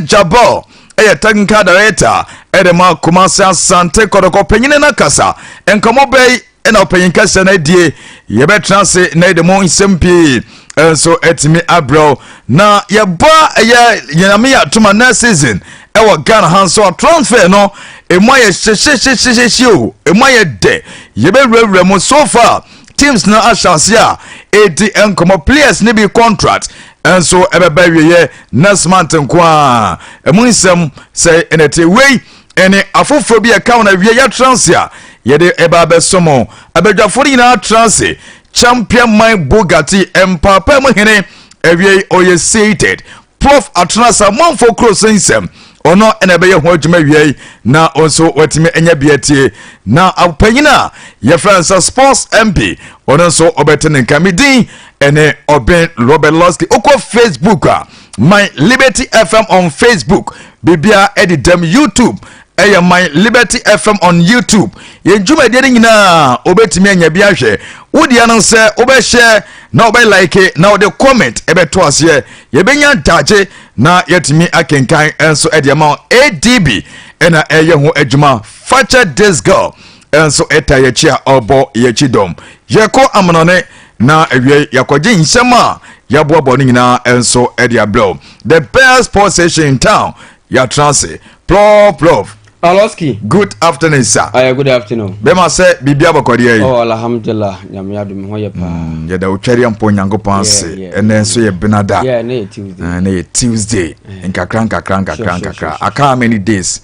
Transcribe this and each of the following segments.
Jabal ɛyɛ technical director ɛde ma Kumasi Asante Kɔtɔkɔ panyini no kasa. Nkɔmmɔ bɛyi ɛna ɔpanyin kɛseɛ no adie, yɛbɛtena ase na yɛde mo nsɛm pii nso atumi abrɛw na yɛba. Ɛyɛ Nyame yɛ atoma, next season ɛwɔ Ghana ha nso a, transfer no emu ayɛ hyehyɛhyehyɛhye o, emu ayɛ dɛ. Yɛbɛwurawura mu. So far teams no ahyɛ ase a ɛdi nkɔmmɔ, players ne bi contract nso ɛbɛba awieɛ next month nko a. Ɛmu nsɛm sɛ ɛnɛte wei ɛne afoforɔ bi ɛka wɔn awie. Yɛatena ase a yɛde ɛba abɛso mo abadwafoɔ no nyinaa tena ase. Champion man Bugatti mpaapa mu hene awie ɔyɛ seated. Prof atena amanfoɔ kuro so nsɛm, ɔno ɛna ɛbɛyɛ ho adwuma wie na ɔnso watumi anya bi atie. Na apanyin a yɛfrɛ no sɛ Sports MP, ɔno nso ɔbɛte ne nka. Me din ɛne Ɔbɛn Robert Losky. Wokɔ Facebook a, My Liberty FM on Facebook, biribia ɛde dɛm. YouTube ɛyɛ My Liberty FM on YouTube. Yɛn dwumadie no nyinaa wobɛtumi anya bi ahwɛ. Wodeɛ no sɛ wobɛhyɛ na wobɛlike na wode comment ɛbɛto aseɛ, yɛbɛnya ntagye na yɛtumi akenkan nso ɛde ama. Adb ɛna ɛyɛ ho adwuma. Fakyɛ this girl nso ɛta yɛkyi a ɔbɔ yɛkyi dɔm. Yɛkɔ amanɔne na awie, yɛakɔgye nsɛm a yɛaboaboa no nyinaa nso ɛde abrɛw. The best sports station in town, yɛatena ase plɔf plɔf. Aloski. Good afternoon, sir. Good afternoon. Bɛma sɛ biribi abɔkɔdeɛ yi? Oh, alhamdulillah, Nyame adom ho yɛ paa. Yɛda wotwɛre mpo Nyankopɔn ase. Ɛnɛ nso yɛ benada. Yeah, ne yɛ Tuesday. Ne yɛ Tuesday. Nkakra nkakra nkakra nkakra. Aka how many days?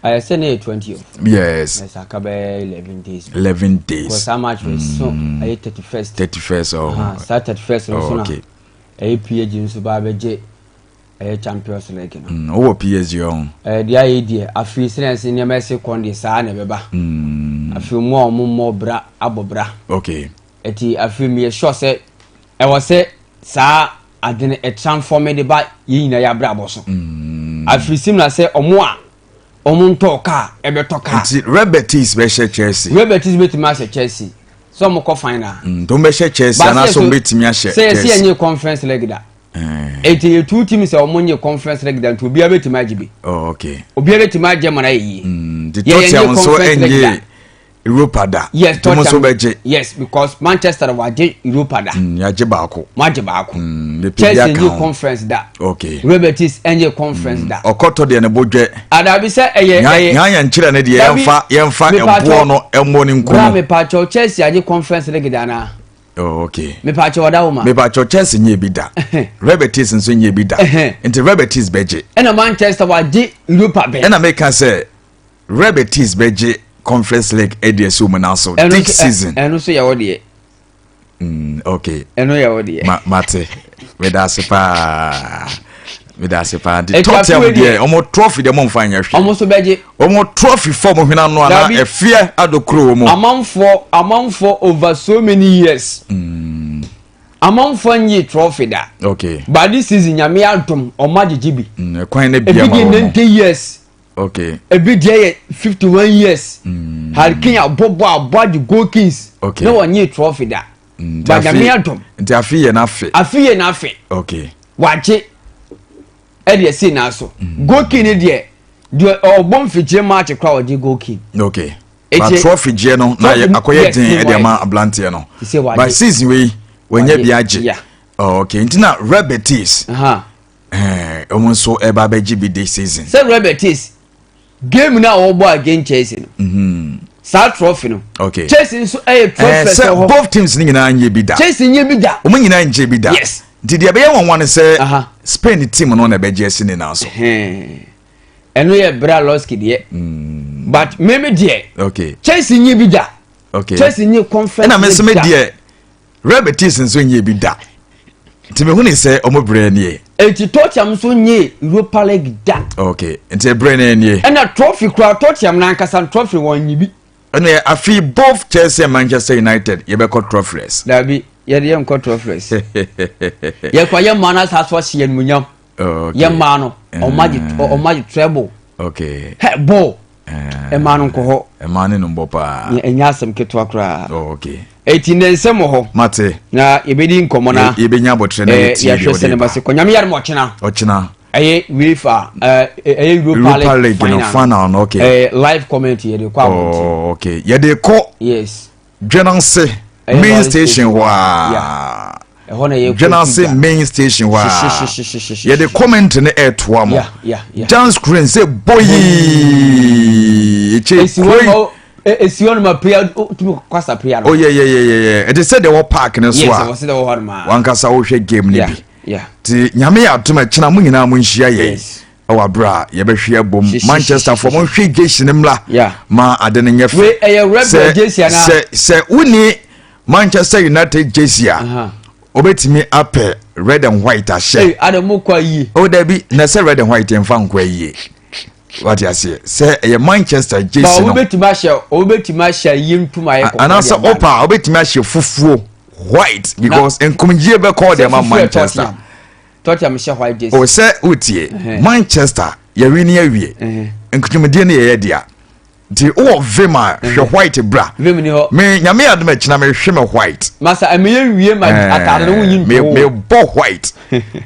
Ayɛ sɛ ne yɛ 20. Yes. Yes, aka bɛyɛ 11 days. 11 days. Because saa match so ɛyɛ 31st. 31st, oh. Saa 31st no so na ɛyɛ PSG nso ba abɛgye ɛyɛ Champions League no. Wowɔ PSG ɔho? Ɛɛ, deɛ ayɛ deɛ, afei sɛ ɛsɛ nneɛma ɛsɛ kɔn deɛ, saa na ɛbɛba. Afei mu a ɔmo mmɔ bra abɔ bra. Ɛti afei mi yɛ sure sɛ ɛwɔ sɛ saa ade no ɛtransform de ba yɛn nyinaa yɛ abrabɔ so. Afei sim na sɛ ɔmo a ɔmo ntɔ kaa ɛbɛtɔ kaa. Nti Real Betis bɛhyɛ Chelsea? Real Betis bɛtumi ahyɛ Chelsea sɛ ɔmo kɔ final. Nti ɔmo bɛhyɛ Chelsea anaasɛ ɔmo bɛtumi ahyɛ Chelsea? Sɛ yɛsi ɛnyɛ Conference League da, eti yɛ two teams a wɔn nye Conference League da, nti obiara bɛtumi agye bi. Oh, okay. Obiara bɛtumi agye mana yɛ yie. Nti Tottenham nso ɛnye Europa da? Yes. Tottenham nso bɛgye. Yes, because Manchester wagye Europa da. Yagye baako. Wagye baako. Chelsea nye Conference da. Real Betis nye Conference da. Ɔkɔtɔ deɛ ne bo dwɛ. Adabi, sɛ ɛyɛ ɛyɛ. Nyaa nkyerɛ ne deɛ, yɛnfa yɛnfa ɛboɔ no ɛmmɔ ne nkono. Bra, mepaakyɛw, Chelsea agye Conference League da na? Oh, okay. Mepaakyɛw, ɔda wo ma. Mepaakyɛw, Chelsea nye bi da, Real Betis nso nye bi da, nti Real Betis bɛgye. Ɛna Manchester wagye Europa bɛn. Ɛna meka sɛ Real Betis bɛgye Conference League ɛdi ɛsi wɔn nan so this season. Ɛno nso yɛ wɔ deɛ. Okay. Ɛno yɛ wɔ deɛ. Ma mate, meda ase paa, meda ase paa. Nti Tottenham deɛ, ɔmo trophy deɛ, ɔmo nfa nyɛ hwɛ. Ɔmo nso bɛgye. Ɔmo trophy fɔ ɔmo hwena no ana ɛfiɛ adokoro wɔ mu. Amanfoɔ over so many years. Amanfoɔ nye trophy da. But this season, Nyame adom, ɔmo agyegye bi. Ɛkwan ne bia ma wɔn. Ebi di 90 years. Ebi deɛ yɛ 51 years. Harry Kane abɔbɔ abɔ agye goal kings. Na wɔnye trophy da. But Nyame adom. Nti afi yɛ n'afe. Afi yɛ n'afe. Wagye ɛde ɛsi n'aso. Goal king ni deɛ ɔbɔ mfikyire match kora ɔgye goal king. Okay, but trophy gyeɛ no na akɔyɛ den ɛde ama aberanteɛ no, but season wei wɔnyɛ bi agye. Oh, okay, nti na Real Betis ɔmo nso ɛba abɛgye bi this season. Sɛ Real Betis game na wɔbɔ against Chelsea no, saa trophy no, Chelsea nso ɛyɛ trophy. Sɛ both teams ni nyinaa nye bi da. Chelsea nye bi da. Wɔn nyinaa nye bi da. Nti deɛ ɛbɛyɛ wɔn wɔn sɛ Spain team no na ɛbɛgye ɛsi ne nan so. Ɛno yɛ bra Lɔski deɛ, but mímí deɛ, Chelsea nye bi da. Chelsea nye Conference. Ɛna mi nso mi deɛ, Real Betis nso nye bi da, nti mi hu ni sɛ ɔmo brɛ nie. Eti Tottenham nso nye Europa League da. Okay, nti brɛ ne nie. Ɛna trophy kura Tottenham n'ankasa trophy wɔn nyi bi. Ɛna afi both Chelsea and Manchester United yɛbɛkɔ trophyless. Dabi, yɛde yɛ nkɔ trophyless, yɛkɔ yɛ mmaa no asa so ahyɛ yɛn munyam. Yɛ mmaa no ɔmo agye treble. Hɛ bɔɔl mmaa no nkɔ hɔ. Mmaa no bɔ paa. Ɛnyɛ asɛm ketewa koraa. Oh, okay. Eti ne nsɛm wɔ hɔ. Mate. Na yɛbɛdi nkɔmɔ na yɛbɛnya abɔtire na yɛtie. Yɛhwɛ sɛ ne ba se kɔ. Nyame yɛrɛ ma ɔkyena. Ɔkyena. Ɛyɛ UEFA, ɛyɛ Europa Europa League League no final. Final no, okay. Live commentary yɛde kɔ abɔnten. Oh, okay, yɛde kɔ Dwenase Ɛyɛ main lorry station hɔ station. a Ɛhɔ na yɛ Dwenase main station hɔ a yɛde comment no ɛɛtoa mo. Yeah. Giant screen sɛ boyi ekye Esi hɔ ma esi hɔ ma prayer, tumi kasa prayer no. Oh, yeah, ɛte sɛ deɛ wɔ park no so Yes, a ɛwɔ sɛ deɛ wɔ hɔ no ma. wankasa wohwɛ game no bi. Nti Nyame yɛ atom, ɛkyena mo nyinaa mo nhyia yɛn ɛwɔ aberɛ a yɛbɛhwe abom. Manchester foɔ, monhwɛ jersey no mmra ma ade no nyɛ fɛ. Wei ɛyɛ red jersey anaa? Sɛ wonni Manchester United jersey a, wobɛtumi apɛ red and white ahyɛ. Ee, ade mo kɔ ayie. O dabi, na sɛ red and white yɛmfa nkɔ ayie, wate aseɛ, sɛ ɛyɛ Manchester Ba jersey obi no. betumi ahyɛ, obi betumi ahyɛ ayie ntoma ayɛ kɔkɔɔ. Anaasɛ De ama. wopa a, wobɛtumi ahyɛ fufuo white because nkomgyie bɛkɔ de ama Sɛ fufuo yɛ Manchester. Tottenham. Tottenham hyɛ white jersey. O sɛ wotie, Manchester yɛwe ne awie, nkonimdie no yɛyɛ dea, nti wowɔ vim a, hwɛ white bra. Vim ni hɔ. Me Nyame yɛ adom, akyina mehwe me white. Masa ɛmɛ yɛ wie ma ataade no wonyi nto. Mebɔ white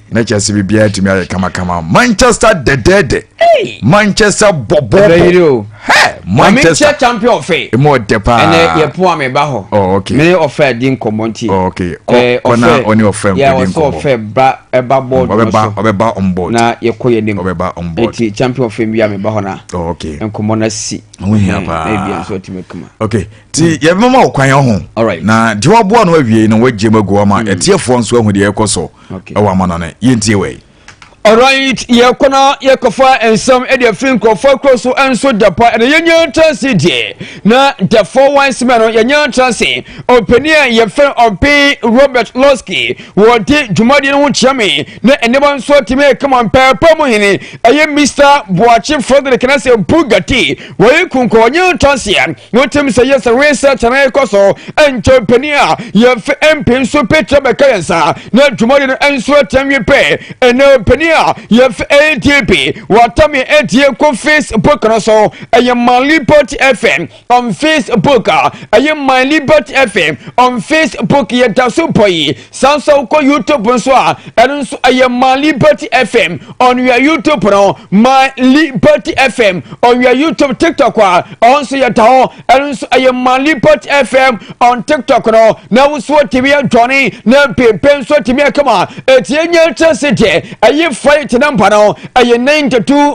na kyerɛ sɛ biribiara tumi ayɛ kamakama. Manchester dɛdɛɛdɛ, Manchester Ɛbɛyere bɔbɔbɔ o. hɛ Maame Manchester nkyɛ champion ɔfɛ. Emu ɔdɛ paa. Ɛnɛ yɛ pon a meba hɔ. Oh, okay. Mene ɔfɛ di nkɔmɔ nti. Oh, okay. Kɔ na ɔne ɔfɛ Yeah, nkɔdi ɔsɛ nkɔmmɔ. Ɔfɛ ba ɛba board no Ɔbɛba so. Ɔbɛba on board. Na yɛkɔ yɛ nim. Ɔbɛba on board. Eti champion ɔfɛ mi a meba hɔ na Oh, okay. nkɔmɔ na si. Ho hia paa. Na ebi nso ɔtumi kama. Okay, nti yɛbɛma wo kwan ho Alright. na deɛ waboa no awie no, wagye mu agu hɔ ma ɛtiefoɔ nso ahu deɛ ɛkɔ so ɛwɔ ama no no. Yɛntie wei. Alright, yɛkɔ na yɛkɔfa nsɛm ɛde afiri nkurɔfoɔ kuro so nso da pa. Ɛna yɛnya ntrase deɛ na the four wise men no, yɛnya ntrase ɔpanin a yɛfrɛ ɔpe Robert Losky, wɔde dwumadie no ho kyerɛ me na nneɛma nso atumi kama mpɛɛpɛ mu. Hene ɛyɛ Mr Boakye Frederick na sɛ Bugatti wɔyɛ kunkɔ, wɔnyɛ ntrase a wotim sɛ yɛ sɛ research na ɛkɔ so ɛnkyɛ panin a yɛfɛ MP nso petra bɛka yɛn nsa na dwumadie no nso atɛm wi pɛ. Ɛnɛ panin a yɛfɛ ATP wɔatame ɛtie kɔ Facebook no so, ɛyɛ My Liberty FM on Facebook a ɛyɛ My Liberty FM on Facebook, yɛda so pɔ yi. Saa nso wokɔ YouTube nso a, ɛno nso ɛyɛ My Liberty FM on your YouTube no, My Liberty FM on your YouTube. TikTok a, ɔno nso yɛda hɔ, ɛno nso ɛyɛ My Liberty FM on TikTok no, na woso atumi adwane na pepe nso atumi akama. Ɛtie nya kyerɛ se deɛ ɛyɛ flight number no ɛyɛ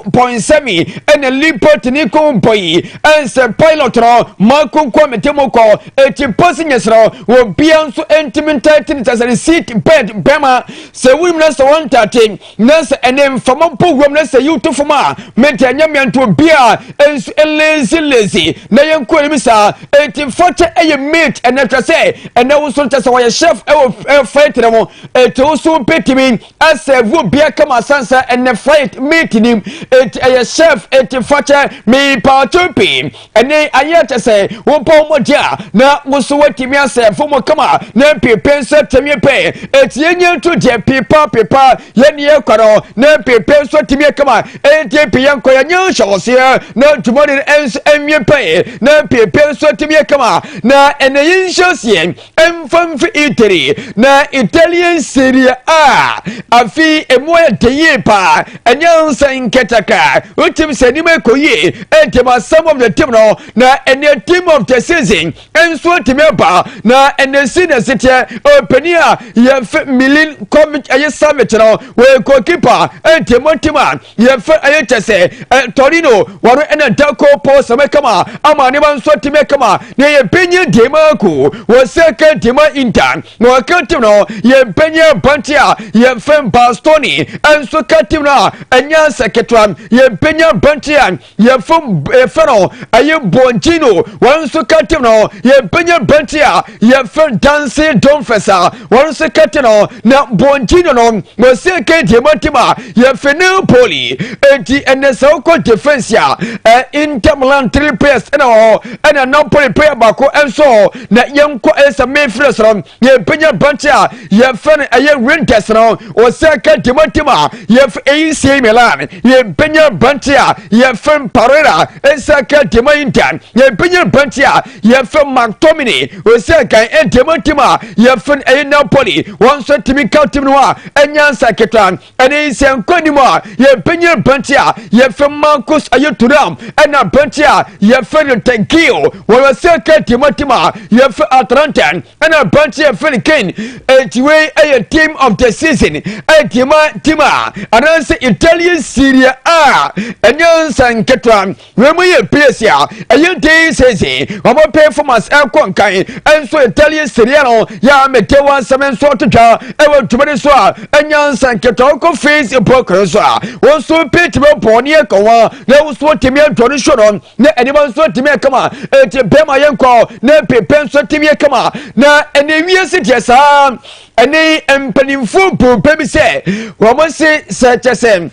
92.7 ɛna Liberty ne kɔn bɔ yi, ɛnsɛ pilot no mako nkɔ mete mu kɔ. Ɛti passengers no, obia nso ntumi ntighten sɛ sɛ seat belt bɛma sɛ wonim na sɛ wɔntighten na sɛ ɛne mfama mpo wuram na sɛ yiw to fam a, mente ɛnyɛ mmeanto obia nso lazy lazy na yɛnkɔ anim saa. Ɛti fakyɛ ɛyɛ mate, ɛnɛ hwɛ sɛ ɛnɛ wo nso kyɛ sɛ wɔyɛ chef ɛwɔ flight no mu, ɛti wo so bɛtumi aserve obia kama sansa. Ɛnɛ flight mate nim, ɛti ɛyɛ chef, ɛti fakyɛ meepaakyɛw pii. Ɛne ayɛ kyɛ sɛ wobɔ mmɔgye a na wo so woatumi aserve mu kama na pepe nso atumi pɛ. Ɛti yɛnyɛ nto deɛ pepa pepa yɛne yɛkɔ no na pepe nso atumi kama. Ɛnti pe yɛnkɔ yɛnyɛ nhyɛwɔseɛ na dwumadi no nso ɛnwie pɛ na pepe nso atumi kama. Na ɛnɛ yɛnhyɛ seɛ ɛmfa mfi Italy na Italian Serie A afi emu ayɛ den yie paa, ɛnyɛ nsa nkɛtɛka. Wotim sɛ anim ɛkɔ yie, ɛntim asɛm of the team no na ɛnɛ team of the season nso atumi aba. Na ɛnɛ si na ɛsiteɛ ɔpanin a yɛfɛ Milinkovic ɛyɛ Savic no, wɔyɛ goalkeeper. Ɛntim team a yɛfɛ ɛyɛ kyɛ sɛ Torino wɔn ɛna dako paul sɛmɛ kama ama nneɛma nso atumi kama. Na yɛ panyin Dimarco, wɔsɛ ka Dima Inter na wɔka team no, yɛ panyin abante a yɛfɛ Bastoni ɛnso ka team no a ɛnyɛ asɛ ketewa. Yɛ panyin abante a yɛfɛ no ɛyɛ Boncino, wɔn nso ka team no. Yɛ panyin abante a yɛfɛ Danse Dumfries a wɔn nso ka team no. Na Boncino no, wɔsɛ ka Dima team a yɛfɛ Napoli. Eti ɛnɛ sɛ wokɔ defence a, Inter Milan three players ɛna wɔ hɔ, ɛna Napoli player baako nso hɔ. Na yɛnkɔ ɛsɛ midfield no, yɛmpanya bante a yɛfɛ no ɛyɛ Reijnders no, ɔsɛ ka Dima team a a yɛfɛ AC Milan, yɛbɛnya aberante a yɛfɛ Barella ɛnsa ka dema Inter, yɛbɛnya aberante a yɛfɛ McTominay ɔsi kan ɛdema team a yɛfɛ ɛyɛ Napoli. Wɔn nso tumi ka team no a ɛnya nsa ketewa. Ɛne nsɛnkɔ anim a, yɛbɛnya aberante a yɛfɛ Marcus ɛyɛ Thuram, ɛna aberante a yɛfɛ no Tenkio wɔyɛ sɛ ka dema team a yɛfɛ Atalanta, ɛna aberante a yɛfɛ no Kane. Eti wei ɛyɛ team of the season ɛdema team a anaasɛ Italian Serie A. Ɛnyɛ nsa nketewa. Wei mu yɛ players a ɛyɛ this season wɔn performance ɛkɔ nkan. Ɛnso Italian Serie no yɛ a mete wɔn nsɛm nso ɔto twa ɛwɔ dwumadi so a ɛnya nsa nketewa. Ɔkɔ Facebook no so a, wɔn nso pɛtumi bɔ ne ɛkɔ wɔn na wɔn nso tumi adɔ no so no na ɛnima nso tumi ɛkama. Eti bɛrima yɛn kɔ na pepe nso tumi ɛkama na ɛna ewie si deɛ saa. Ɛne mpanimfoɔ mpompe bi sɛ wɔn se sɛ kyɛ sɛ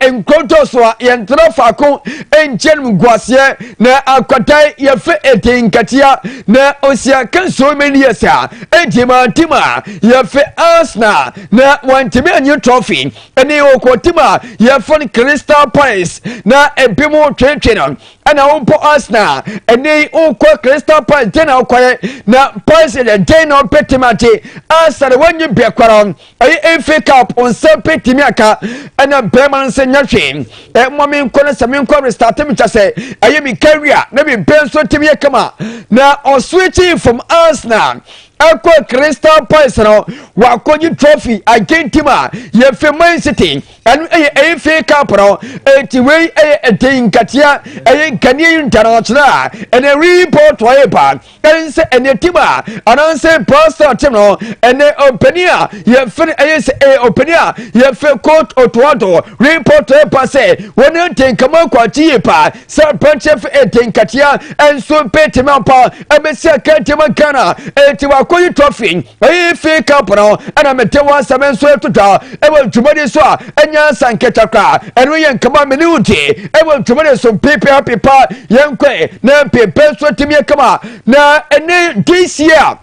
nkonto so a yɛntena faako nkyɛn mu guaseɛ na akwatae yɛfɛ Eddie Nketiah na osia ka so many years a edi ma team a yɛfɛ Arsenal na wɔntumi anyi trophy. Ɛne okɔ team a yɛfɛ no Crystal Palace na ebi mu twetwe no, ɛna wopɔ Arsenal, ɛne wokɔ Crystal Palace den na wokɔyɛ na Palace yɛ den na wopɛ team ate Arsenal wɔnyi bɛ kɔrɔ ɛyɛ FA Cup nsa pɛ timi aka. Ɛna bɛrima nsa nya hwee. Ɛmɔ mi nkɔ no sɛ mi nkɔ restart mi kyɛ sɛ ɛyɛ mi career na mi bɛn nso timi yɛ kama na ɔswitching from Arsenal ɛkɔ Crystal Palace no, wakɔgye trophy against team a yɛfɛ Man City. Ɛno ɛyɛ FA Cup no. Eti wei ɛyɛ Eddie Nketiah, ɛyɛ Ghanaian international a ɛnɛ report wɔyɛ pa ɛnsɛ ɛnɛ team a anaasɛ pastor team no. Ɛnɛ ɔpanin a yɛfɛ ɛyɛ sɛ ɛyɛ ɔpanin a yɛfɛ coach Otto Addo report wɔyɛ pa sɛ wɔn ante nkama kwakye yie pa sɛ aberanteɛ fɛ Eddie Nketiah ɛnso mpɛtɛmi ampa ɛbɛsi akɛntɛm Ghana. Eti wakɔyi trophy, ɛyɛ FA Cup no. Ɛna mete wɔn asɛm nso ɛto dwa ɛwɔ dwumadi so a ɛnya nsa nkɛtɛ koraa. Ɛno yɛ nkama mene wo tie ɛwɔ dwumadi so mpepe pepa yɛn kɔɛ na mpepe nso tumi yɛ kama. Na ɛne this year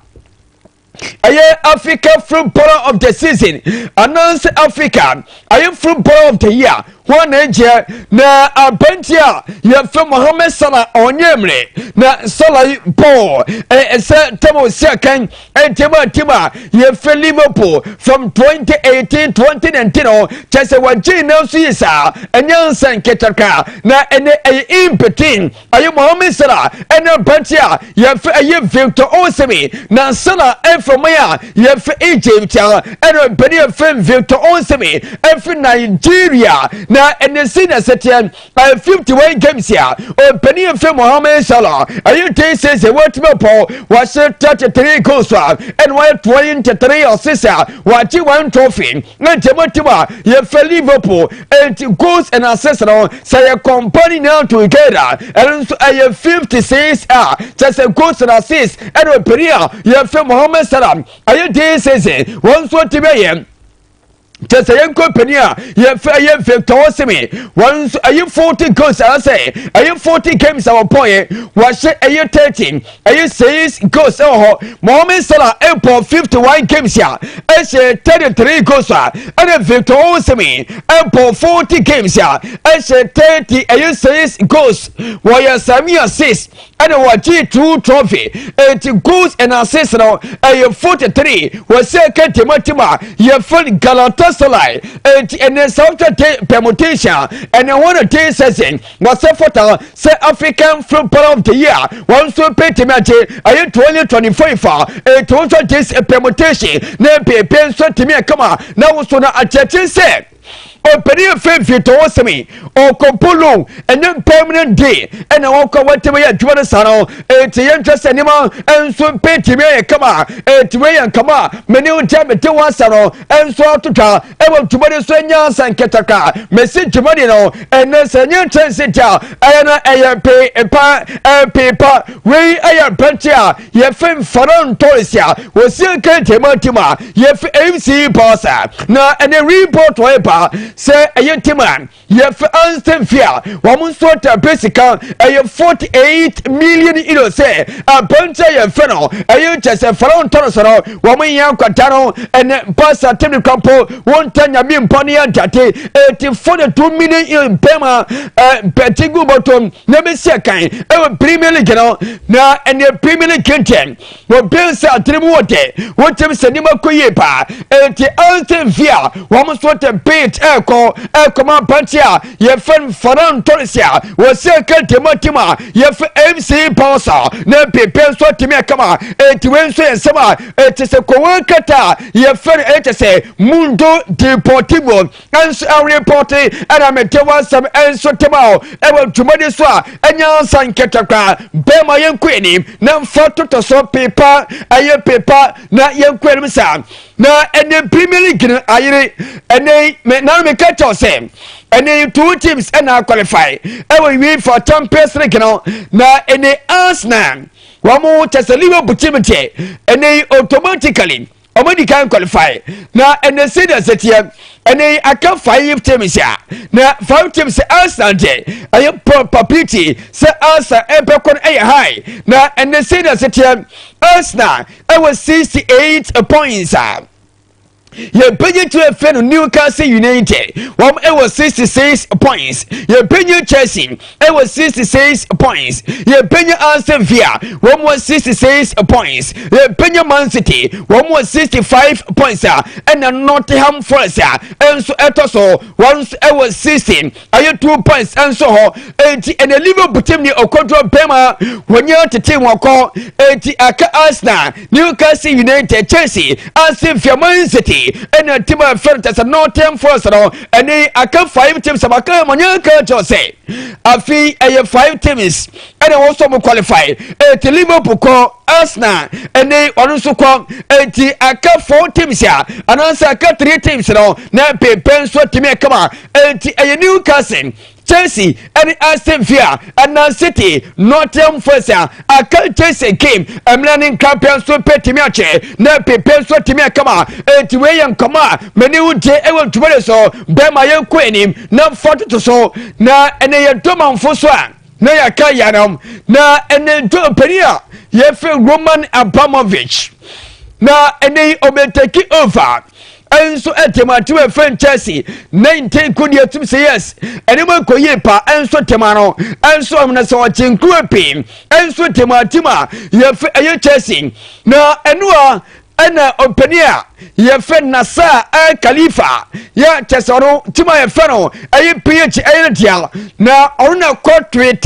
ɛyɛ Africa Footballer of the Season anaasɛ Africa ɛyɛ Footballer of the Year wɔn na ɛgyɛ na aberanteɛ a yɛfɛ Mohammed Salah. Ɔnyɛ mmerɛ na Salah yi bɔɔl ɛsɛ tɛm osi akan ɛntɛm a team a yɛfɛ Liverpool from 2018 2019 no kyɛ sɛ wɔgye nan so yi saa. Ɛnyɛ nsa nkɛtɛkra na ɛnɛ ɛyɛ in between ɛyɛ Mohammed Salah ɛne aberanteɛ a yɛfɛ ɛyɛ Victor Osimhen. Na Salah ɛfɛ man a yɛfɛ Egypt a, ɛna mpanin yɛfɛ Victor Osimhen ɛfɛ Nigeria. Na ɛnɛ si na sɛteɛ ɛyɛ 51 games a ɔmpanin yɛfɛ Mohammed Salah ɛyɛ ten sɛ wɔatumi pɔ, wɔahyɛ 33 goals a ɛna wɔayɛ 23 assists a wɔagye one trophy na nkyɛn team a yɛfɛ Liverpool. Enti goals and assists no, sɛ yɛ compare nyinaa together, ɛno nso ɛyɛ 56 a kyɛ sɛ goals and assists ɛna ɔpanin a yɛfɛ Mohammed Salah ɛyɛ this season wɔn nso tumi ayɛ. Kyɛ sɛ yɛnkɔ panin a yɛfɛ ɛyɛ Victor Osimhen, wɔn nso ɛyɛ 40 goals anaasɛ ɛyɛ 40 games a wɔpɔn wɔahyɛ ɛyɛ 30 ɛyɛ 6 goals ɛwɔ hɔ. Mohammed Salah ɛpɔ 51 games a ɛhyɛ 33 goals a, ɛna Victor Osimhen ɛpɔ 40 games a ɛhyɛ 30 ɛyɛ 6 goals, wɔyɛ sami assist, ɛna wɔgye two trophy. Eti goals and assists no ɛyɛ 43. Wɔsɛ kɛntɛmɛtɛm a yɛfɛ Galatasaray. Eti ɛnɛ south permutation ɛnɛ wɔn ten season wɔsɛ fɔta sɛ African Footballer of the Year wɔn nso pɛtɛmɛ agye ɛyɛ 2025 a. Eti wɔn nso this permutation na pepe nso tɛmɛ ɛkama na wɔso na akyɛkyɛ sɛ ɔpanin fɛ Victor Osimhen ɔkɔpolo ɛnyɛ permanent day ɛna wɔkɔ wɔntɛm yɛ adwuma no saa no. Eti yɛntwɛ sɛ nneɛma nso mpɛntɛm yɛ kama. Eti wɔyɛ nkama mene nkyɛn mete wɔn asa no nso atotwa ɛwɔ dwumadi so anya asa nkɛtɛkra mesi dwumadi no. Ɛnɛ sɛ nyɛ nkyɛnse gya ɛyɛ no ɛyɛ peepa ɛpeepa. Wei ɛyɛ mpɛnti a yɛfɛ Ferran Torres a wɔsi nkɛntɛm atim a yɛfɛ FC Barca na ɛnɛ report wɔyɛ ba. Sɛ ɛyɛ team a yɛfɛ Aston Villa, wɔn nso tape sika ɛyɛ €48 million sɛ aberanteɛ yɛfɛ no ɛyɛ kyɛ sɛ Ferran Torres no, wɔn yɛ akwata no. Ɛnɛ Barca team no kampo wɔn nta nyame mpa no yɛ ntate eti €42 million bɛma bɛti gu bɔtɔm na bɛsi ɛkan ɛwɔ Premier League no. Na ɛnɛ Premier League kɛntɛn wɔbɛn sɛ atene mu wɔ dɛ wɔtɛm sɛ nneɛma kɔ yie paa. Eti Aston Villa, wɔn nso tɛ bait ɛɛkɔ ɛkɔma aberanteɛ a yɛfɛ no Ferran Torres a wɔsi ɛka ntɛm team a yɛfɛ FC Barca na pepe nso atumi ɛkama. Eti wei nso yɛ nsɛm a eti sɛ kɔwé kata a yɛfɛ no ɛkyɛ sɛ Mundo Deportivo nso ɛrepɔte, ɛna mete wansɛm nso tem a ɛwɔ dwumadi so a ɛnyɛ ansa nkɛtɛ koraa. Bɛrima, yɛnkɔ anim na mfa totɔ so pepa ɛyɛ pepa na yɛnkɔ anim saa. Na ɛnɛ Premier League no ayere ɛnɛ me nanu meka kyɛw sɛ ɛnɛ two teams ɛna qualify ɛwɔ UEFA Champions League no. Na ɛnɛ Arsenal, wɔn kyɛ sɛ Liverpool team deɛ, ɛnɛ automatically ɔmo di kan qualify. Na ɛnɛ sɛdeɛ sɛteɛ, ɛnɛ aka five teams a na five teams, Arsenal deɛ ɛyɛ probability sɛ Arsenal ɛbɛkɔ no ɛyɛ high. Na ɛnɛ sɛdeɛ sɛteɛ, Arsenal ɛwɔ 68 points a yɛbɛgye to efe no. Newcastle United, wɔn ɛwɔ 66 points. Yɛbɛgye Chelsea ɛwɔ 66 points. Yɛbɛgye Aston Villa, wɔn wɔ 66 points. Yɛbɛgye Man City, wɔn wɔ 65 points a ɛna Nottingham Forest a ɛnso ɛtɔ so, wɔn nso ɛwɔ 60 ɛyɛ 2 points ɛnso hɔ. Eti ɛna Liverpool team ni ɔkɔduro bɛrima wɔnyɛ tete wɔn kɔ. Eti aka Arsenal, Newcastle United, Chelsea, Aston Villa, Man City ɛna team a fɛn tɛ sɛ Nottingham Forest no. Ɛne aka five teams abaka wɔnyɛ ka kyerɛ sɛ afei ɛyɛ five teams ɛna wɔn nso mo qualify. Eti Liverpool kɔ, Arsenal ɛne ɔno nso kɔ. Eti aka four teams a anaasɛ aka three teams no na pepe nso tumi ɛkama. Eti ɛyɛ Newcastle, Chelsea ɛne Aston Villa ɛna City, Nottingham Forest a aka Chelsea game ɛmuna ne nkrapɛ nso pɛ tumi akyɛ na pepe nso tumi akama. Eti wei yɛ nkɔmɔ a mɛni wo gye ɛwɔ ntoma de so. Bɛrima, yɛn kɔ anim na fa toto so. Na ɛnɛ yɛ dɔmanfo so a na yɛaka yanom na ɛnɛ dɔ panin a yɛfrɛ Roman Abramovich na ɛnɛ yi ɔbɛ take over ɛnso ɛtɛm ati wɔ fɛn Chelsea 19 ko deɛ tum sɛ yes, ɛne mu nkɔ yie pa. Ɛnso tɛm ano ɛnso ɔmo sɛ ɔkye nkuro pii ɛnso tɛm ati mu a yɛfɛ ɛyɛ Chelsea. Na ɛno a ɛna ɔpanin a yɛfɛ Nasser Al Khalifa yɛ kyɛ sɛ ɔno team a yɛfɛ no ɛyɛ PH ɛyɛ no dea na ɔno na kɔ tweet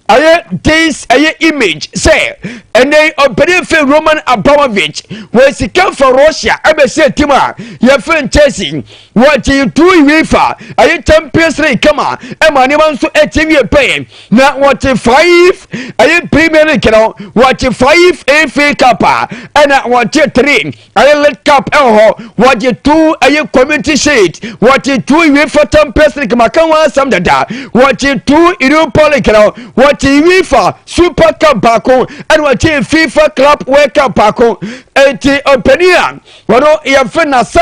ɛyɛ this ɛyɛ image sɛ ɛnɛ ɔpanin fɛ Roman Abramovich wɔ sika fa Russia ɛbɛsɛ team a yɛfɛ Chelsea. Wɔgye two UEFA ɛyɛ Champions League kama ɛma nneɛma nso ɛkyɛ wie pɛɛ na wɔte five ɛyɛ Premier League no, wɔte five FA Cup a ɛna wɔte three ɛyɛ League Cup ɛwɔ hɔ, wɔgye two ɛyɛ Community Shield, wɔte two UEFA Champions League maka wɔn asɛm dada, wɔte two Europa League no, wɔte UEFA Super Cup baako ɛna wɔte FIFA Club World Cup baako. Eti ɔpanin a wɔn yɛfɛ Nasser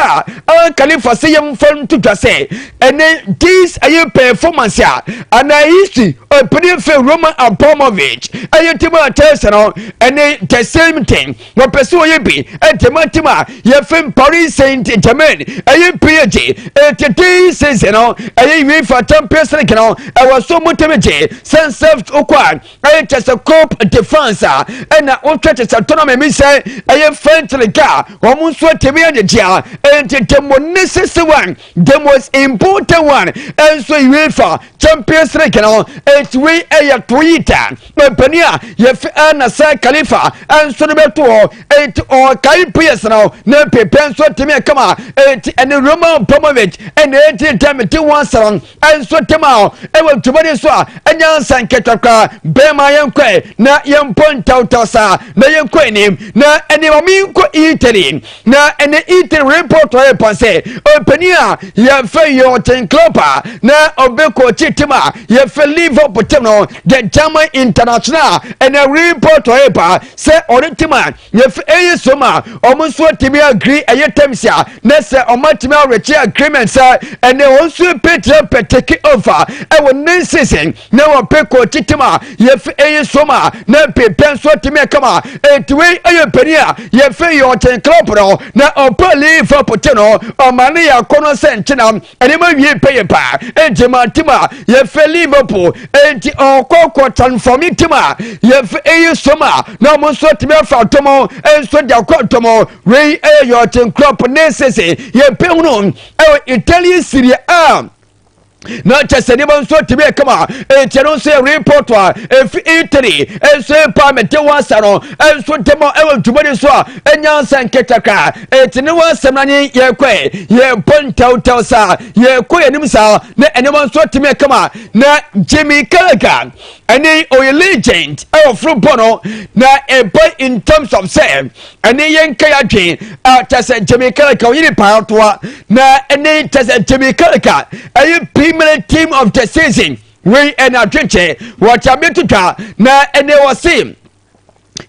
Al Khalifa sɛ yɛmfa nto dwa sɛ ɛnɛ this ɛyɛ performance a anaa history ɔpanin fɛ Roman Abramovich ɛyɛ team a Chelsea no, ɛnɛ the same thing wɔpɛ sɛ wɔyɛ bi ɛntɛm team a yɛfɛ Paris Saint Germain ɛyɛ PSG. Ɛtete season no ɛyɛ UEFA Champions League no ɛwɔ so mu tɛm gye sɛnsɛf okɔ a ɛyɛ kyɛ sɛ Coupe de France a ɛna wotwa kyɛ sɛ tournament mi sɛ ɛyɛ French League a wɔn nso atɛmi agyegye a ɛnti the most necessary one, the most important one ɛnso UEFA Champions League no. Ɛnti wei ɛyɛ Twitter mpanin a yɛfɛ ɛna sɛ Khalifa ɛnso no bɛto hɔ. Ɛnti ɔkae players no na pepe nso atɛmi ɛkama. Ɛnti ɛne Roman Abramovich ɛna ɛnti ntɛm ti wɔn asɛm ɛnso tɛm a ɛwɔ ntoma so a ɛnyɛ ansa nkɛtɛ koraa. Bɛrima, yɛnkɔɛ na yɛmpɔ ntawtaw saa na yɛnkɔ anim na ɛne ma menkɔ Italy. Na ɛne Italy report ɔyɛ pa sɛ ɔpanin a yɛfɛ Jurgen Klopp a na ɔbɛkɔ team a yɛfɛ Liverpool. Liverpool team no, the German international, ɛna report ɔyɛ sɛ ɔne team a yɛfɛ ɛyɛ som a ɔmo nso atumi agree ɛyɛ terms a na sɛ ɔmo atumi areach agreement sɛ ɛnɛ wɔn nso pɛtɛ pɛ take over ɛwɔ ne season na wɔpɛ coach team a yɛfɛ ɛyɛ som a na pɛpɛ nso atumi akama. Etiwe ɛyɛ panin a yɛfɛ Jurgen Klopp no na ɔpɛ Liverpool team no, ɔma ne yɛ akɔnɔ sɛ nkyɛn ɛnneɛma wie pɛyɛ paa. Enti ma team a yɛfɛ Liverpool, enti ɔkɔ kɔ transform team a yɛfɛ ɛyɛ som a na ɔmo nso atumi afa atɔmɔ nso de akɔ atɔmɔ. Wei ɛyɛ Jurgen Klopp ne sese yɛpɛ hunu ɛwɔ Italian Serie A na kyɛ sɛ nneɛma nso atumi ɛkama. Ɛnti no nso yɛ report a ɛfi Italy nso pa mete wɔn asa no nso ntɛm ɛwɔ dwumadi so a ɛnya nsa nketakra. Ɛnti ne wɔn asɛm no ne yɛkɔ yɛbɔ ntɛwntɛw saa, yɛkɔ yɛn anim saa na nneɛma nso atumi ɛkama. Na Jamie Carragher ɛne ɔyɛ legend ɛwɔ football no na ɛbɔ in terms of sɛ ɛne yɛn nka yɛ adwen a kyɛ sɛ Jamie Carragher ɔyɛ nipa atoa na ɛne kyɛ sɛ Jamie Carragher ɛyɛ Premier Team of the Season. Wei ɛna adwenkyɛ wɔkyɛ abɛtutwa na ɛne wɔse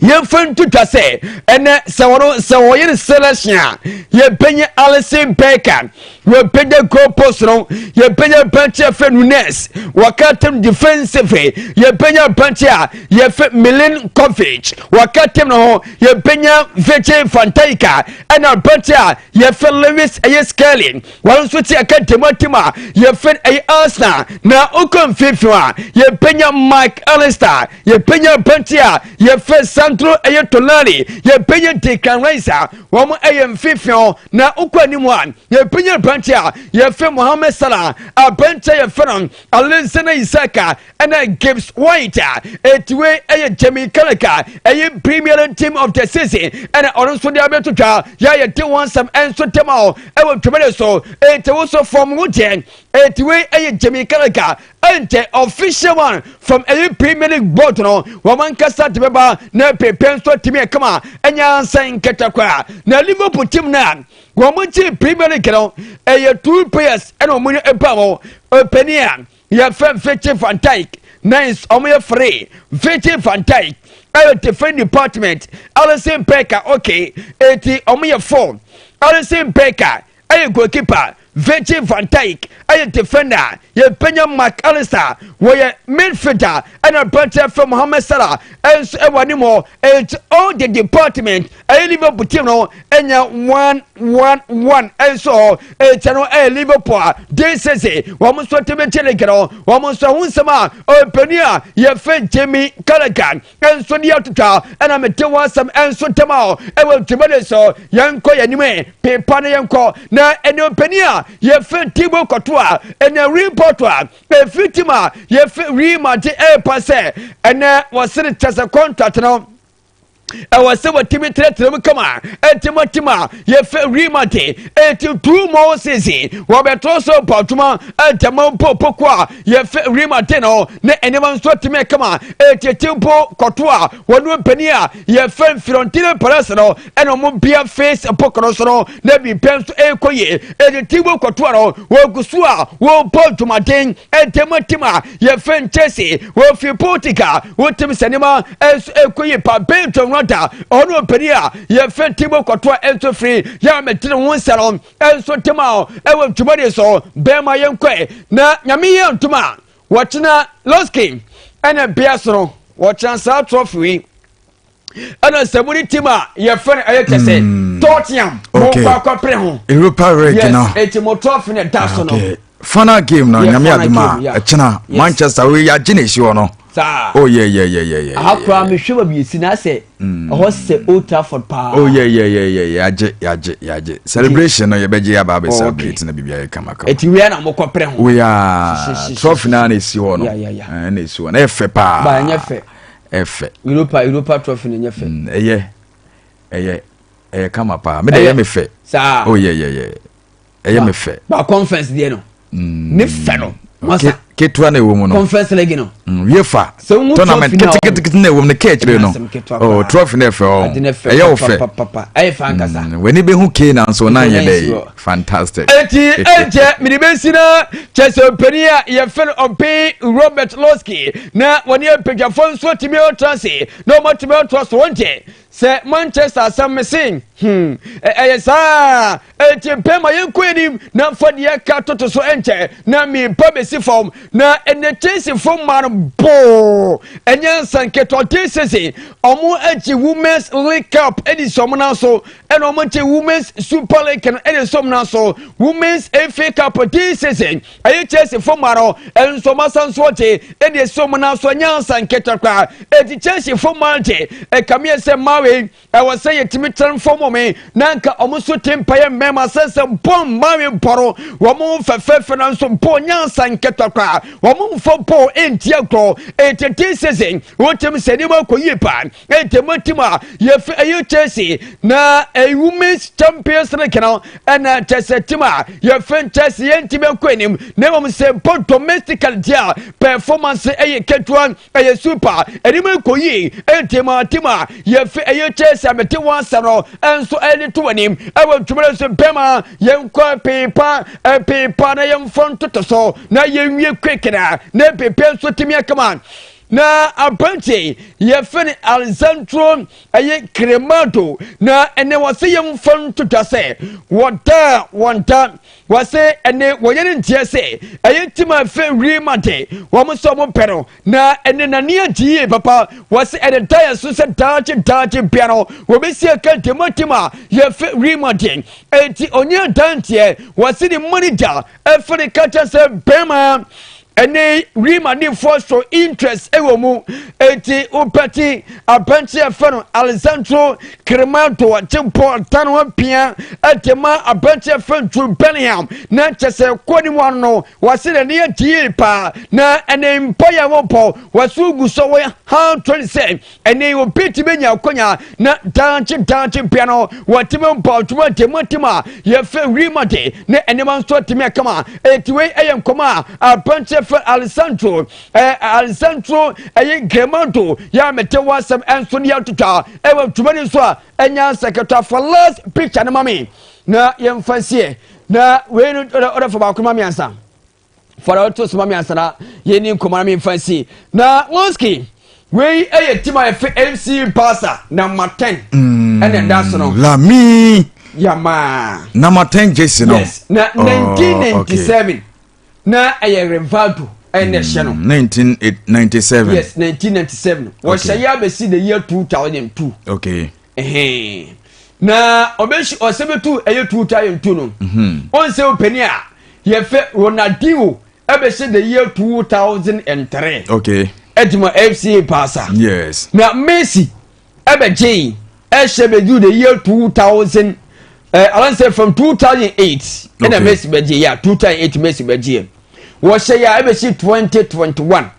yɛmfa ntutwa sɛ ɛnɛ sɛ wɔno sɛ wɔyɛ no selection a, yɛbɛnya Alisson Becker, yɛbɛnya goal post no, yɛbɛnya aberanteɛ fɛ Nunes, wɔka tam defensive, yɛbɛnya aberanteɛ a yɛfɛ Milinkovic, wɔka tam no ho, yɛbɛnya Virgil van Dijk, ɛna aberanteɛ a yɛfɛ Lewis ɛyɛ Skelly, wɔn nso te aka dɛm team a yɛfɛ ɛyɛ Arsenal. Na okɔ mfimfini a, yɛbɛnya Mac Allister, yɛbɛnya aberanteɛ a yɛfɛ Sandro ɛyɛ Tonali, yɛbɛnya Declan Rice a wɔn ɛyɛ mfimfini. Na okɔ anim a, yɛbɛnya aberanteɛ a yɛfɛ Mohamed Salah, aberanteɛ yɛfɛ no Alexander Isak, ɛna Gibbs White a etiwe ɛyɛ Jamie Carragher ɛyɛ Premier Team of the Season, ɛna ɔno nso de abɛto twa yɛayɛ de wɔn nsɛm ɛnso tɛm a ɛwɔ twɛmɛde so. Eti woso fam ho deɛ, etiwe ɛyɛ Jamie Carragher. Ɛnkyɛ official one from ɛyɛ Premier League board no, wɔn ankasa de bɛba na pepe nso tumi ɛkama ɛnya nsa nketekwa. Na Liverpool team na wɔn gye Premier League no, ɛyɛ two players ɛna wɔn ɛba wɔn ɔpanin a yɛfɛ Virgil van Dijk. Nice, wɔn yɛ free. Virgil van Dijk ɛyɛ defence department, Alisson Becker. Okay, eti wɔn yɛ four. Alisson Becker ɛyɛ goalkeeper, Virgil van Dijk ɛyɛ defender, yɛpɛnya Mac Allister wɔyɛ midfielder, ɛna aberanteɛ fɛ Mohamed Salah ɛnso ɛwɔ anim hɔ. Ɛnti all the department ɛyɛ Liverpool team no ɛnya 1 1 1 ɛnso hɔ. Ɛnti no ɛyɛ Liverpool a de sese wɔn nso tɛmɛ kyɛ league no, wɔn nso ho nsɛm a ɔpanin a yɛfɛ Jamie Carragher ɛnso de atotwa, ɛna mete wɔn asɛm ɛnso tɛm a ɛwɔ dwumadi so. Yɛnkɔ yɛn anim pepa no, yɛnkɔ na ɛne ɔpanin a yɛfɛ Thibaut Courtois, ɛna report a ɛfiri team a yɛfɛ Real Madrid ɛrepa sɛ ɛnɛ wɔsere kyɛ sɛ contract no ɛwɔ sɛ wɔtumi trɛtrɛ mu kama. Ɛntimi tim a yɛfɛ Real Madrid, ɛnti two more season wɔbɛtɔ so mpɔtoma ɛntɛma mpo poko a yɛfɛ Real Madrid no na ɛnneɛma nso tumi kama. Ɛtete mpo kɔto a wɔn mpanin a yɛfɛ Florentino Perez no ɛna wɔn bia face poko no so no na biribiara nso ɛrekɔ yie. Ɛtete mpo kɔto a no wɔgu so a wɔbɔ dwumaden ɛntɛma tim a yɛfɛ Chelsea, wɔfi Portugal, wɔtim sɛ nneɛma ɛnso ɛrekɔ yie pa. Benton Rada ɔno mpanin a yɛfɛ Thibaut Courtois ɛnso firi yɛ a mɛtene ho nsa no ɛnso ntɛm a ɛwɔ dwumadi so bɛrima. Yɛnkɔɛ na Nyame yɛ ntom a wɔkyena Losky ɛna bea so no wɔkyena saa trophy yi ɛna sɛ mo ne team a yɛfɛ no ɛyɛ kyɛ sɛ Tottenham mo nkɔ akɔpere ho. Europa League no. Yes, eti mo trophy no da so no. Final game no, Nyame adom a, ɛkyena Manchester wei yɛagye ne esi hɔ no. Saa. Oh yeah yeah yeah yeah yeah. Aha koraa mehwɛ ma bi esi na sɛ ɛhɔ sɛ Old Trafford paa. Oh yeah yeah yeah yeah, yɛagye yɛagye yɛagye. Celebration no yɛbɛgye aba abɛ celebrate na biribi ayɛ kama kama. Eti wia na mo kɔ pere ho. Wia trophy na na esi hɔ no. Ɛna esi hɔ na ɛfɛ paa. Ba ɛnyɛ fɛ. Ɛfɛ. Europa trophy na ɛnyɛ fɛ. Ɛyɛ kama paa. Me de ɛyɛ me fɛ. Saa. Oh yeah yeah yeah. Ɛyɛ me fɛ. Ba conference deɛ no. Ne fɛ no. Masa. Ketewa na ɛwɔ mu no. Conference League no. UEFA tournament ketekete na ɛwɔ mu no kɛkyire no. Oh, trophy na ɛfɛ ɔ. Ɛyɛ wo fɛ. Ɛyɛ fɛ ankasa. W'ani bɛhu kee na nso na nyɛ dɛ. Fantastic. Eti ɛnkyɛ mede bɛsi na kyɛ sɛ ɔpanin a yɛfɛ no ɔpen Robert Losky na wɔne apadwafoɔ nso atumi atra ase na wɔatumi atoa so wɔn nkyɛ sɛ Manchester asɛm mese ɛyɛ saa. Enti mpɛn ma yɛnkɔ anim na mfa deɛ ɛka toto so nkyɛ na meba bɛsi fam na ɛnɛ Chelseafo mmaa no boo ɛnyɛ nsa nketewa. This season ɔmo agye Women's League Cup ɛde si ɔmo nan so, ɛna ɔmo agye Women's Super League no ɛde si ɔmo nan so, Women's FA Cup. This season ɛyɛ Chelseafo mmaa no ɛnso ɔmo asan so agye ɛde si ɔmo nan so, ɛnyɛ nsa nketewa koraa. Eti Chelseafo mmaa no gye ɛkameɛ sɛ mmaa wei ɛwɔ sɛ yɛtumi transform wɔn na nka wɔn nso te mpaeɛ mmarima sɛ bɔn mmawe bɔro wɔn fɛfɛɛfɛ na nso bɔn nyansa nkɛtɔ koraa wɔn mfɔ bɔn nti agorɔ. Etete season wɔtɛm sɛ nneɛma akɔ yie paa. Ɛntɛm tim a yɛfɛ ɛyɛ Chelsea na ɛyɛ Women's Champions League no, ɛna kyɛ tim a yɛfɛ Chelsea yɛntumi akɔ anim, na mmom sɛ bɔ domestically deɛ a performance ɛyɛ ketewa, ɛyɛ super, ɛnim nkɔ yie. Ɛnti ma tim a yɛfɛ ɛyɛ Chelsea a mete wɔn asɛm no ɛnso ɛde to anim ɛwɔ ntoma no so. Bɛma yɛnkɔ peepa peepa na yɛmfa ntoto so na yɛnwie quick na peepa nso tumi akama na aberanteɛ yɛfɛ no Alessandro ɛyɛ Cremado na ɛnɛ wɔsɛ yɛmfa ntotwa sɛ wɔda wɔnda wɔsɛ ɛnɛ wɔyɛ no nteɛ sɛ ɛyɛ team a fɛ Real Madrid wɔn nso wɔn pɛ no na ɛnɛ n'ani agye yie papa. Wɔsɛ ɛnɛ da yɛ so sɛ daakye daakye bia no wɔbɛsi aka ntɛm team a yɛfɛ Real Madrid. Eti onye adanteɛ wɔsɛ ne manager ɛfɛ ne kakyɛ sɛ bɛrima ɛne Real Madrid foɔ so interest ɛwɔ mu. Eti wopɛti aberanteɛ ɛfɛ no Alessandro Cremado agye bɔɔl da no apia ɛde ma aberanteɛ ɛfɛ no Jude Bellingham na kyɛ sɛ kɔ ne mu ano no wɔse n'ani agye yie paa na ɛne mpa yɛ wɔbɔ wɔso gu so wɔ 127 ɛne obi tumi nya akonya na daakye daakye bia no wɔtumi bɔ adwuma ntɛmɔntɛm a yɛfɛ Real Madrid ne nneɛma nso atumi akama. Eti wei ɛyɛ nkɔmɔ a aberanteɛ fɛ Alessandro ɛyɛ Cremado yɛ a mete wɔ asɛm ɛnso ne yɛatotwa ɛwɔ dwuma no nso a ɛnya nsɛkɛtɔ. For last picture no ma me na yɛmfa nsiɛ na wei no ɔdɛ fa baako ma me ansa fara ɔto so ma me ansa na yɛni nkɔmɔ na memfa nsi na Lonsky wei ɛyɛ team a yɛfɛ FC Barca number 10 ɛna ɛda so no. Lami Yamal. Number 10 jersey no. Yes, na 1997 na ɛyɛ Rivaldo ɛna ɛhyɛ no. 1997. Yes, 1997 wɔhyɛ yɛ abɛsi the year 2002. Ɛhɛn na ɔbɛsi ɔsɛ bɛtu ɛyɛ 2002 no ɔnsɛ ɔpanin a yɛfɛ Ronaldinho ɛbɛhyɛ the year 2003 ɛdi ma FC Barca. Na Messi ɛbɛgye ɛhyɛ bɛdu the year 2000 alansɛ from 2008 ɛna Messi bɛgye yɛ 2008 Messi bɛgye wɔhyɛ yɛ a ɛbɛsi 2021.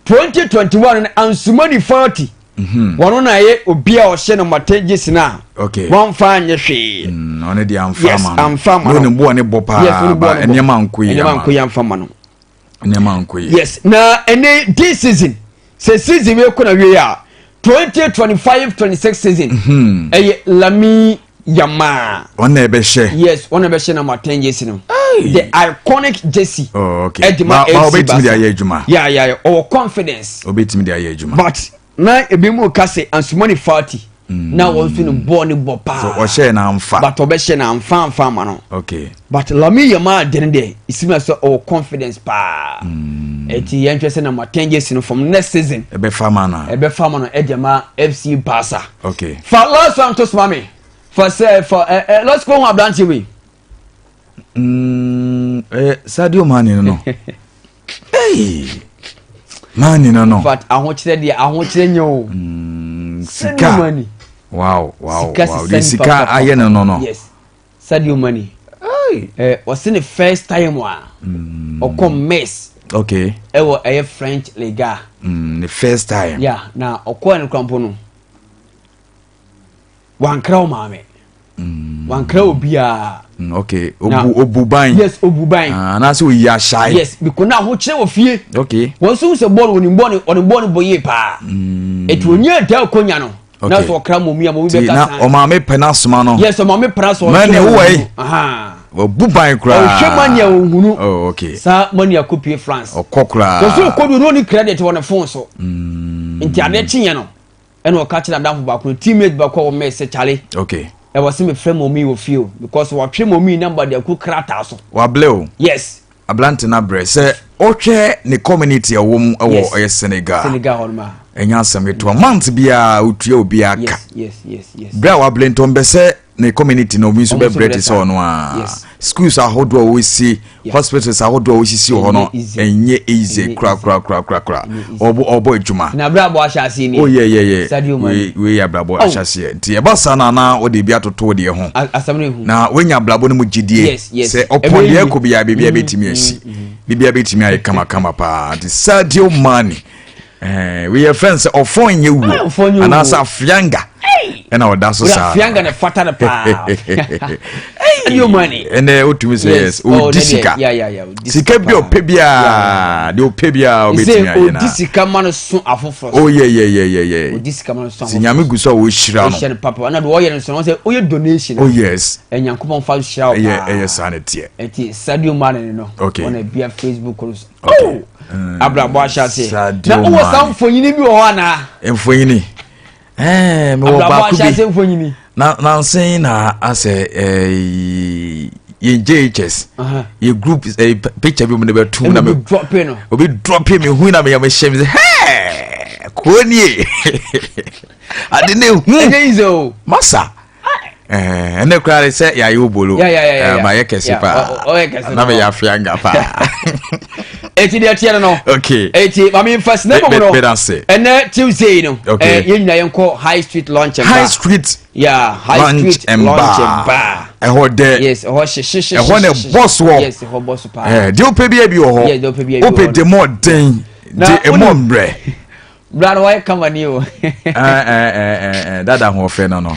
2021 no Ansumani Fati wɔn na ɛyɛ obi a ɔhyɛ no mate gye sina a wɔmfa nyɛ hwee. Ɔne deɛ amfa Yes. ama no. Amfa ama no. Ne boɔ ne bɔ paa. Yes, ne ba boɔ ne bɔ. nneɛma nko yie nneɛma ama nko yɛ amfa ma no. Nneɛma nko yie. Yes, na ɛne this season sɛ season wei kɔ na wie a 2025-26 season ɛyɛ Lami Yamal. Ɔno na ɛbɛhyɛ. Yes, wɔn na bɛhyɛ number 10 jersey no, the iconic jersey. Oh, okay. Ɛde ma Ba FC obetumi de Barca. ayɛ adwuma. Yeah, ɔwɔ confidence. Obetumi de ayɛ adwuma. But na ebi mu ka sɛ Ansumani Fati na wɔn nso ne bɔɔl ne bɔ paa. So ɔhyɛ na amfa. But ɔbɛhyɛ na amfa amfa ama no. But Lami Yamal de ne deɛ esi ma sɛ ɔwɔ confidence paa, eti yɛn hwɛ sɛ number 10 jersey no from next season ɛbɛfa ma no. Ɛbɛfa ma no ɛde ma FC Barca. Fa last one to soma me fa sɛ fa ɛ ɛ let's go ho aberante wei. Ɛyɛ Sadio Mane no. Hey! Mane no. In fact, ahokyerɛ deɛ ahokyerɛ nyɛ o. Sika. Sadio Mane. Wow. Sika Wow. sisa De nipa sika papa. ayɛ no. Yes, Sadio Mane. Hey. Ɔsi ne first time a ɔkɔ Metz ɛwɔ ɛyɛ French Liga. The first time. Yeah, na ɔkɔɔ ne krampo no wankra wo maame, wankra obiara. Okay, obu obu ban. Yes, obu ban. Ah, anaasɛ oyi ahyɛe. Yes, because na ahokyerɛ wɔ fie. Okay. Wɔn nso sɛ bɔɔl wɔn bɔɔl wɔn bɔɔl bɔ yie paa. Etu onye da akonya no. Na sɛ ɔkra mɔmi a mɔmi bɛ kasa. Na ɔmaame pɛ n'asoma no. Yes, ɔmaame pɛ n'asoma. Mɛni wowɔ yi. Wabu ban koraa. Ɔhwɛ mani a ohunu. Oh, okay. Saa mani akopie France. Ɔkɔ koraa. Wɔsɛ ɔkɔ do no ni credit wɔ ne phone so. Nti adeɛ kyenyɛ no. Ɛna ɔka kyerɛ adamfo baako no, teammate baako a wɔmɛ sɛ kyale. Okay. Ɛwɔ sɛ mefrɛ mɔmi wɔ fie o because wɔatwe mɔmi number de aku krataa so. Wablɛ o. Yes. Ablante no abrɛ sɛ ɔhwɛ ne community a ɔwɔ mu ɛwɔ ɔyɛ Senegal. Senegal hɔ nom a. Ɛnyɛ asɛm ketewa month biara otua obiara ka. Yes yes yes. Berɛ a wablɛ nti ɔmpɛ sɛ ne community no obi nso bɛbrɛ te sɛ ɔno a. Schools ahodoɔ a wɔsi, hospitals ahodoɔ a wɔsisi wɔ hɔ no ɛnyɛ easy korakorakorakora. Ɔbɔ ɔbɔ adwuma. Na abrabɔ ahyɛ aseɛ ni. Oh yeah yeah yeah. Sadio Mane. Wei yɛ abrabɔ ahyɛ aseɛ. Nti ɛba saa na na wɔde bi atoto deɛ ho. Asɛm no ehu. Na woanya abrabɔ no mu gyidie. Yes yes. Sɛ ɔpɔn deɛ ɛkɔ biara biribiara bɛtumi asi. Biribiara bɛtumi ayɛ kamakama paa. Nti Sadio Mane. Eh, wei yɛ fɛn sɛ ɔfɔn nyɛ wuo anaasɛ afianga ɛna ɔda so saa afianga na fata no paa ɛnɛ wotumi sɛ yes ɔdi sika sika bi ɔpɛ biara deɛ ɔpɛ biara ɔbɛtumi ayɛ na ɔdi sika ma no so afoforɔ oh yɛ yɛ yɛ yɛ yɛ ɔdi sika ma no so afoforɔ nyame gu so a ɔhyira no ɔhyɛ no papa ɛna deɛ ɔyɛ no so no sɛ ɔyɛ donation oh yes ɛnyankopɔn fa hyira wo paa ɛyɛ saa ne teɛ ɛti Sadio Mane no okay ɔna bia Facebook no so Okay. Oh! Abrabɔ ahyɛ ase. Na wowɔ saa mfonyini bi wɔ hɔ anaa? Mfonyini. Ɛɛ mewɔ baako bi. Abrabɔ ahyɛ ase mfonyini. Na nansen na asɛ ɛɛ yɛn JHS. Yɛ group ɛɛ picture bi mu de bɛ tum na mi. Obi drop no. Obi drop mi hu na mi yɛ mi hyɛ mi sɛ hɛɛ kò nie. Ade ne hu. Ɛnyɛ yi sɛ o. Masa. ɛnɛ koraa de sɛ yɛayɛ obolo mayɛ kɛse paa na meyɛ afeanga paa. Eti deɛ teɛ no no. Okay. Eti maame nfa sinɛ mu no. Bɛda se. Ɛnɛ Tuesday no. Okay. Yɛn nyinaa yɛn kɔ High Street Lunch and Bar. High Street. Yeah, High Street Lunch and Bar. Ɛhɔ dɛ. Yes, ɛhɔ hyehyehye. Ɛhɔ na ɛbɔ soɔ. Yes, ɛhɔ bɔ so paa. Ɛɛ deɛ wopɛ bi bi wɔ hɔ. Yes, deɛ wopɛ bi bi wɔ hɔ. Wopɛ de mɔ den. De ɛmɔ mbrɛ. Bra no wayɛ kama ni o. Dada ho ɔfɛ no no.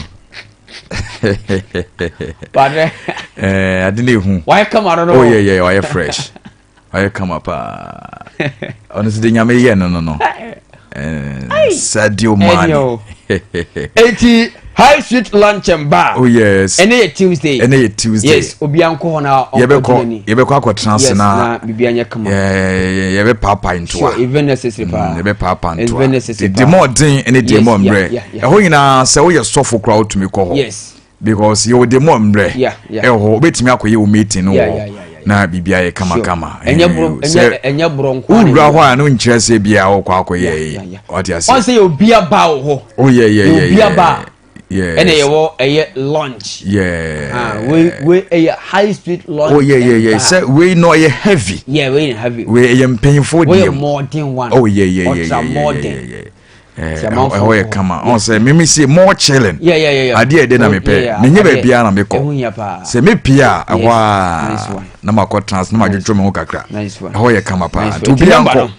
Padre. Eh, ade na ehu. Wayɛ kama no no. Oh yeah yeah, wayɛ fresh. Wayɛ kama paa. Ɔno nso de nyame yɛ no no no. Eh, Sadio Mane. Eti High Street Lunch and Bar. Oh yes. Ɛnɛ yɛ Tuesday. Ɛnɛ yɛ Tuesday. Yes, obi ankɔ hɔ na ɔnkɔ di n'ani. Yɛbɛkɔ akɔtena ase na. Yes, na biribi anyɛ kama. Yɛbɛ paapa ntoa. Sure, even necessary paa. Yɛbɛ paapa ntoa. Even necessary paa. Di mɔ ɔden ɛne di mɔ mbrɛ. Ɛhɔ nyinaa sɛ woyɛ sɔfo koraa wotumi kɔ hɔ. Yes. Because yɛwɔ di mɔ mbrɛ. Ɛwɔ hɔ wobɛtumi akɔyɛ wo meeting no wɔ hɔ na biribi ayɛ kamakama. Ɛnyɛ bro ɛnyɛ ɛnyɛ bro nko. Wowura hɔ a no nkyerɛ sɛ bia wokɔ akɔyɛ yi. Ɔte ase. Ɔn sɛ yɛ obi aba wɔ hɔ. Oh yeah yeah yeah. Obi aba. Yes. Ɛna yɛwɔ ɛyɛ lunch. Yeah. Ah, wei wei ɛyɛ high street lunch. Oh yeah yeah yeah. Sɛ wei no ɛyɛ heavy. Yeah, wei yɛ heavy. Wei ɛyɛ mpanyinfoɔ deɛ. Wei yɛ modern one. Oh yeah yeah yeah yeah Ultra yeah modern. yeah yeah. Ɛhɔ yɛ kama. Ɔn sɛ mimi se more chilling. Yeah yeah yeah. Adeɛ ɛde na mepɛ. Menyɛ baabiara na mekɔ. Ɛho hia paa. Sɛ mepie a ɛhɔ a na makɔ trans na madwodwo me ho kakra. Ɛhɔ yɛ kama paa. Nti obiara nkɔ.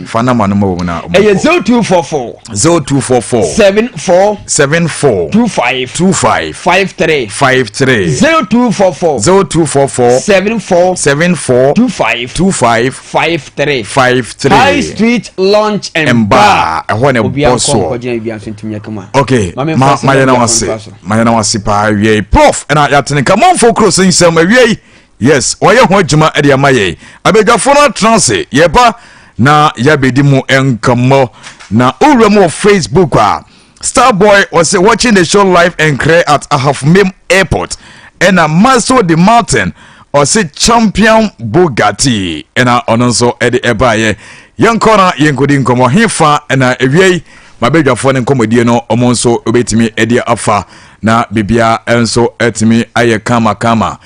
Fa nama no ma wɔn na. Ɛyɛ 0244. 0244. 74. 74. 25. 25. 53. 53. 0244. 0244. 74. 74. 25. 25. 53. 53. High Street Lunch and, and Bar. Ɛhɔ na ɛbɔ soɔ. Obiara nkɔ nkɔgyina biribiara nso ntumi nyɛ kama. Okay. Ma ma yɛn na wase. Ma yɛn na wase paa awie yi. Prof ɛna yɛatene ka manfo kuro so nsɛm awie yi. Yes, wɔayɛ ho adwuma de ama yɛn. Abadwafoɔ no atena ase, yɛba na yɛabɛdi mu nkɔmmɔ. Na wowura mu wɔ Facebook a, Starboy ɔsɛ watching the show live and clear at Ahafumem Airport. Ɛna Maso de Martin ɔsɛ champion Bugatti. Ɛna ɔno nso ɛde ɛbaeɛ. Yɛnkɔ na yɛnkɔdi nkɔmmɔ hefa ɛna awia yi mabadwafoɔ no nkɔmmɔdie no ɔmo nso wobɛtumi ɛde afa na biribiara nso atumi ayɛ kama kama.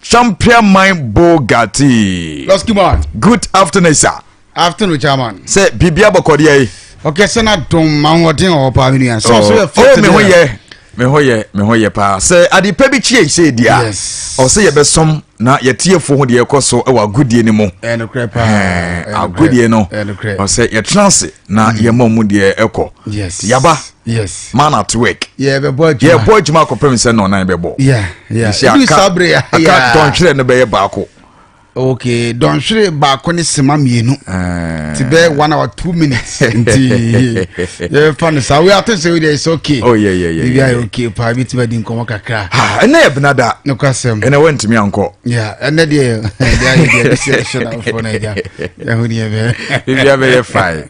Champion man Bugatti. Losky man. Good afternoon, sir. Afternoon, chairman. Sɛ biribiara bɔkɔdeɛ yi. Okay, sɛ na dɔn ma ahoɔden wɔ hɔ paa mi nua. Sɛ ɔso yɛ fit. Oh, me ho yɛ. Me ho yɛ, me ho yɛ paa. Sɛ ade pa bi kyi sɛ di a. Yes. Ɔsɛ yɛbɛsom na yɛtiefo ho deɛ ɛkɔ so wɔ agodie no mu. Ɛnokorɛ paa. Agodie no. Ɔsɛ yɛtena ase na yɛma mu deɛ ɛkɔ. Yes. Yaba. Yes. Man at work. Yɛbɛbɔ adwuma. Yɛbɔ adwuma akɔpem sɛ nɔnan bɛbɔ. Yeah. Ebi saa bere aka dɔnhwerɛ no bɛyɛ 1. Okay, dɔnhwere 1 ne sema 2. Ti bɛ 1 hour 2 minutes. Nti yɛbɛfa no saa. We are think say we there is okay. Oh yeah. Bibi ayɛ okay paa, bi ti bɛ di nkɔmɔ kakra. Ha, ɛnɛ yɛ benada. Nokwasɛm. Ɛnɛ wɔntumi ankɔ. Yeah, ɛnɛ deɛ ayɛ deɛ bi sɛ ɛhyɛ na afɔ na ɛgya. Ɛho deɛ bɛ. Bibi abɛyɛ fine.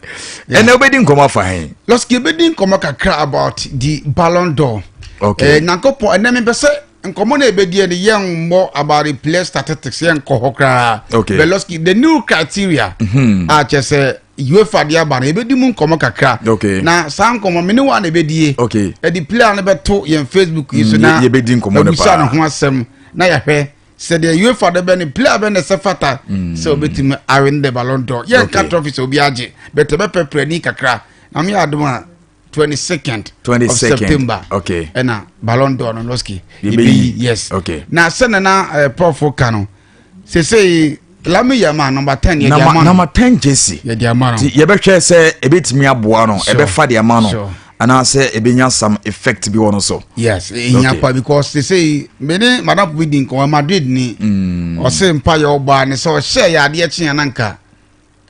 Ɛnɛ wobɛdi nkɔmɔ afa hɛn? Lɔski, ebedi nkɔmɔ kakra about the Ballon d'Or. Nyankopɔn, ɛnɛ mi bɛ sɛ nkɔmɔ na ebedi yɛ no, yɛn mmɔ about the player statistics, yɛn nkɔ hɔ koraa. But Lɔski, the new criteria a kyɛ sɛ UEFA de aba no, ebedi mu nkɔmɔ kakra. Na saa nkɔmɔ mi ne wa na ebedie. Ɛde player no bɛto yɛn Facebook yi so na yɛbɛdi nkɔmmɔ no ebusa paa. Ne ho asɛm na yɛhwɛ sɛdeɛ UEFA de bɛ ne player bɛ ne sɛ fata sɛ obetumi awin the Ballon d'Or. Yɛn ka trophy sɛ obi agye, but ɛbɛpɛpɛ ni kakra na mi yɛ adum a, 22nd 22nd. of September ɛna Ballon d'Or no, Lɔski, Yɛbɛyi. Yes. Na sɛnɛ na prof ka no sesei, Lamine Yamal, number 10, yɛde ama no. Number 10 jersey. Yɛde ama no. Nti yɛbɛhwɛ sɛ ebɛtumi aboa no, ɛbɛfa de ama no anaasɛ ebɛnya some effect bi wɔ no so. Yes, ehia pa because sesei mene madam bi di nkɔmɔ, Madrid ni, ɔse mpa yɛ ɔbaa ne sɛ ɔhyɛ yɛ adeɛ kyeɛ na nka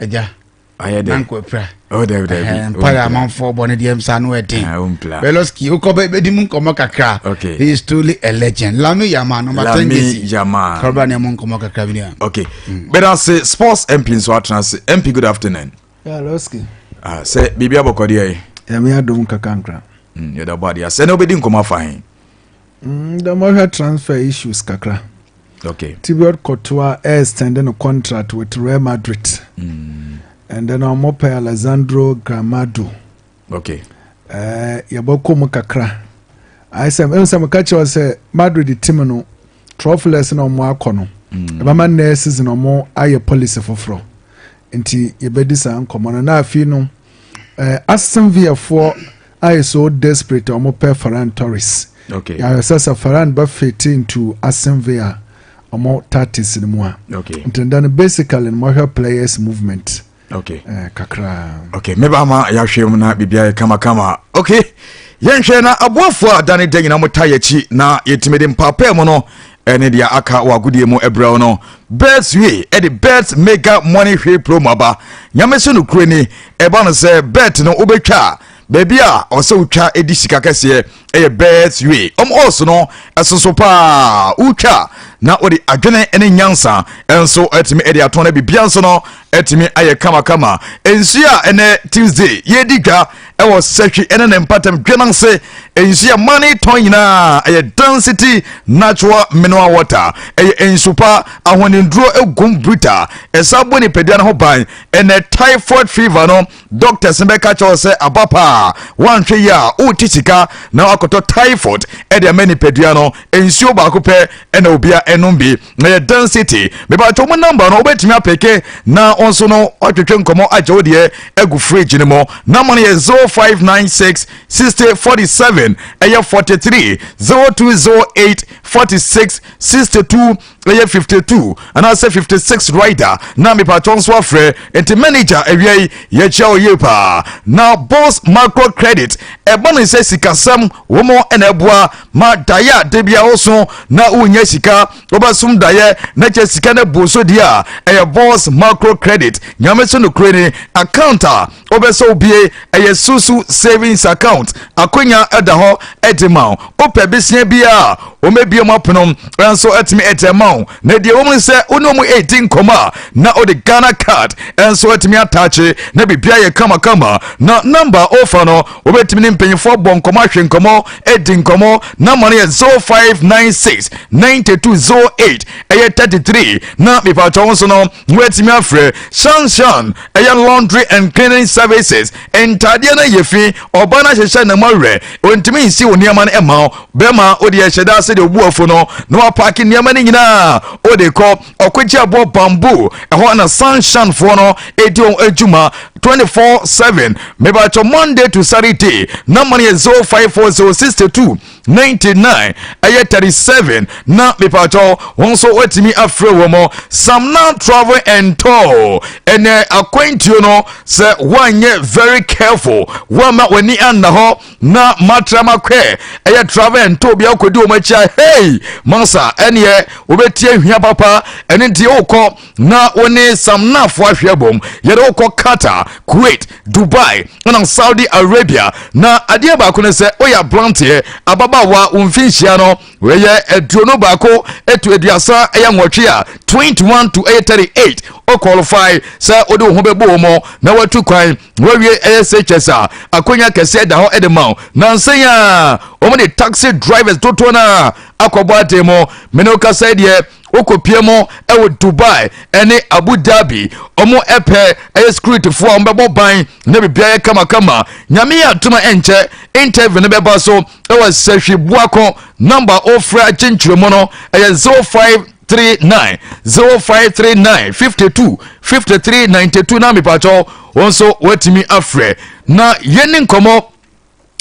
agya Ayɛ na dɛ nka apira. Oh, dabi, dabi. Mpa yɛ amanfoɔ bɔ ne deɛ msa no ɛden. Ah, wompla. Beloski, wokɔ bɛ bɛdi mu nkɔmɔ kakra. He is truly a legend, Lamine Yamal, number 10 Lamine jersey. Yamal. Kɔrɔba ne mu nkɔmɔ kakra bi ni a. Okay, bɛda ase. Sports MP nso atena ase. MP, good afternoon. Yeah, Losky. Ah, sɛ biribi abɔkɔdeɛ yi? Nyame adom kakankra. Yɛda bɔ adeɛ sɛ ne wobɛdi nkɔmmɔ afa he? Dɛm ɔhwɛ transfer issues kakra. Thibaut Courtois extending a contract with Real Madrid. And then ɔmo pɛ Alessandro Gramado. Yɛbɛkɔ mu kakra. Ayɛ sɛ ɛmu sɛ meka kyerɛ wo sɛ Madrid team no, trophies na ɔmo akɔ no. Ɛbɛma next season ɔmo ayɛ policy foforɔ. Nti yɛbɛdi saa nkɔmmɔ no. Na afei no, Aston Villa foɔ ayɛ so desperate a ɔmo pɛ Ferran Torres. Yàrá sɛ Ferran bɛ fit into Aston Villa ɔmo tactics no mu a. Nti nda no, basically no, mohwɛ players movement kakra. Okay, meba ma yɛahwɛ mu na biribia yɛ kamakama. Okay, yɛnhwɛ na aboafoɔ a dane da nyina mota yɛkyi na yɛtumi de mpaapaa mu no ɛne deɛ aka wɔ agodie mu ɛbrɛ wo no, Betway ɛde Bet Mega Money Hwee promo aba. Nyame so nokuro ni, ɛba no sɛ bet no wobɛtwa a, baabi a ɔsɛ wotwa di sika kɛseɛ ɛyɛ Betway. Ɔm ɔɔso no ɛsoso paa, wotwa na wode adwene ne nyansa ɛnso atumi ɛde atɔn no, biribia nso no atumi ayɛ kamakama. Nsuo a ɛnɛ Tuesday yɛdi dwa ɛwɔ Sɛhwi ɛne ne mpatam dwenase, nsuo a mane tɔn nyinaa ɛyɛ Density Natural Mineral Water. Ɛyɛ nsu pa, ahoniduro egum bruta, ɛsa bɔ nipadua no ho ban. Ɛnɛ typhoid fever no, doctors no bɛka kyerɛ wo sɛ aba paa, woanhwɛ yi a wote sika na wakɔtɔ typhoid ɛde ama nipadua no. Nsuo baako pɛ ɛna obia ɛnom bi na yɛ Density. Mebatwɛ mu number no, wobɛtumi apeke na wo nso no watwetwe nkɔmmɔ agye wo deɛ agu fridge no mu. Number no yɛ 0596 60 47 ɛyɛ 43, 0208 46 62 ɛyɛ 52 anaasɛ 56 rider na mepatwɔ nso afrɛ. Nti manager, awia yi yɛkyia wo yie paa. Na Boss Micro Credit, ɛbɔ no sɛ sikasɛm wɔ mo ɛna ɛboa ma daeɛ a da bia wo so na wonya sika, wobɛsom daeɛ na kyɛ sika no bu so deɛ a, ɛyɛ Boss Micro Credit. Nyame so nokorɛ ni, account a wobɛsɛ wobie ɛyɛ Susu savings account. Akonya ɛda hɔ ɛde ma wo, wopɛ besia bi a wɔmɛbie mu apono nso atumi ɛde ma wo. Na deɛ wɔ mu sɛ wo ne ɔmu ɛdi nkɔmmɔ a, na wode Ghana Card nso atumi ataakye na biribia yɛ kamakama. Na number ofa no, wobɛtumi ne mpanyinfoɔ bɔ nkɔmmɔ, ahwɛ nkɔmmɔ, ɛdi nkɔmmɔ. Number no yɛ 0596 9208 ɛyɛ 33 na mepatwɛ wo nso no woatumi afrɛ Shanshan, ɛyɛ laundry and cleaning services. Ntadeɛ no yɛ fi, ɔba no ahyehyɛ ne mu awerɛ, ɔntumi nsi wo nneɛma no ɛma wo. Bɛrima wode ɛhyɛ da sɛdeɛ obu afo no na wapaake nneɛma no nyinaa wode kɔ ɔkɔgye aboɔ bamboo ɛhɔ na Sunshinefoɔ no ɛdi wɔn adwuma 24/7. Mebatwɛ Monday to Saturday. Number no yɛ 0540 62 99 ɛyɛ 37 na mepatɔ wɔn nso watumi afrɛ wɔ mo. Samna Travel and Tour, ɛnɛ akwantuo no, sɛ woanyɛ very careful, woama w'ani anna hɔ na matra makwɛ ɛyɛ travel and tour bi akɔdi wɔn akyi a, hey masa, ɛneɛ wobɛtie hwia papa. Ɛno nti wokɔ na wo ne Samnafoɔ ahwɛ bom, yɛde wokɔ Qatar, Kuwait, Dubai ɛna Saudi Arabia. Na adeɛ baako ne sɛ woyɛ aberanteɛ, ababaawa, wo mfinhyia no wɔyɛ 21 etu 38 a, 21 to ɛyɛ 38, o qualify sɛ wode wo ho bɛbɔ wɔ mu na watu kwan. Wawie ɛyɛ SHS a, akonnwa kɛseɛ da hɔ ɛde ma wo. Nansɛn a wɔn de taxi drivers dodoɔ no a akɔbɔ ade mu mene wo kasa deɛ, wokɔpie mu ɛwɔ Dubai ɛne Abu Dhabi, ɔmo ɛpɛ ɛyɛ securityfoɔ a ɔmo bɛbɔ ban na biribiara yɛ kamakama. Nyame yɛ atoma, ɛnkyɛ interview no bɛba so ɛwɔ Sɛhwi Buako. Number ofrɛ agye nkyerɛmu no ɛyɛ 0539 0539 52 53 92 na mepakyɛw wɔn nso wɔatumi afrɛ na yɛne nkɔmmɔ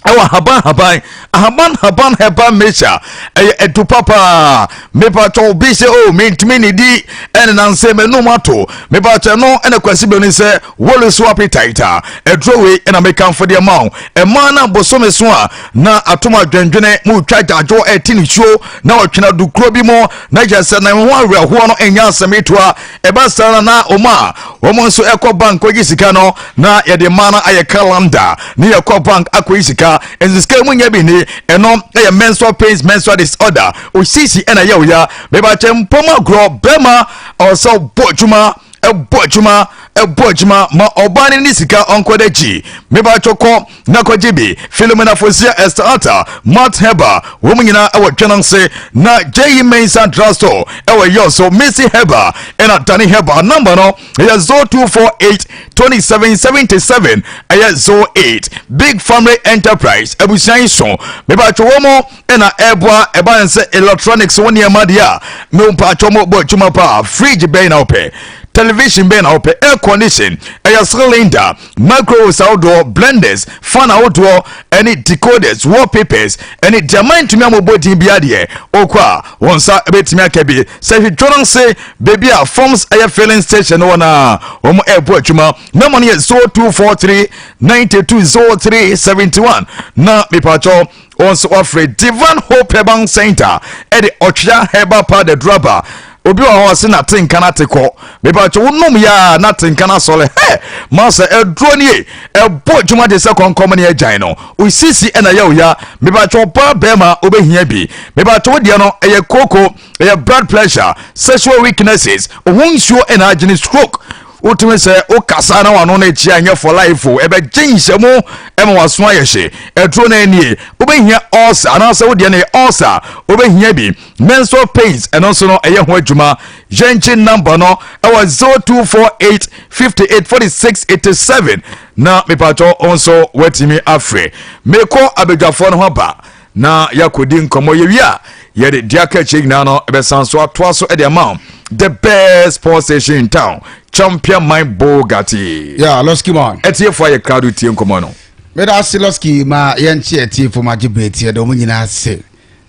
ɛwɔ haban haban ahaban haban herbal mixture. Ɛyɛ ɛdu papa. Mepatɔ obi sɛ o mentumi ne di ɛne nansɛ m'anum ato. Mepatɔ no ɛna Kwasi bɛni sɛ wɔle so appetite a, ɛduro wei ɛna mekamfo deɛ ma wo. Ɛmaa no bosome so a na atom adwendwene mu twa gyadwo ɛte ne suo na ɔtwena dukuro bi mu na kyerɛ sɛ na ho awerɛhoɔ no ɛnyɛ asɛm etoa. Ɛba saa na wɔn a wɔn nso ɛkɔ bank kɔgye sika no na yɛde mmaa no ayɛ calendar ne yɛkɔ bank akɔyi sika nso sika mu nyɛ bi ni. Ɛno ɛyɛ menstrual pains, menstrual disorder, osisi ɛna ɛyɛ oya. Mebakyɛ mpɔm agorɔ bɛrima ɔsɛ bɔ adwuma, ɛbɔ adwuma, ɛbɔ adwuma ma ɔbaa no ne sika ɔnkɔ n'akyi. Mebakyɛ kɔ na kɔgye bi. Philomena Fosia, Esther Ata, Matt Heber, wɔn nyinaa ɛwɔ Dwenanse na J Mensa Drugstore ɛwɔ yɛ so. Missy Heber ɛna Danny Heber number no ɛyɛ 0248 27 77 ɛyɛ 08. Big Family Enterprise, abusua yi so mebakyɛ wɔn mo ɛna ɛboa ɛba ne sɛ electronics wɔn nneɛma deɛ a mempakyɛ wɔn bɔ adwuma paa. Fridge bɛn na wopɛ? Television bɛn na wopɛ? Air condition, ɛyɛ cylinder, microwaves ahodoɔ, blenders, fan ahodoɔ ɛne decoders, wallpapers ɛne diamant ntumi amobɔ din bi adeɛ okɔ a wɔn nsa bɛtumi aka bi. Sɛ hwedwo no se beebi a Forms ɛyɛ filling station no wɔ na wɔn ɛrebɔ adwuma. Nɔmba no yɛ 0243 92 03 71 na mipatwɔ wɔn nso wɔafrɛ. Divine Hope Herbal Center ɛde ɔtwea herbal powder duraba. Obi wɔ hɔ ɔse nate nka no ate kɔ. Mepatwɛ wonom yɛ a nate nka no asɔre hɛ masa. Ɛduro nie, ɛbɔ adwuma de sɛ kɔnkɔm ne agyan no osisi ɛna yɛ oya. Mepatwɛ ɔbaa, bɛrima wobɛhia bi. Mepatwɛ wo deɛ no ɛyɛ koko, ɛyɛ blood pressure, sexual weaknesses, ho nsuo ɛna agyene, stroke. Wotumi sɛ wokasa na wano no akyi anyɛ for life o, ɛbɛgye nhyɛmu ɛma waso ayɛ hye. Ɛduro no anie. Wobɛhia ulcer anaasɛ wodeɛ no yɛ ulcer, wobɛhia bi. Menstrual pains, ɛno nso no ɛyɛ ho adwuma. Yɛnkye number no ɛwɔ 0248 58 46 87 na mepatɔ nso watumi afrɛ. Mekɔ abadwafoɔ no ho aba na yɛakɔdi nkɔmmɔ. Yɛwie a, yɛde deɛ aka akyire nyinaa no ɛbɛsan so atoa so de ama wo. The best sports station in town, Champion Man Bogatti. Yeah, Losky man. Ɛtiefoɔ ayɛ crowd tie nkɔmmɔ no. Meda ase, Losky. Ma yɛnkye atiefo ma gye berɛ tie de ɔmo nyinaa ase.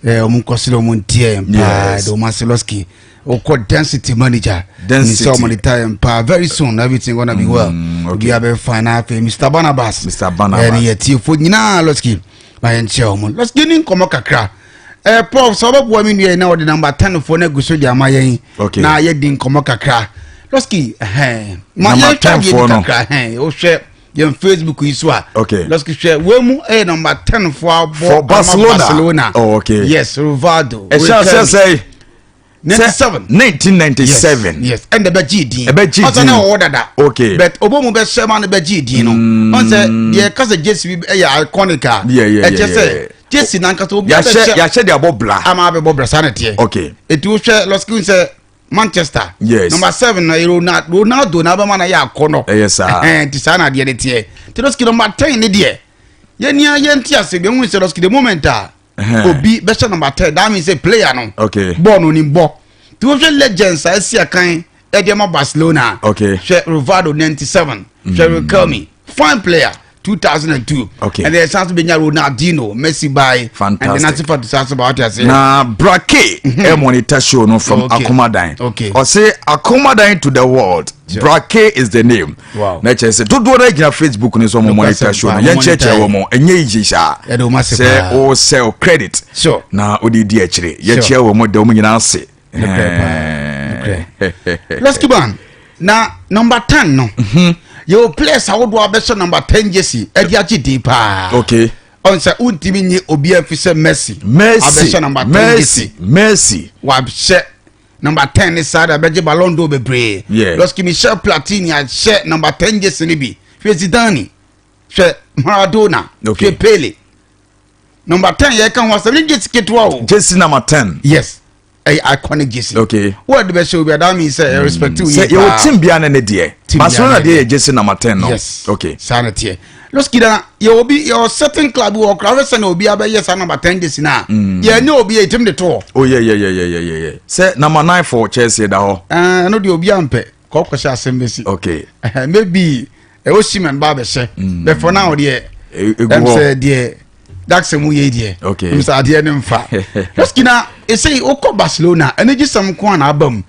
Ɔmo nkɔ so de ɔmo ntie yɛn paa. De ɔmo ase, Losky. Wokɔ density manager. Density. Sɛ ɔmo de ta yɛn paa. Very soon everything gonna be well. Obi abɛ fine. Na afei Mr Barnabas. Mr. Barnabas. Ɛne yɛ tiefo nyinaa, Losky. Ma yɛnkyɛ ɔmo. Losky ni nkɔmmɔ kakra. Prof, sɛ ɔbɛboa me nua yi na ɔde number 10 foɔ no agu so de ama yɛn. Na yɛdi nkɔmmɔ kakra. Losky, ɛhɛn. Ma Number yɛnhwɛ 10 adeɛ foɔ bi no. kakra. Ɛhɛn. Wohwɛ yɛn Facebook yi so a. Losky, hwɛ wei mu ɛyɛ number 10 foɔ abɔ For ama Barcelona. Barcelona. Oh, okay. Yes, Rivaldo. Ɛhyɛ aseɛ sɛ 97. 1997. Yes, ɛnna ɛbɛgye din. Ɛbɛgye Ɔsɛ din. na ɔwɔ dada. But obo mu bɛhyɛ ma no bɛgye din no. Ɔn sɛ deɛ kasa jersey bi ɛyɛ iconic a. Ɛkyɛ sɛ jersey nankasa obi yɛahyɛ abɛhyɛ yɛahyɛ de abɔ bla. Ama abɛbɔ bra saa na teɛ. Eti wohwɛ, Losky, sɛ Manchester. Number 7 na yɛ Ronaldo, Ronaldo na abɛma na yɛ akɔ no. Ɛyɛ saa. Ɛhɛn, nti saa na adeɛ ne teɛ. Nti Losky, number 10 ne deɛ yɛnia yɛnte ase bi ehun sɛ, Losky, the moment a obi bɛhyɛ number 10, that means say player no bɔɔl no ni bɔ. Nti wohwɛ legends a ɛsi akan ɛde ama Barcelona, hwɛ Rivaldo 97, hwɛ Riquelme, fine player. 2002. Okay. Ɛnna yɛsan so bɛnya Ronaldinho, Messi bae. Fantastic. Ɛnna Nancy Fatu san so ba, wate aseɛ. Na Brake mm monitor show no from Okay. Akomadan. Okay. Ɔse Akomadan to the world. Brake is the name. Wow. Na kyerɛ sɛ dodoɔ no agyina Facebook no so ɔmo monitor show no. Nokwasɛm paa, Yɛnkyerɛkyerɛ wɔ mo ɛnyɛ easy saa. Yɛde wɔn ase Sɛ paa. o sell credit. Sure. Na o de di akyire. Yɛkyerɛ wɔ mo da wɔn nyinaa ase. Nokorɛ paa, nokorɛ. Let's keep on. Na number 10 no, yɛwɔ players ahodoɔ a bɛhyɛ number 10 jersey ɛde agye din paa. Okay. Ɔn sɛ wontumi nye obi afi sɛ Messi. Messi. Abɛhyɛ number 10 Messi. jersey. Messi. Wahyɛ number 10 ne saa de abɛgye Ballon d'Or bebree. Lɔski Michel Platini ahyɛ number 10 jersey no bi. Hwɛ Zidane, hwɛ Maradona, hwɛ Pele. Number 10 yɛ ka ho asɛm ne jersey ketewa o. Jersey number 10. Yes, ɛyɛ iconic jersey. Wɔde bɛhyɛ obi a, that means sɛ ɛ respect wo Sɛ yie yɛwɔ paa. team bia ne ne deɛ. Team Barcelona biara ne deɛ yɛ jersey number 10 no. Yes. Okay. Saa na teɛ. Lɔski na yɛ obi, yɛ certain club wɔ ɔkora hwɛ sɛ na obi abɛyɛ saa number 10 jersey na yɛ nye obi yɛ etim de to hɔ. Oh yeah. Sɛ number 9 for Chelsea da hɔ. Ɛɛ, ɛno deɛ obi ampɛ kɔkɔhyɛ asɛm bɛsi. Maybe ɛwɔ Simen ba abɛhyɛ, but for now deɛ Egu ɛm hɔ. sɛ deɛ Jackson mu yɛ deɛ ɛm sɛ adeɛ ne nfa. Lɔski na ɛsɛ wokɔ Barcelona, ɛne gye sɛm ko a na aba mu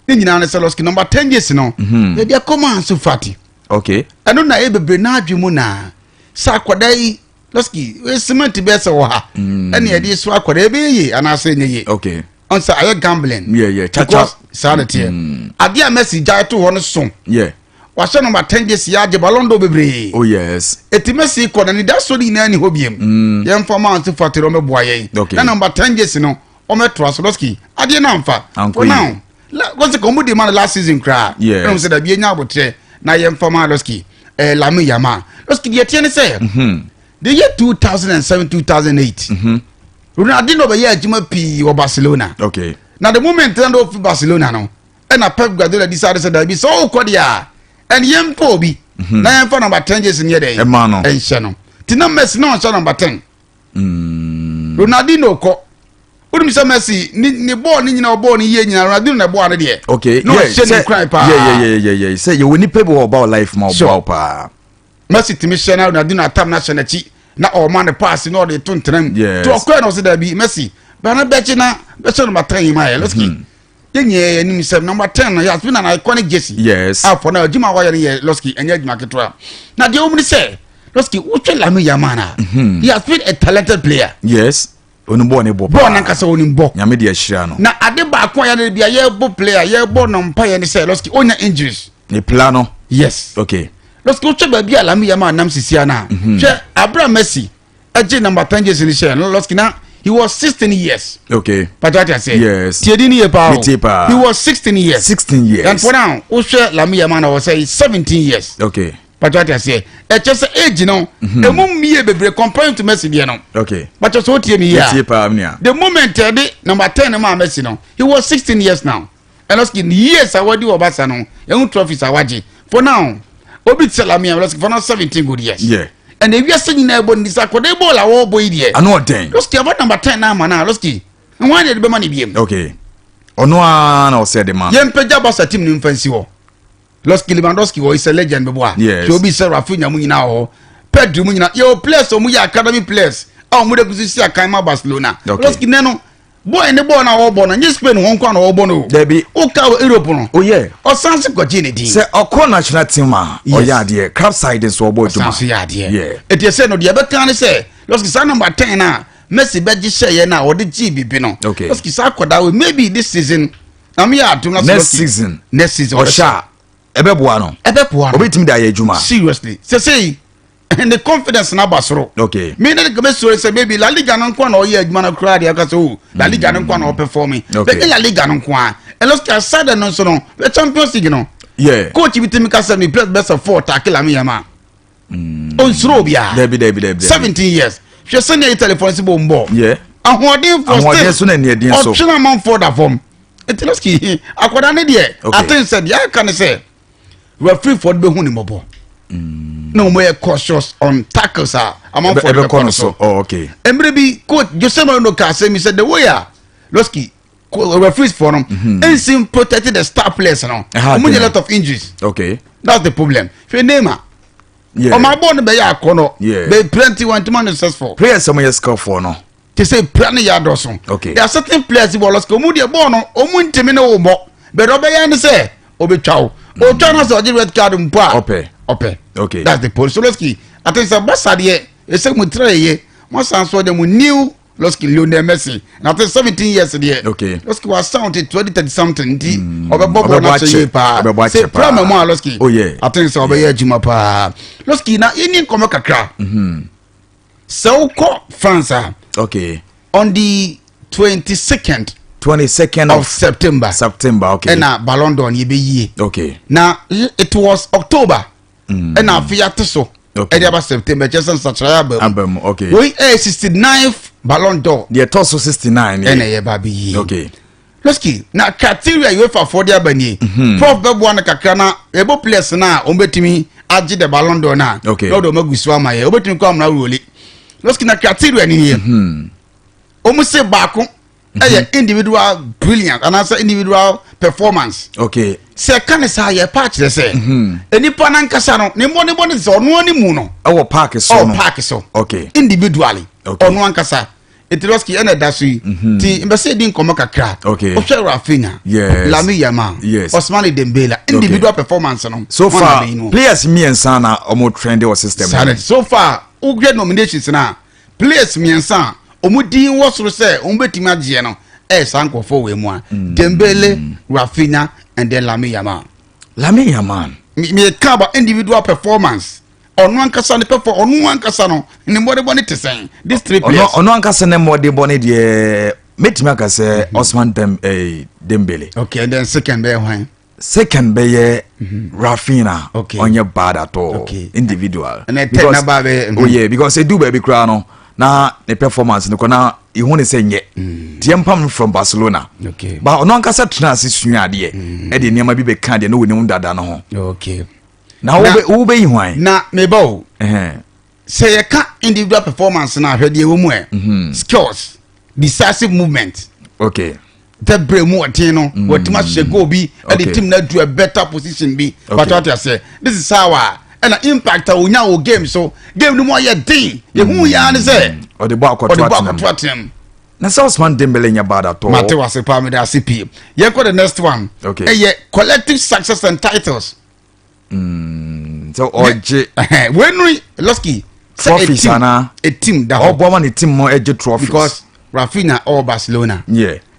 ne nyinaa ne sɛ lɔski number 10 jersey no yɛde akɔma Ansu Fati. Ɛno na ɛyɛ bebree n'adwe mu na sɛ akwadaa yi, lɔski, wei cement bɛɛ sɛ wɔ ha ɛne yɛde so akwadaa, ɛbɛyɛ yie anaasɛ ɛnyɛ yie? Ɔn sɛ ayɛ gambling. Cha cha. Because saa na teɛ, adeɛ a Messi gyae to hɔ no so wahyɛ number 10 jersey agye Ballon d'Or bebree. Eti Messi kɔ na ne da so ne nyinaa ni hɔ biem, yɛmfa ma Ansu Fati no ɔmɛboa yɛn na number 10 jersey no ɔmɛtoa so. Lɔski, adeɛ no amfa. Ankɔ For yie. now wɔsɛ ka ɔmo de ma no last season koraa. Ɛna sɛ dabi, enya abotire na yɛmfa ma lɔski Lamine Yamal. Lɔski, deɛ teɛ ne sɛ the year 2007, 2008, Ronaldinho bɛyɛ adwuma pii wɔ Barcelona. Na the moment na ofi Barcelona no, ɛna Pep Guardiola decide sɛ dabi, sɛ ɔkɔ deɛ a, ɛne yɛmfa obi na yɛmfa number 10 jersey no yɛ dɛn? Ɛma no. Ɛnhyɛ no. Nti na Messi na ɔnhyɛ number 10. Ronaldinho kɔ, wonim sɛ Messi ne bɔɔl ne nyina, ɔbɔɔl ne yie nyina, Ronaldinho na ɛbɔɔl no deɛ na ɔhyɛ ne nkran paa. Yeah. Sɛ yɛwɔ nipa bi wɔ ɔba wɔ life ma ɔboa wo paa. Messi tumi hyɛ na Ronaldinho atam na hyɛ n'akyi na ɔma ne pass na ɔde to ntena mu. To ɔkɔɛ na ɔsɛ dabi, Messi bana bɛkye na bɛhyɛ number 10 yi ma yɛ. Lɔski, yɛn nyɛ yɛn nim sɛ number 10 no has been an iconic jersey. A for now, adwuma a wɔyɛ no yɛ, lɔski, ɛnyɛ adwuma ketewa. Na deɛ wɔn ni sɛ, lɔski, wotwe Lamine Yamal a, he has been a talented player. Yes. Onu bɔɔl ne bɔ paa. Bɔɔl nankasa onim bɔ. Nyame de ahyira no. Na ade baako a yɛde bi a yɛbɔ player, yɛbɔ no mpa yɛ ne sɛ, lɔski, onya injuries. Ne pla no. Lɔski, wotwe baabi a Lamine Yamal nam sisi ana, hwɛ abira Messi ɛgye number 10 jersey ni hyɛ no, lɔski, na he was 16 years. Pàtó ati ase. Tie di ni yɛ paa o. Metie paa. He was 16 years. 16 years. And for now, wohwɛ Lamine Yamal na wɔ sɛ 17 years. Pàtó ati ase, ɛkyɛ sɛ age no emu mmie bebree comparing to Messi deɛ no. Pàtó sɛ o tie mi yie Metie a, paa, mi nua. the moment ɛde number 10 maa Messi no, he was 16 years now. Ɛnna years a wɔdi wɔ Barca no, ɛhu trophies a wagye. For now, obi ti sɛ Lamine Yamal, for now, 17 good years. Ɛna ewiase nyinaa ɛbɔ ne nisa akɔda bɔɔl a wɔrebɔ yi deɛ, Ano ɔden. lɔski, aba number 10 na ama na, lɔski, wɔn a yɛde bɛma ne biem. Okay. Ɔno ara na ɔsɛ de ma. Yɛn mpagya Barca team ne nfa nsi hɔ. Lɔski, Lewandowski wɔ, is a legend bɛbɔ a. Sɛ obi sɛ Raphinha mu nyinaa wɔ hɔ, Pedri mu nyinaa, yɛwɔ players a wɔn yɛ academy players a wɔn de kusi si akan ma Barcelona. Lɔski, nɛ no bɔɔl ne bɔɔl na wɔbɔ no nye Spain wɔn kɔ na wɔbɔ no o. Dabi. O ka wɔ Europe no. Oh yeah. Ɔsan se kɔgye ne din. Sɛ ɔkɔ national team a, ɔyɛ adeɛ. Club side nso ɔbɔ adwuma. Ɔsan so yɛ adeɛ. Eti ɛsɛ no deɛ ɛbɛka ne sɛ, lɔski, saa number 10 na Messi bɛgye hyɛ yɛ na ɔde gye bibi no. Lɔski, saa akɔda wei, maybe this season na mi yɛ atum na Next season. Next season. Ɔhyɛ a, ɛbɛboa no. Ɛbɛboa no. Obetumi de ayɛ adwuma. Seriously, sɛsɛyi ne confidence na ba soro. Mi ne bɛ sori sɛ maybe La Liga no nko na ɔyɛ adwuma no koraa deɛ, ɔka sɛ o La Liga no nko na ɔperform. Bɛnyɛ La Liga no nko a, ɛlɔski, aside no nso no, bɛ Champions League no, coach bi timi ka sɛ mi players bɛ sɛ four tackle Lamine Yamal, onsoro obiara. Dabi, dabi, dabi. 17 years, hwɛ sɛnea Italy fɔ nsi bɔ n bɔ. Ahoɔden fɔ. Ahoɔden so na aniɛden so. Ɔtwene amanfoɔ da fam. Eti lɔski, akwadaa ne deɛ, aten sɛ deɛ aka ne sɛ referee fɔ de bɛ hu ne mɔbɔ na wɔn yɛ cautious on tackles a amanfoɔ de bɛkɔ no so. Oh, okay. Mmerɛ bi, coach Jose Mourinho ka asɛm yi sɛ the way a, lɔski, referees fɔ no nsi protect the star players no, wɔn nyɛ lot of injuries. That's the problem. Hwɛ Neymar. Ɔmo abɔ no bɛyɛ akɔnɔ. Bɛ plenty wɔn ntoma no successful. Players a wɔyɛ skillful no. Te sɛ pira ne yɛ adɔso. There are certain players wɔ lɔsika ɔmo deɛ bɔɔl no ɔmo ntumi ne wo bɔ bɛrɛ ɔbɛyɛ ne sɛ ɔbɛtwa wo. Ɔtwa no sɛ ɔgye red card mpo a. Ɔpɛ. Ɔpɛ. That's the point. So lɔsiki ati sɛ bɔsa deɛ ɛsɛ mu tira yɛ mo san so ɔde mo new lɔsiki Lionel Messi na ati 17 years deɛ. Lɔsiki wa sound te 20 30 something nti ɔbɛbɔ bɔɔl na kyɛ yie paa. Sɛ pira mɛ mu a lɔsiki. Ati sɛ ɔbɛyɛ adwuma paa. Lɔsiki na yɛ ni nkɔmɔ kakra. Sɛ wokɔ France a. On the 22nd. 22nd of September. September, okay. Ɛna Ballon d'Or ni ebe yie. Na it was October. Ɛna afi ate so. Ɛde aba September kyɛ sɛ nsakyerɛ aba mu. Aba mu, okay. Wei ɛyɛ 69th Ballon d'Or. Deɛ ɛtɔ so 69. Ɛna ɛyɛ ba bi yie. Lɔski na criteria UEFA foɔ de aba nie. Prof bɛboa no kakra na ɛbɔ players na wɔn bɛtumi agye the Ballon d'Or na. Na ɔde wɔn agu so ama yɛ. Wɔbɛtumi kɔ amuna wuroli. Lɔski na criteria ni nie. Wɔn se baako ɛyɛ individual brilliance anaasɛ individual performance. Sɛ ɛka ne saa yɛ pa kyerɛ sɛ nipa nankasa no ne mmɔ ne bɔ ne sɛ ɔno ani mu no. Ɛwɔ park so no. Ɛwɔ park so. Individually. Ɔno ankasa. Eti lɔski ɛna ɛda so yi. Ti mbɛsɛ edi nkɔmɔ kakra. Ɔhwɛ Rafinha. Lamine Yamal. Ousmane Dembele. Individual performance no. So far players mmiɛnsa na ɔmo trend wɔ system. Saa so far wogɛ nominations na players mmiɛnsa a ɔmo din wɔ soro sɛ ɔmo bɛtumi agyeɛ no ɛyɛ saa nkurɔfoɔ wɔ mu a Dembele, Rafinha and then Lamine Yamal. Lamine Yamal. Mi ka about individual performance. Ɔno ankasa ne pɛfɔ ɔno ankasa no ne mmɔdebɔ ne te sɛn these three players. Ɔno ankasa ne mmɔdebɔ ne deɛ mɛtumi aka sɛ Ousmane Dembele. Okay, and then second bɛyɛ hwan? Second bɛyɛ Rafinha. Ɔnyɛ bad at all. Individual. And then third na ba bɛyɛ. Oh yeah, because edu baabi koraa no na ne performance no kɔ na ihu ne sɛ nyɛ. Tiɛ mpam from Barcelona. Ba ɔno ankasa tena ase sua adeɛ. Ɛde nneɛma bi bɛka deɛ na wɔn nim dada no ho. Na wo bɛyi hwan? Na meba o. Sɛ yɛka individual performance na ahwɛ deɛ ɛwɔ mu ɛ. Skills, decisive movement. Tɛbrɛ mu ɔten no wɔtumi ahyɛ goal bi ɛde team na do a better position bi. Pàtó ati ase this is how a ɛna impact a onya wɔ game so game no mu ɔyɛ den ehu yaa ni sɛ ɔde bɔ akɔto atenam. Na sɛ Ousmane Dembele nyɛ bad at all. Mate wase paa, mede ase pii. Yɛnkɔ the next one. Ɛyɛ collective success and titles. Sɛ ɔgye. Wenu lɔski. Trophies ana. A team da hɔ. Ɔbɔ ma ne team mo ɛgye trophies. Because Rafinha ɔwɔ Barcelona.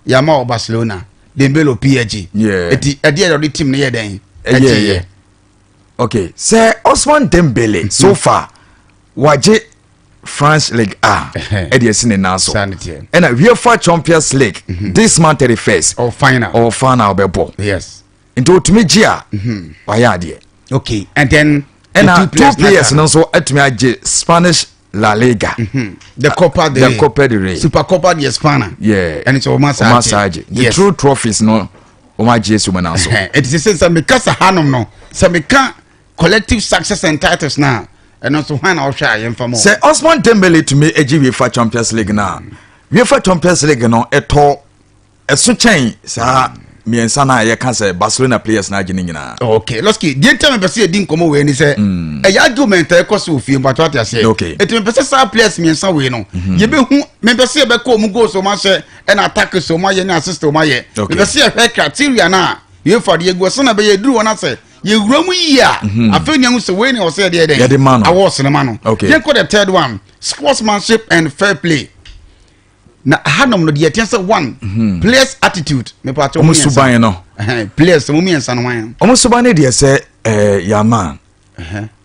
Yamal ɔwɔ Barcelona. Dembele PSG. Eti ɛdeɛ yɛ ɔde team no yɛ dɛn? Ɛyɛ yɛ. Okay, sɛ Ousmane Dembele so far wagye France League A ɛde ɛsi ne nan so ɛna UEFA Champions League this month 31st. Ɔ final. Ɔ final bɛbɔ. Nti otumi gye a wayɛ adeɛ. Okay, and then. Ɛna two players no nso atumi agye Spanish La Liga. The Copa del Rey. The Copa del Rey. Super Copa de España. Ɛni sɛ ɔmo asa agye. Ɔmo asa agye. The true trophies no ɔmo agye esi ɔmo nan so. Ɛti sɛ sɛ meka sa hanom no sɛ meka collective success and titles na ɛno nso hwan na ɔhwɛ a yɛmfa mu. Sɛ Ousmane Dembele tumi agye UEFA Champions League na UEFA Champions League no ɛtɔ ɛso kyɛn saa mmiɛnsa na yɛka sɛ Barcelona players na agye ne nyinaa. Okay, lɔski deɛ nti a mepɛ sɛ yɛdi nkɔmmɔ wei ni sɛ ɛyɛ argument a ɛkɔ so wɔ fie mpatɔ ate aseɛ. Ɛti mepɛ sɛ saa players mmiɛnsa wei no yɛbɛhu mepɛ sɛ yɛbɛkɔ ɔmu goals ɔmu ahyɛ ɛna attack so ɔmu ayɛ ne assist ɔmu ayɛ. Mepɛ sɛ yɛhwɛ criteria no a UEFA de yɛgu ɛsɛ na bɛyɛ duru wɔn asɛ yɛwura mu yie a afei nea ho sɛ wei ne ɔsɛ yɛde yɛ dɛn ma no awards no ma no. Yɛnkɔ the third one, sportsmanship and fair play. Na hanom no deɛ ɛteɛ sɛ one players attitude mepa ɔmo suban no. Players ɔmo mmiɛnsa no hwan? Ɔmo suban no deɛ sɛ Yamal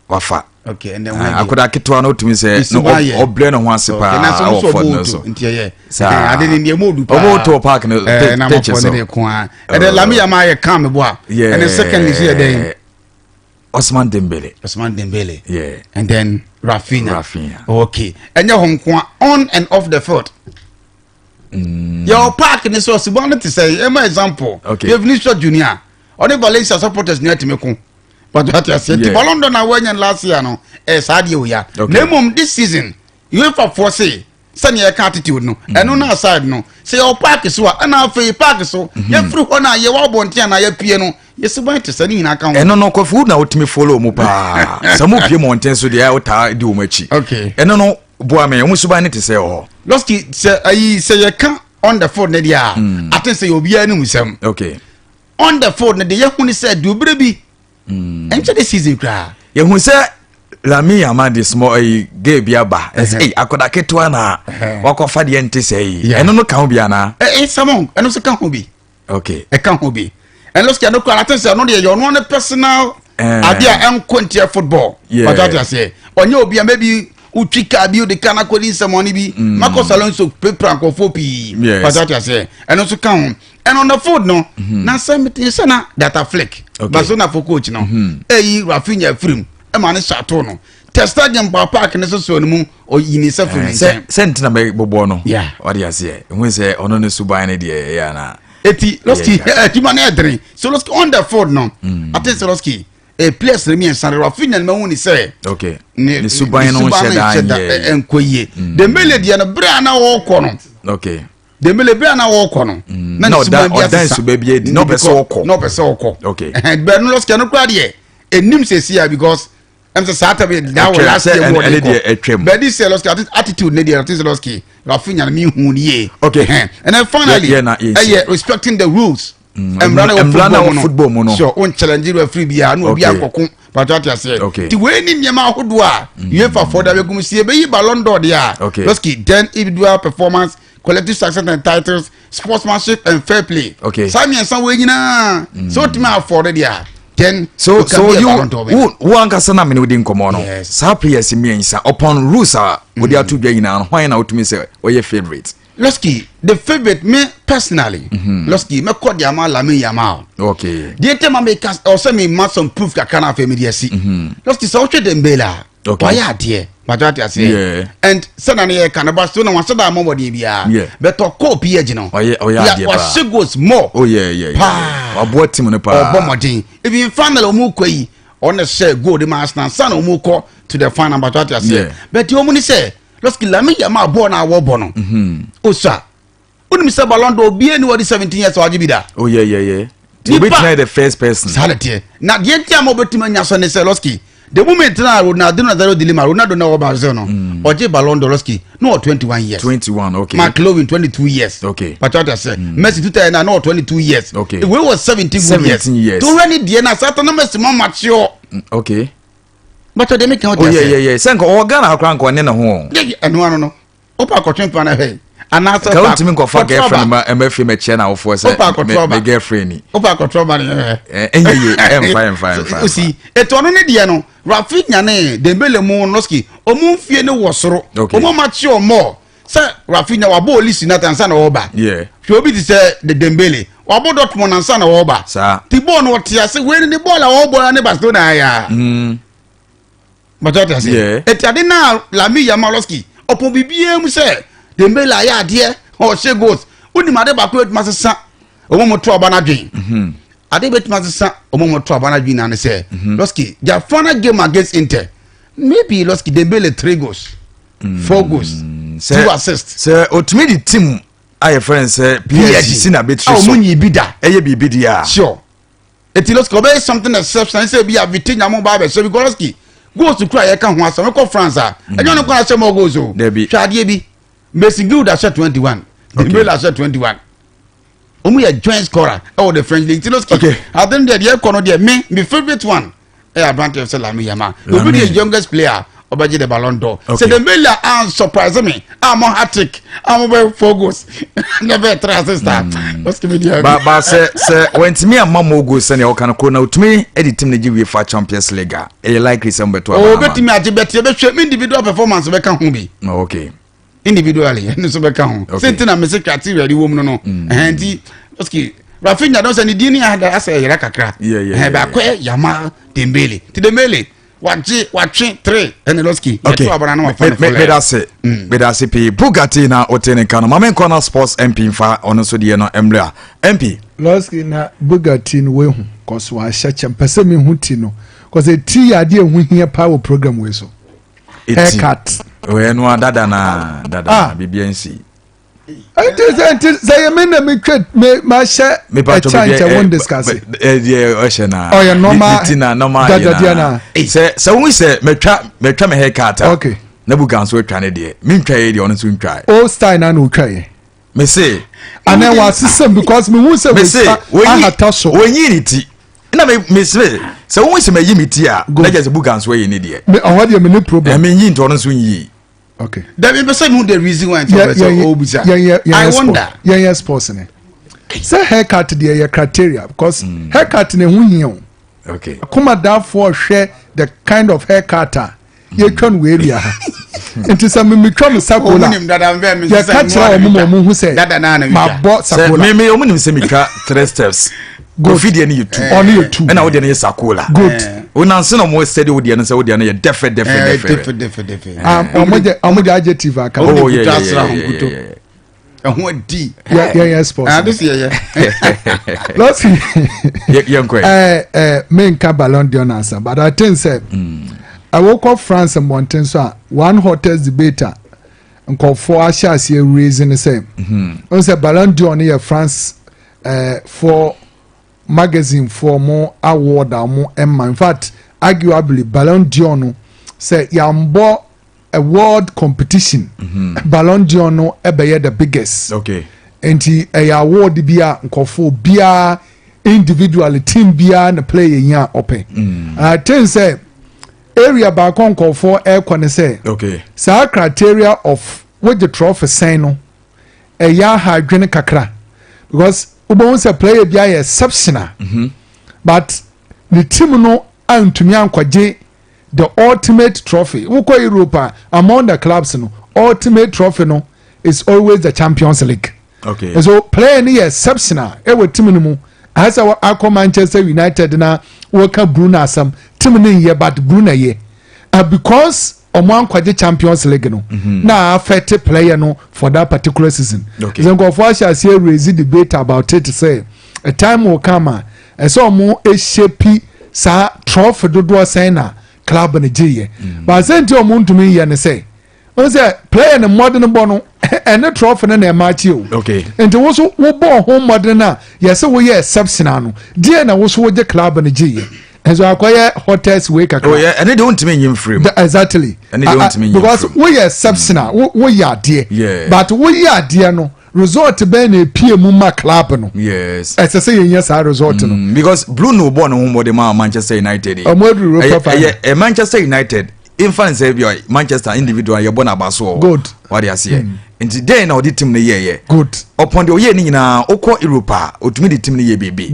wafa. Okay, and then hwan? Akoda ketewa no otumi sɛ ɔbrɛ ne ho ase paa ɛwɔ fɔd no so. Nti ɛyɛ ade ne ndeɛ mo du paa ɔmo to park no pitch so. Ɛdɛ Lamine Yamal yɛ calm bo a. Ɛne secondly so yɛ dɛn? Ousmane Dembele. Ousmane Dembele. Yeah. And then Rafinha. Rafinha. Okay. Ɛnyɛ hɔ nko a, on and off the field. Yɛ park ni so ɔsiban no te sɛ ɛma example. Yɛ Vinicius Junior. Ɔne Valencia supporters ni ɛtumi ko. But ati ase ti Ballon d'Or na wɔnyɛ last year no ɛyɛ saa deɛ oya. Na emom this season UEFA foɔ se sɛnea yɛka attitude no ɛno na aside no sɛ yɛwɔ park so a ɛna afei park so yɛfiri hɔ no a yɛwɔ abɔnten a na yɛpie no. Yɛ suban te sɛ ne nyinaa ka ho. Ɛno no, Kofi, wo na wotumi follow mu paa. Sɛ mo pie mmɔnten so deɛ, wotaa di wɔn akyi. Ɛno no, boa me, wɔn suban ne te sɛ wɔ hɔ? Lɔski, sɛ ayi sɛ yɛka on the field ne deɛ a, ate sɛ yɛ obiara ne mu sɛm. On the field ne deɛ, yɛhu ne sɛ duobere bi ɛnkyɛ de season koraa. Yɛhu sɛ Lamine Yamal de small ɛyi gay bi aba, ɛsɛ ɛyi akɔda ketewa na wakɔfa deɛ nte sɛ yi. Ɛno no ka ho bi anaa? Ɛ samɔn, ɛno nso ka ho bi. Ɛka ho bi. Ɛno sika no koraa, ate sɛ ɛno deɛ yɛ ɔno ne personal adeɛ a ɛnkɔ ntia football. Pàtó ate aseɛ, ɔnyɛ obi a maybe wotwi kaa bi wode kaa no akɔdi nsɛmɔne bi. Marcos Alonso pepra nkurɔfoɔ pii. Pàtó ate aseɛ, ɛno nso ka ho. And on the field no, na sɛ mete sɛ na Data Flick, Barcelona fo coach no, ɛyi Rafinha firim ɛma ne hyɛ ato no Ter Stegen ba park ne so so no mu, ɔyi ne nsa firi ne nkyɛn. Sɛ ntina bɛbɔbɔ no, ɔde aseɛ ɛhu sɛ ɔno ne suban no deɛ ɛyɛ anaa? Eti Lɔski, adwuma no ɛdene so. Lɔski, on the field no, ate sɛ Lɔski players no mmiɛnsa no, Rafinha no, mahu ne sɛ ne suban no nhyɛ da ɛnkɔ yie. Dembele deɛ no, berɛ a na wɔrekɔ no, Dembele, berɛ a na wɔrekɔ no, na ne suban bi asesa bi adi, na ɔpɛ sɛ ɔkɔ. Na ɔpɛ sɛ ɔkɔ. Bɛn no, Lɔski, ɛno koraa deɛ ɛnim sɛ si a, because ɛm sɛ saa tabi that was last year mu ɔde kɔ. But this year, Lɔski, attitude ne deɛ, ɔte sɛ Lɔski, Rafinha no, mi hu ni yie. And then finally, ɛyɛ respecting the rules. Mmara na wɔ football mu no, sure, o challenge referee bi a na obi akɔko, pàtó ati aseɛ. Ti wei ni nneɛma ahodoɔ a UEFA fɔ da bɛ gum si ebeyi Ballon d'Or deɛ a, Lɔski, then individual performance, collective success and titles, sportsmanship and fair play. Saa mmiɛnsa wei nyinaa, sɛ o tumi afɔre deɛ a, then so you wo ankasa na mene wodi nkɔmmɔ no, saa players mmiɛnsa, upon rules a wode ato dwa nyinaa no, hwan na wotumi sɛ ɔyɛ favourite? Lɔski, the favourite, me personally, Lɔski, mɛkɔ de ama Lamine Yamal. Deɛ tɛ ma meka ɔsɛ me ma some proof kakra na afei mede asi. Lɔski, sɛ wohwɛ Dembele a, wayɛ adeɛ, bàtɛ ate aseɛ, and sɛnɛ ne yɛ ka no, Barcelona wahyɛ da amɔbɔdeɛ biara, bɛtɔ kɔɔ PSG no, wahyɛ goals more. Paa, waboa team no paa. Ɔbɔ mmɔden. Even final ɔmu kɔ yi, ɔna hyɛ goal de ma Arsenal sanni ɔmu kɔ to the final, bàtɛ ate aseɛ. But ɔmu ni sɛ Lɔski, Lamine Yamal bɔɔl na awɔ bɔ no, osa onim sɛ Ballon d'Or, obiara ni wɔde 17 years ɔagye bi da. Oh yeah. Obi tena the first person. Saa na teɛ. Na deɛ nti a ma obetumi anya so ne sɛ, Lɔski, the moment na Ronaldo Nazario de Lima, Ronaldo na ɔwɔ Brazil no, ɔgye Ballon d'Or, Lɔski, na ɔwɔ 21 years. 21, okay. McLovin, 22 years. Pàtó ati ase, Messi tuta yɛ na ɔwɔ 22 years. Wei wɔ 17 good years. 17 years. To wɛ ni deɛ na sata na Messi ma mature. Bàtò deɛ mi kan ɔdi ase. Oh yeah. Sɛ nka ɔwɔ Ghana akora, nka ɔne ne ho. Ɛnu ano no, wopɛ akɔtwe mpa no hwɛ anaasɛ ka wontumi nkɔfa girlfriend ma ɛma fie mɛkyerɛ no awofoɔ sɛ me girlfriend ni? Wopɛ akɔtrɔ ba no hwɛ. Ɛnyɛ ye, ɛmfa ɛmfa ɛmfa. Osi etu ɔno ne deɛ no, Rafinha ne Dembele mu, Noski, ɔmo nfie ne wɔ soro. Ɔmo ma kye ɔmɔ sɛ Rafinha wabɔ Olisi nata nsa na ɔba. Hwɛ, obi ti sɛ de Dembele wabɔ Dortmund nansa na ɔba. Ti bɔɔl no ɔte ase, wei ne bɔɔl a ɔbɔ ne Barcelona ayɛ. Bàtà ɔte ase. Eti ade na Lamine Yamal, Lɔski, ɔpɔ biribiara mu sɛ Dembele ayɛ adeɛ, ɔhyɛ goals. Wonim ade baako bɛtumi asesa ɔmo mo to aba n'adwen? Ade bɛtumi asesa ɔmo mo to aba n'adwen na ne sɛ, Lɔski, their final game against Inter, maybe Lɔski, Dembele three goals, four goals, two assists. Sɛ otumi de team a yɛfrɛ no sɛ PSG si na bɛtiri so a ɔmo nyi bi da ɛyɛ biribi deɛ a. Sure, eti Lɔski ɔbɛyɛ something exceptional sɛ ebi a Vitinha mo ba abɛhyɛ bi. Lɔski, goals kura yɛ ka ho asɛm, ɛkɔ France a, ɛnyɛ ɔno kwan ahyɛ more goals o. Dabi. Hwɛ adeɛ bi, Mason Greenwood ahyɛ 21, Dembele ahyɛ 21, wɔn yɛ joint scorer ɛwɔ the French league. Ti Lɔski, ade no deɛ ɛkɔ no deɛ, me favourite one ɛyɛ aberante sɛ Lamine Yamal, obi deɛ youngest player ɔbɛgye the Ballon d'Or. Sɛ Dembele a surprise me a mo hat-trick a mo bɛ four goals ne bɛ three assist a, Lɔski mi deɛ. Ba sɛ wɔntumi amma mo goals sɛnea wɔka no koro na otumi de team no gye UEFA Champions League a, ɛyɛ likely sɛ mbɛto aba? O bɛtumi agye, bɛte bɛhwɛ me individual performance bɛka ho bi. Individually, ɛno nso bɛka ho. Sɛ nti na mese criteria de wɔ mu no, ɛhɛn nti Lɔski, Rafinha dɔn sɛ ne din ne ada asɛ ɛyɛrɛ kakra. Ɛhɛn baako yɛ Yamal, Dembele, ti Dembele wagye watwe three, ɛne Lɔski yɛto abana na wafa ne fɔlɛ. Medase, medase pii. Bugatti na wote ne nka no. Ma menkɔ na Sports MP mfa ɔno nso deɛ no mmerɛ a MP. Lɔski, na Bugatti no wehu kɔso ahyɛ kyɛ mpɛ sɛ mehu ti no kɔsɛ ti yɛ adeɛ ɛho hia paa wɔ program wei so. Haircut. Ɔyɛ no a dada na dada na biribia nsi. Nti sɛ yɛ me na metwa me mahyɛ ɛkyɛ nkyɛ wɔn discuss. Ɛdeɛ ɔhyɛ na. Ɔyɛ normal. Ne ti na normal. Dadadeɛ na. Sɛ wɔn sɛ mɛtwa me hair cut a. Na Buga nso atwa ne deɛ, mentwa yɛ deɛ, ɔno nso ntwa. Old style na otwa yɛ. Me se. Ana wa system because me hu sɛ wotwa ahata so. Wɔnyi ne ti na me se sɛ wɔn sɛ mɛyi me ti a, na kyerɛ sɛ Buga nso ayi ne deɛ. Me ɔhɔ deɛ, me ne problem. Ɛmi nyi nti ɔno nso nyi. Okay. Dabi, bɛ sɛ mu the reason why nti ɔbɛ sɛ ɔbisa. I wonder. Yɛn yɛ sports ne sɛ haircut deɛ yɛ criteria because haircut ne ho hia o. Akomadafoɔ hwɛ the kind of haircut a yɛtwa no wɔ area ha, nti sɛ memetwa me sakola, yɛka kyerɛ ɔmo ma ɔmo hu sɛ mabɔ sakola. Meme ɔmo nim sɛ metwa three steps. Kofi deɛ no yɛ two. Ɔno yɛ two. Ɛna wo deɛ no yɛ sakola. Wonanse na ɔmo sɛde wo deɛ no sɛ wo deɛ no yɛ dɛfɛ dɛfɛ dɛfɛ dɛfɛ. Ɔmo de adjective aka. Oh yeah yeah yeah yeah. Ɛho adi. Yɛn yɛ sports. Ade si yɛyɛ. Lɔsi. Yɛn kɔ. Ɛɛ menka Ballon d'Or ansa, but I think sɛ ɛwɔkɔ France mmɔnten so a, one hottest debate a nkɔfoɔ ahyɛ aseɛ raise ne sɛ n sɛ Ballon d'Or no yɛ France for magazine for mo award a mo ɛma. In fact, arguably Ballon d'Or no, sɛ yɛambɔ a world competition, Ballon d'Or no ɛbɛyɛ the biggest. Nti ɛyɛ award bi a nkɔfoɔ biara individually, team biara na player yi a ɔpɛ. I think sɛ area baako nkɔfoɔ ɛrekɔ ne sɛ saa criteria of wogye trophy sɛn no ɛyɛ aha adwene kakra, because wobɛhu sɛ player bi ayɛ exceptional, but ne team no antumi ankɔgye the ultimate trophy. Wokɔ Europe a, among the clubs no, ultimate trophy no is always the Champions League. So player no yɛ exceptional ɛwɔ team no mu, ahasɛ akɔ Manchester United na wɔka Bruno asɛm, team no nyɛ, but Bruno yɛ because ɔmo ankɔgye Champions League no na affect player no for that particular season. Sɛ nkɔfoɔ ahyɛ aseɛ raise debate about it sɛ a time will come a ɛsɛ ɔmo ehyepi saa trophy dodoɔ sɛn na club no gye yɛ, but sɛ nti ɔmo ntumi yɛ ne sɛ wɔn sɛ player ne mmɔden bɔ no ɛne trophy no na ɛma akyi o. Nti woso wobɔ ho mmɔden no a yɛsɛ woyɛ exceptional no deɛ na woso wogye club no gye yɛ, nso akɔyɛ hottest way kakra. Oh yeah, ɛne deɛ wontumi nyi mfiri mu. Exactly. Ɛne deɛ wontumi nyi. Because woyɛ exceptional, woyɛ adeɛ. But woyɛ adeɛ no, result bɛn na epie mu ma club no? Ɛsɛ sɛ yɛnyɛ saa result no. Because Bruno bɔ ne ho mmɔden ma Manchester United. Ɔmo aduru Europa final. Ɛyɛ Manchester United nfa ne sɛ bi Manchester individual yɛ bɔ n'aba so. Wade aseɛ. Nti den na ɔde team no yɛɛyɛ. Ɔpɔn deɛ ɔyɛ ne nyinaa, ɔkɔ Europe a, otumi de team no yɛ biribi.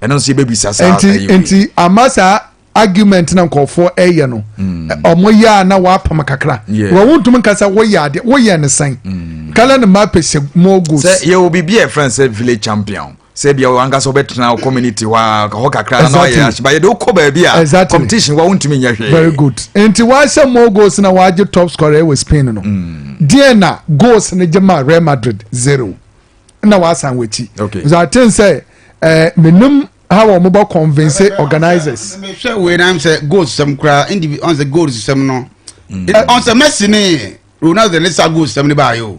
Ɛno nso yɛbɛbisa saa. Nti ama saa argument na nkɔfoɔ ɛyɛ no, ɔmo yɛ a na wapam kakra. Wɔn wontumi nkasa woyɛ adeɛ, woyɛ ne sɛn kala ne ma pɛ sɛ more goals. Sɛ yɛwɔ biribi a yɛfrɛ no sɛ village champion, sɛ bia wankasa wobɛtena wo community hɔ a hɔ kakra na wayɛ ahye ba, yɛde wokɔ baabi a competition wa wontumi nyɛ hwee. Very good. Nti wahyɛ more goals na wagye top scorer wɔ Spain no deɛ, na goals no gye ma Real Madrid zero na wasan w'akyi. So I think sɛ menim how wɔn bɔ convince organizers. Hwɛ wei na sɛ goals sɛm koraa indivi ɔn sɛ goals sɛm no ɔn sɛ Messi ne Ronaldo ne sa goals sɛm ne baayɛ o.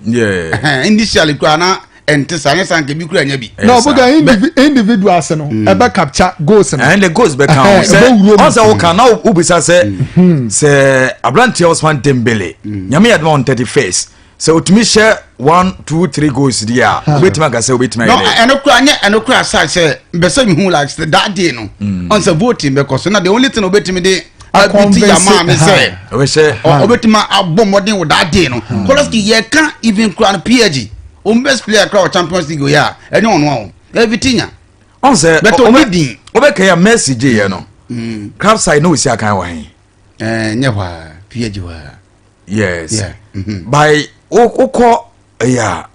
Initially koraa na ɛnte saa, ne saa nka bi kura nya bi. Na ɔbɛka individuals no ɛbɛ capture goals no. Ɛn de goals bɛ kan o, sɛ ɔn sɛ ɔka na obisa sɛ aberanteɛ Ousmane Dembele, Nyame yɛ dɛm, on 31st sɛ otumi hyɛ one two three goals di a, obetumi aka sɛ obetumi ayɛ dɛ. Ɛno kura nyɛ, ɛno kura sa sɛ mbɛsɛ mi hu like that day no ɔn sɛ voting bɛ kɔ so na the only thing obetumi de abiti yamma ne sɛ ɔbɛhyɛ. Ɔbɛtumi abɔ mmɔden wɔ that day no. Kɔlɔsiki yɛ ka even kura no PSG wɔn best player kura wɔ Champions League yɛ a, ɛnyɛ ɔno a o, ɛyɛ Vitinha. Ɔn sɛ bɛtɛ ɔmo din. Ɔbɛka yɛ Messi gye yɛ no, club side na osi akan wɔ he? Ɛɛ, nyɛ hɔ a, PSG hɔ a. Yes. Yeah. By wokɔ ɛyɛ a,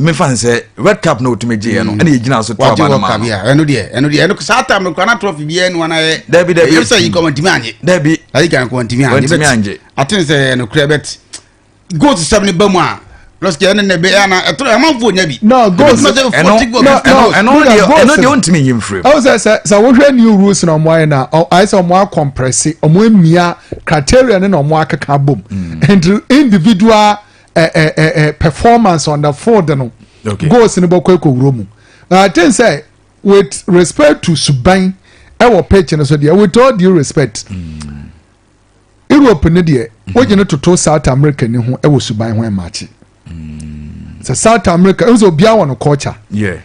mefa n sɛ Red Cup na otumi gye yɛ no, ɛna yɛgyina so to wagye aba no World ma Cup no. yɛ ɛno deɛ ɛno saa time no kora na trophy bi ɛnu ana yɛ. Dabi, dabi. Ɛyɛ sɛ yi kɔ wɔntumi anye. Dabi. Ayi kan kɔ wɔntumi anye. Wɔntumi anye. Aten sɛ ɛno kora bɛt goals sɛm ne ba mu a, lɔsiki ɛne ne bɛ ɛna ɛtɔ ɛmanfo nya bi. No, goals ɛno No, ɛno no, deɛ goals ɛno deɛ no. wontumi nyi mfiri mu. Ɛwɔ sɛ wohwɛ new rules na ɔmo ayɛ na ayɛ sɛ ɔmo acompress, ɔmo emia criteria ne na ɔmo akeka bom, nti individual. Performance on the field no, goals no bɛkɔ ekɔwuro mu. I think sɛ with respect to suban ɛwɔ pitch no so deɛ, with all due respect, Europe ne deɛ, wogye no toto South America ni ho ɛwɔ suban ho ɛmaakye sɛ South America ɛmu sɛ obiara wɔ no culture.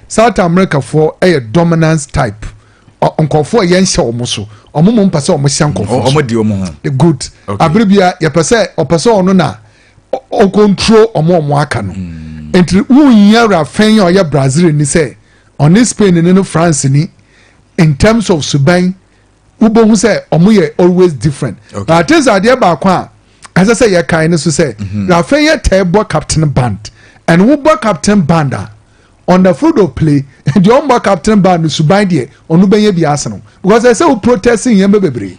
South America foɔ ɛyɛ dominance type. Nkɔfoɔ a yɛnhyɛ wɔn so, wɔn mo mpɛ sɛ wɔn hyɛ nkɔfoɔ so. Ɔmo di ɔmo ho. Good. Abere bia yɛpɛ sɛ ɔpɛ sɛ ɔno na ɔcontrol ɔmo aka no. Nti wunyɛ Raphinha a ɔyɛ Brazil ni sɛ ɔne Spain ni no, France ni, in terms of suban, wobɛhu sɛ ɔmo yɛ always different. But ate sɛ adeɛ baako a ɛsɛ sɛ yɛkae no so sɛ Raphinha tɛɛ bɔ captain band, and wobɔ captain band a, on the field of play deɛ, ɔmbɔ captain band no, suban deɛ ɔno bɛnyɛ bi ase no, because ɛsɛ wo protest nneɛma bebree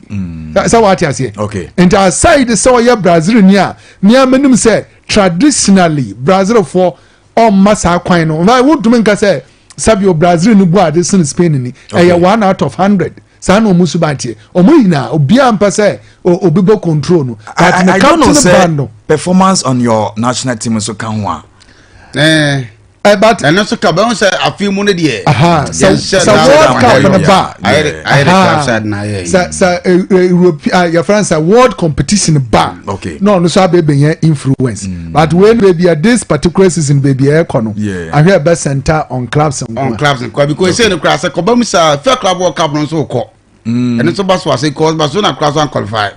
sɛ wate aseɛ. Nti aside sɛ ɔyɛ Brazil ni a, mmea menim sɛ traditionally Brazilfoɔ ɔmma saa kwan no nfa wotumi nka sɛ sabio Brazil ni bu ade sen Spain ni. Ɛyɛ 1 out of 100 saa na ɔmo suban teɛ. Ɔmo nyinaa, obiara mpɛ sɛ obi bɛ control no, but ne I don't know captain sɛ band no. Performance on your national team nso ka ho a. But ɛno nso ka bɛn sɛ afi mu no deɛ. Sɛ World Cup no ba, ayɛ de club side na ayɛ. Sɛ Europe, yɛfrɛ sɛ world competition ba, na ɔno nso abɛbɛnya influence. But wei no, baabi a this particular season, baabi a ɛkɔ no, ahwɛ ɛbɛ center on clubs nko. On clubs nko, because ese no kura sɛ kɔba mu sa fɛ Club World Cup no nso kɔ, ɛno nso ba so ase kɔ Barcelona kura so anqualify.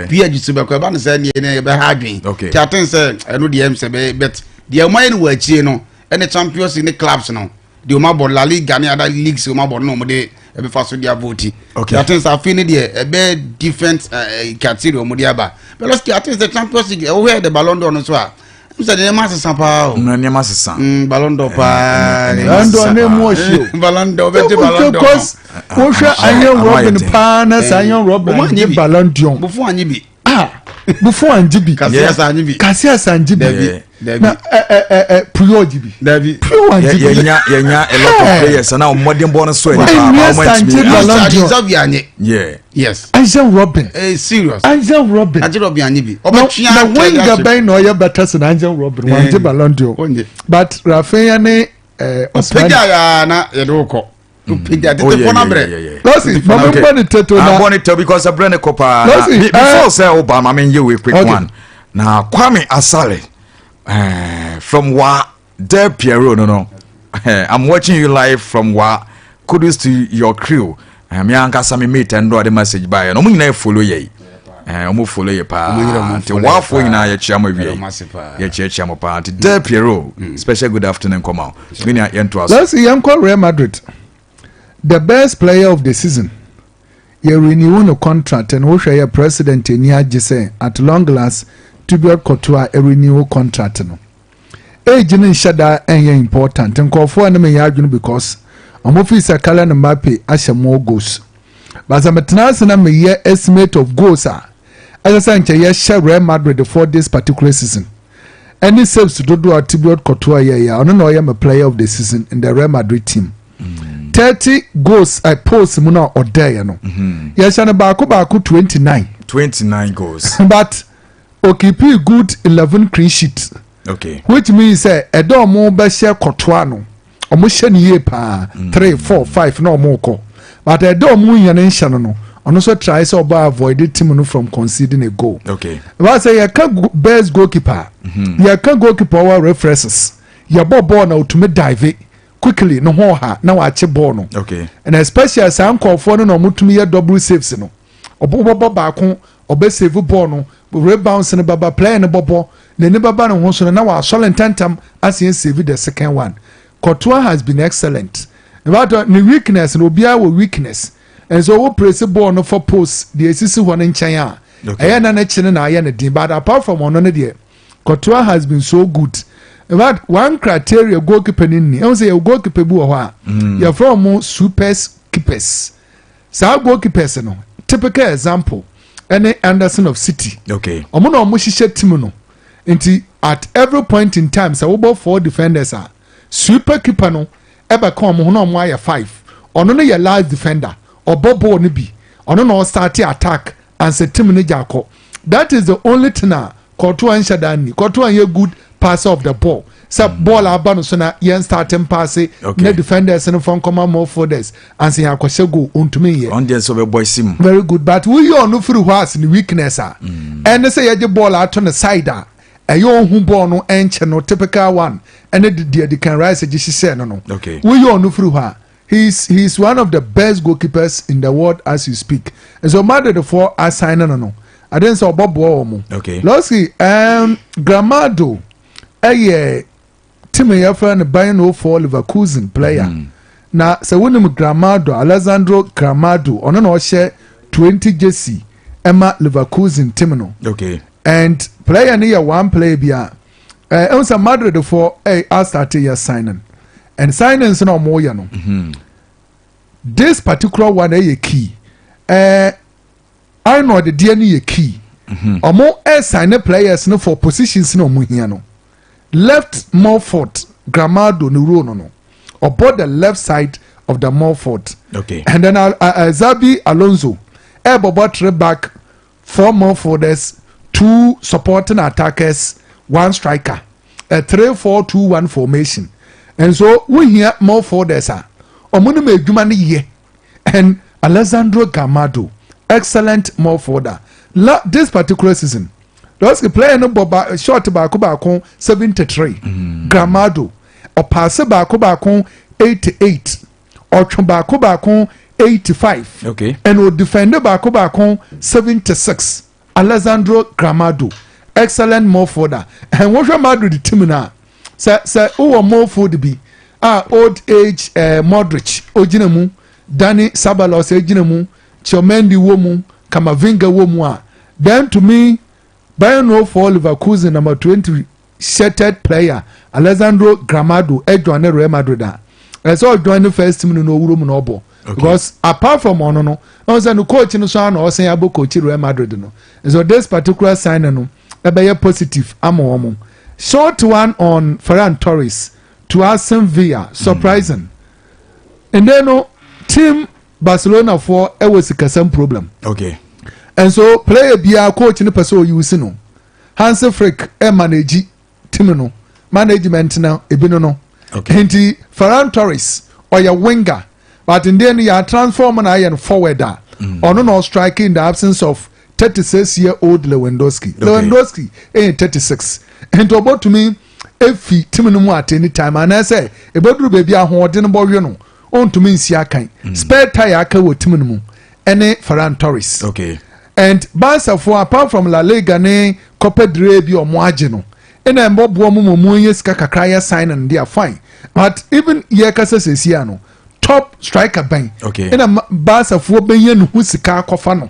PSG so bɛkɔ, ɛba no sɛ neɛ ne yɛbɛha adwen. Ti aten sɛ ɛno deɛ ɛm sɛ bɛyɛ, bet deɛ ɔmo ayɛ no wɔ akyire no, ɛne Champions League ne clubs no deɛ, ɔmo abɔ La Liga ne other leagues ɔmo abɔ no na ɔmo de ɛbɛfa so de avote. Ti aten sɛ afei ne deɛ, ɛbɛ different criteria ɔmo de aba. But lɔski aten sɛ Champions League ɛwɔ hɛ de Ballon d'Or no so a, ɛm sɛ nneɛma asesa paa o. Na nneɛma sesa. Ballon d'Or paa. Ballon d'Or ne mu ɔhye o. Ballon d'Or, bɛgye Ballon d'Or no. Because wohwɛ Arjen Robben paa na sɛ Arjen Robben Ɔmo angye anye bi. Ballon d'Or. Buffon anye bi. Ah, Buffon angye bi. Casillas anye bi. Casillas angye bi. Dabi, dabi. Na ɛ ɛ ɛ ɛ Puyol gye bi. Dabi. Puyol angye bi. Yɛnya a lot of players na ɔmmɔden bɔ no so ani paa. Iniesta ɔmo angye antumi. Ballon d'Or. Xavi anye. Yes. Arjen Robben. Serious. Arjen Robben. Arjen Robben anye bi. Na Ɔbɛtwea. Na winger bɛn na ɔyɛ better than Arjen Robben? Wangye Ballon d'Or. Ɔnye. But Raphinha ne Osman. Ɔpagya ya na yɛde wo kɔ. Ɔpagya Oh, tete fɔ n'abrɛ. Lɔsi, maame, Okay. mbɔ ne teto Ah, na. bɔ ne tɛ because ɛbrɛ ne kɔ paa na Lɔsi, before sɛ woba, ma menyɛ wei quick one na Kwame Asare from Wa Del Piero no, I'm watching you live from Wa. Kudos to your crew. Me ankasa me mate ɛndɔ ɔde message baeɛ no, ɔmo nyinaa follow yɛ yi. Ɔmo follow yɛ paa. Ɔmo nyinaa ɔmo nti follow yɛ wafoɔ paa. nyinaa yɛkyia mo awie. Yɛda ɔmo ase paa. Yɛkyiakyia mo paa. Nti Del Piero, special good afternoon kɔma wo me nua. Yɛntoa so. Lɔsi, yɛnkɔ Real Madrid. The best player of the season, yɛ renew no contract, and wohwɛ yɛ president ani agye sɛ at long last Thibaut Courtois renew contract no. Age no nhyɛ da ɛnyɛ important. Nkɔɔfoɔ a ne meyɛ adwene because ɔmo fi sɛ Kylian Mbappe ahyɛ more goals, but sɛ metena ase na meyɛ estimate of goals a ɛsɛ sɛ nkyɛ yɛhyɛ Real Madrid for this particular season ɛne saves dodoɔ a Thibaut Courtois yɛ yɛ, ɔno na ɔyɛ my player of the season in the Real Madrid team. 30 goals post mu na ɔdɛɛyɛ no, yɛhyɛ no baako baako 29. 29 goals. But okeep good 11 clean sheet, which means sɛ ɛdɛ ɔmo bɛhyɛ Courtois no, ɔmo hyɛ no yie paa, three, four, five na ɔmo kɔ, but ɛdɛ ɔmo nya ne nhyɛ no, ɔno nso try sɛ ɔbɛ avoid team no from conceding a goal. Ɛbaa sɛ yɛka best goalkeeper, yɛka goalkeeper ɔwɔ reflexes, yɛbɔ bɔɔl na otumi dive quickly ne ho ɔha na wakye bɔɔl no. And especially saa nkɔɔfoɔ no na ɔmo tumi yɛ double saves no. Ɔbɛbɔ baako, ɔbɛ save bɔɔl no, rebounds no baba, player no bɔbɔ n'ani baba ne ho so no na wasɔle ntɛntɛm asen save the second one. Courtois has been excellent. In fact, ne weakness no, obiara wɔ weakness, and so ɔwɔ press bɔɔl no for post deɛ esisi hɔ no nkyɛn a ɛyɛ na n'akyi no na ayɛ ne den, but apart from ɔno no deɛ, Courtois has been so good. In fact, one criteria goalkeeper ni ni ɛhu sɛ yɛ goalkeeper bi wɔ hɔ a yɛfrɛ wɔn super keepers. Saa goalkeepers no, typical example ɛne Ederson of City. Ɔmo na ɔmo hyehyɛ team no, nti at every point in time sɛ wobɔ four defenders a, super keeper no ɛbɛka ɔmo ho na ɔmo ayɛ five. Ɔno no yɛ last defender, ɔbɔ ball no bi, ɔno na ɔstart attack ansa team no gya akɔ. That is the only thing a Courtois nhyɛ da ni. Courtois yɛ good passer of the ball sɛ ball aba no so na yɛn starting pass na defenders no fɔ nkɔma midfielders ansa yɛn akɔhyɛ goal, ontumi yɛ. Ɔn deɛ nso bɛbɔ esi mu. Very good, but woyi ɔno firi hɔ as ne weakness a, ɛne sɛ yɛgye ball ato ne side a, ɛyɛ ohun ball no ɛnkyɛ no, typical one ɛne deɛ Declan Rice gye hyehyɛ no. Woyi ɔno firi hɔ a, he's one of the best goalkeepers in the world as you speak, and so Madrid foɔ asign no, ade sɛ ɔbɔboa wɔn. Lɔski Gramado ɛyɛ team yɛfrɛ no Bayern 04 Leverkusen player. Na sɛ wonim Gramado, Alessandro Gramado, ɔno na ɔhyɛ 20 jersey ɛma Leverkusen team no. And player no yɛ one player bi a ɛhu sɛ Madrid foɔ astart yɛ signing, and signings na ɔmo yɛ no, this particular one ɛyɛ key. Arnold deɛ no yɛ key. Ɔmo ɛsign players no for positions na ɔmo hia no. Left midfield, Gramado ne role no, ɔbɔ the left side of the midfield. And then Xabi Alonso ɛbɔbɔ three back, four midfielders, two supporting attackers, one striker, a 3-4-2-1 formation. And so wohia midfielders a ɔmo no ma adwuma no yɛ, and Alessandro Gramado, excellent midfielder. La this particular season, lɔski, player no bɔ ba shot baako baako 73. Gramado ɔpaase baako baako 88, ɔtwe baako baako 85, and ɔdefend baako baako 76. Alessandro Gramado, excellent midfielder. And wɔhwɛ Madrid team na sɛ wowɔ midfield bi a old age, Modric ogyina mu, Dani Ceballos egyina mu, Tchouameni wɔ mu, Camavinga wɔ mu a, then to me, Bayern 04 Leverkusen number 20 shirted player Alessandro Gramado ɛjoin ne Real Madrid a, ɛsɛ ɔjoin ne first team no na owuro mu na ɔbɔ, because apart from ɔno no, ɔn sɛ no coach no so ana ɔsɛn abɔ coach Real Madrid no. So this particular sign no ɛbɛyɛ positive ama wɔn. Short one on Ferran Torres to Aston Villa, surprising. And then no team Barcelona foɔ ɛwɔ sikasɛm problem. And so player biara, coach no pɛ sɛ ɔyi si no. Hansi Flick ɛ manage team no, management na ebi no. Nti Ferran Torres ɔyɛ winger, but ndeɛ no yɛ transform na ayɛ no forward a, ɔno na ɔstrike in the absence of 36-year-old Lewandowski. Lewandowski ɛyɛ 36, nti ɔbɛtumi efi team no mu at any time, anaasɛ ebɛduru baabi ahoɔden bɔwe no, ɔntumi nsi akan. Spare tire aka wɔ team no mu ɛne Ferran Torres. And Barcafoɔ, apart from La Liga ne Copa del Rey bi ɔmo agye no, ɛna mbɔboɔ mu mu nye sika kakra yɛ sign no deɛ, fine, but even yɛ kasa sɛsi ano, top striker bɛn ɛna Barcafoɔ bɛnyɛ ne ho sika akɔfa no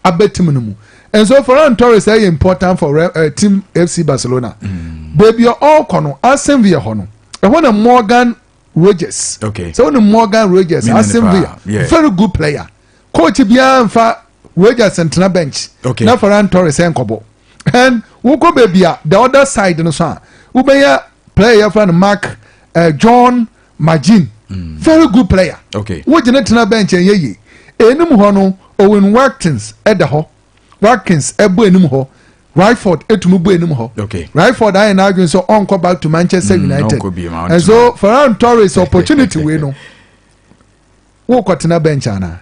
abɛ team no mu? And so Ferran Torres ɛyɛ important for team FC Barcelona. Beebi a ɔrekɔ no, Aston Villa hɔ no, ɛhɔ na Morgan Rogers, sɛ wɔn Morgan Rogers, Aston Villa, very good player. Coach biara nfa Rogers ntena bench na Ferran Torres ɛnkɔbɔ. And wokɔ baabi a the other side no so a, wobɛyɛ player yɛfrɛ no Mark John McGinn, very good player. Wogyina tena bench ɛnyɛ yie. Enim hɔ no, Owen Watkins ɛda hɔ, Watkins ɛbɔ anim hɔ, Rashford etumi bɔ anim hɔ. Rashford ayɛ n'adwene sɛ ɔnkɔ back to Manchester United. And so Ferran Torres opportunity wei no, wokɔ tena bench ana?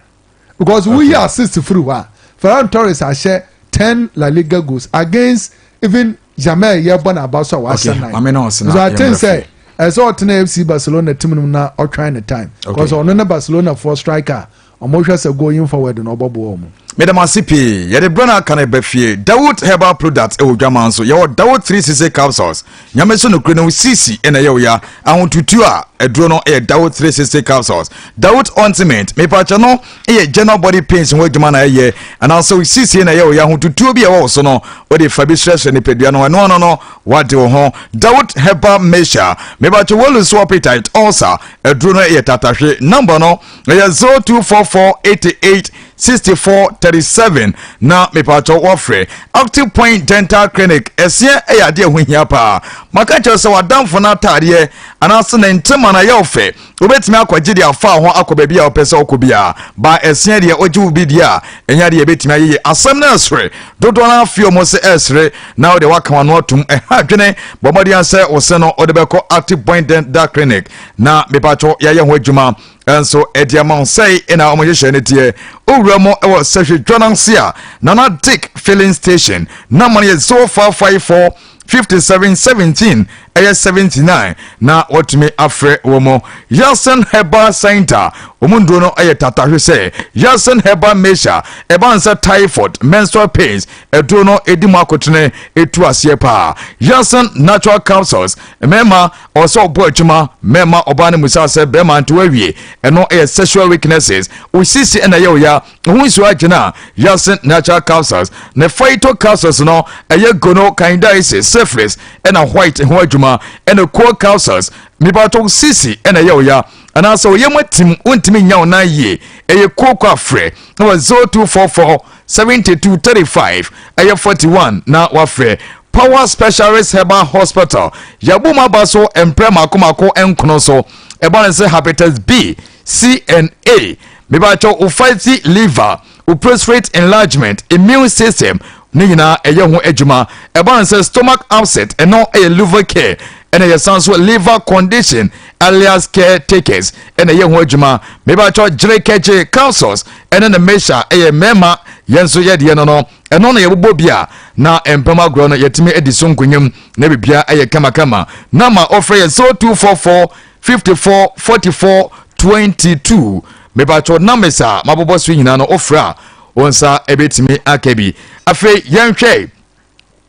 Because woyi assist firi hɔ a, Ferran Torres ahyɛ 10 La Liga goals against even Yamal yɛ bɔ n'aba so a wahyɛ 9. So I think sɛ ɛsɛ ɔtena FC Barcelona team no na ɔtwɛn ne time, because ɔno ne Barcelona for striker ɔmo hwɛ sɛ going forward na ɔbɔboa ɔmo. Medam ase pii. Yɛde berɛ no aka no ba fie. Dawood Herbal Product ɛwɔ dwama nso yɛwɔ Dawood 360 capsules. Nyame so nokure no sisi ɛna ɛyɛ wo ya ahotutuo a, aduro no ɛyɛ Dawood 360 capsules. Dawood ointment, mepakyɛ no, ɛyɛ general body pains ho adwuma na ɛyɛ, anaasɛ wo sisi na ɛyɛ wo ya, ahotutuo bi a ɛwɔ wo so no, wode fa bi hyerɛhyerɛ nipadua no, ɛno ano no wade wo ho. Dawood Herbal Mixture, mepakyɛ, wɔlu so appetite ulcer aduro no ɛyɛ tatahwe. Number no ɛyɛ 0244 88. 64 37 na mepatɔ wɔfrɛ Active Point Dental Clinic. Ɛseɛ ɛyɛ adeɛ ɛho hia paa. Maka kyerɛ sɛ wadamfo no ataadeɛ anaasɛ ne ntoma no ayɛ wo fɛ, wobɛtumi akɔgye deɛ afa ho akɔ baabi a wopɛ sɛ wokɔ biara ba. Ɛseɛ deɛ wogye wo bi deɛ a, ɛnyɛ adeɛ yɛbɛtumi ayɛyɛ. Asɛm no ɛsere dodoɔ no afei ɔmo sɛ ɛsere na wode waka wano atom. Ɛha adwene. Bɔ mmɔden sɛ wo se no wode bɛkɔ Active Point Dental Clinic na mepatɔ yɛayɛ ho adwuma nso ɛde ama wo. Sɛe ɛna ɔmo hyehyɛ no teɛ. Owura mu ɛwɔ Sɛhwɛ Dwanase a Nana Dick Filling Station. Nama no yɛ 0554 57 17 ɛyɛ 79 na wɔtumi afrɛ wɔ mo. Yasen Herbal Center, wɔn nduro no ɛyɛ tatahwe sɛ Yasen Herbal Mixture. Ɛba nsa, typhoid, menstrual pains, ɛduro no edi mu akotene etu aseɛ paa. Yasen Natural Capsules, mmarima ɔsɛ ɔbɔ adwuma, mmarima ɔbaa no musa sɛ bɛrima nto awie, ɛno ɛyɛ sexual weaknesses, osisi ɛna ɛyɛ oya ho nsuo agyina. Yasen Natural Capsules ne phyto capsules no ɛyɛ gono, candidiasis, syphilis ɛna white ho adwuma. Ɛna core capsules, mibatɔ sisi ɛna ɛyɛ oya anaasɛ oyɛ mu atim, wontumi nya wo nan yie, ɛyɛ kooko. Afrɛ na wɔ 0244 72 35 ɛyɛ 41 na wafrɛ Power Specialist Herbal Hospital. Yɛabɔ mu aba so mprɛ mako mako nkono so. Ɛbɔ ne sɛ hepatitis B, C and A, mebakyɛw wo fatty liver, wo prostate enlargement, immune system ne nyinaa ɛyɛ ho adwuma. Ɛba ne sɛ stomach upset, ɛno ɛyɛ liver care. Ɛna yɛsan so liver condition alias caretakers ɛna ɛyɛ ho adwuma. Mebakyɛw gyere kɛgye capsules ɛne ne mehyɛ ɛyɛ mmarima yɛn nso yɛdeɛ no, ɛno na yɛbobɔ bi a na mpam agorɔ no yɛtumi adi so nkonyam na bibia ɛyɛ kamakama. Na ma ɔfrɛ yɛ 0244 54 44 22. Mebakyɛw numbers a mabobɔ so nyinaa no, ɔfrɛ a wɔn nsa ɛbɛtumi aka bi. Afei yɛnhwɛ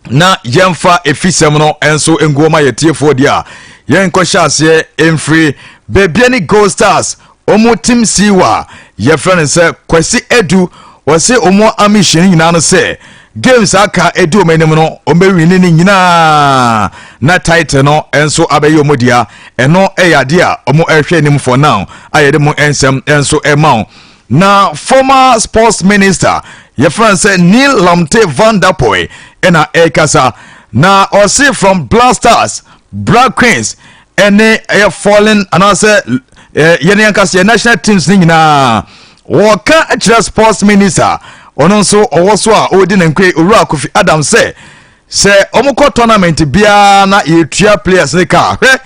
na yɛmfa efisɛm no nso ngu ma yɛtiefoɔ deɛ a yɛnkɔhyɛ aseɛ mfiri Bibiani Gold Stars ɔmo team siwa yɛfrɛ no sɛ Kwasi Edu. Wɔse ɔmo ambition nyinaa no sɛ games aka edi wɔn anim no, wɔn bɛwin ne nyinaa na title no nso abɛyɛ wɔn dea. Ɛno ɛyɛ adeɛ a wɔn ɛrehwɛ anim for now a yɛde mo nsɛm nso ɛma wo. Na former sports minister yɛfrɛ no sɛ Nii Lante Vanderpuye ɛna ɛrekasa na ɔse from Black Stars, Black Queens ɛne ɛyɛ fallen anaasɛ yɛne yankasa yɛ national teams ne nyinaa, wɔka kyerɛ sports minister ɔno nso ɔwɔ so a ɔredi ne nkwe, Owura Kofi Adam, sɛ ɔmokɔ tournament biara na yɛtua players ne ka hwɛ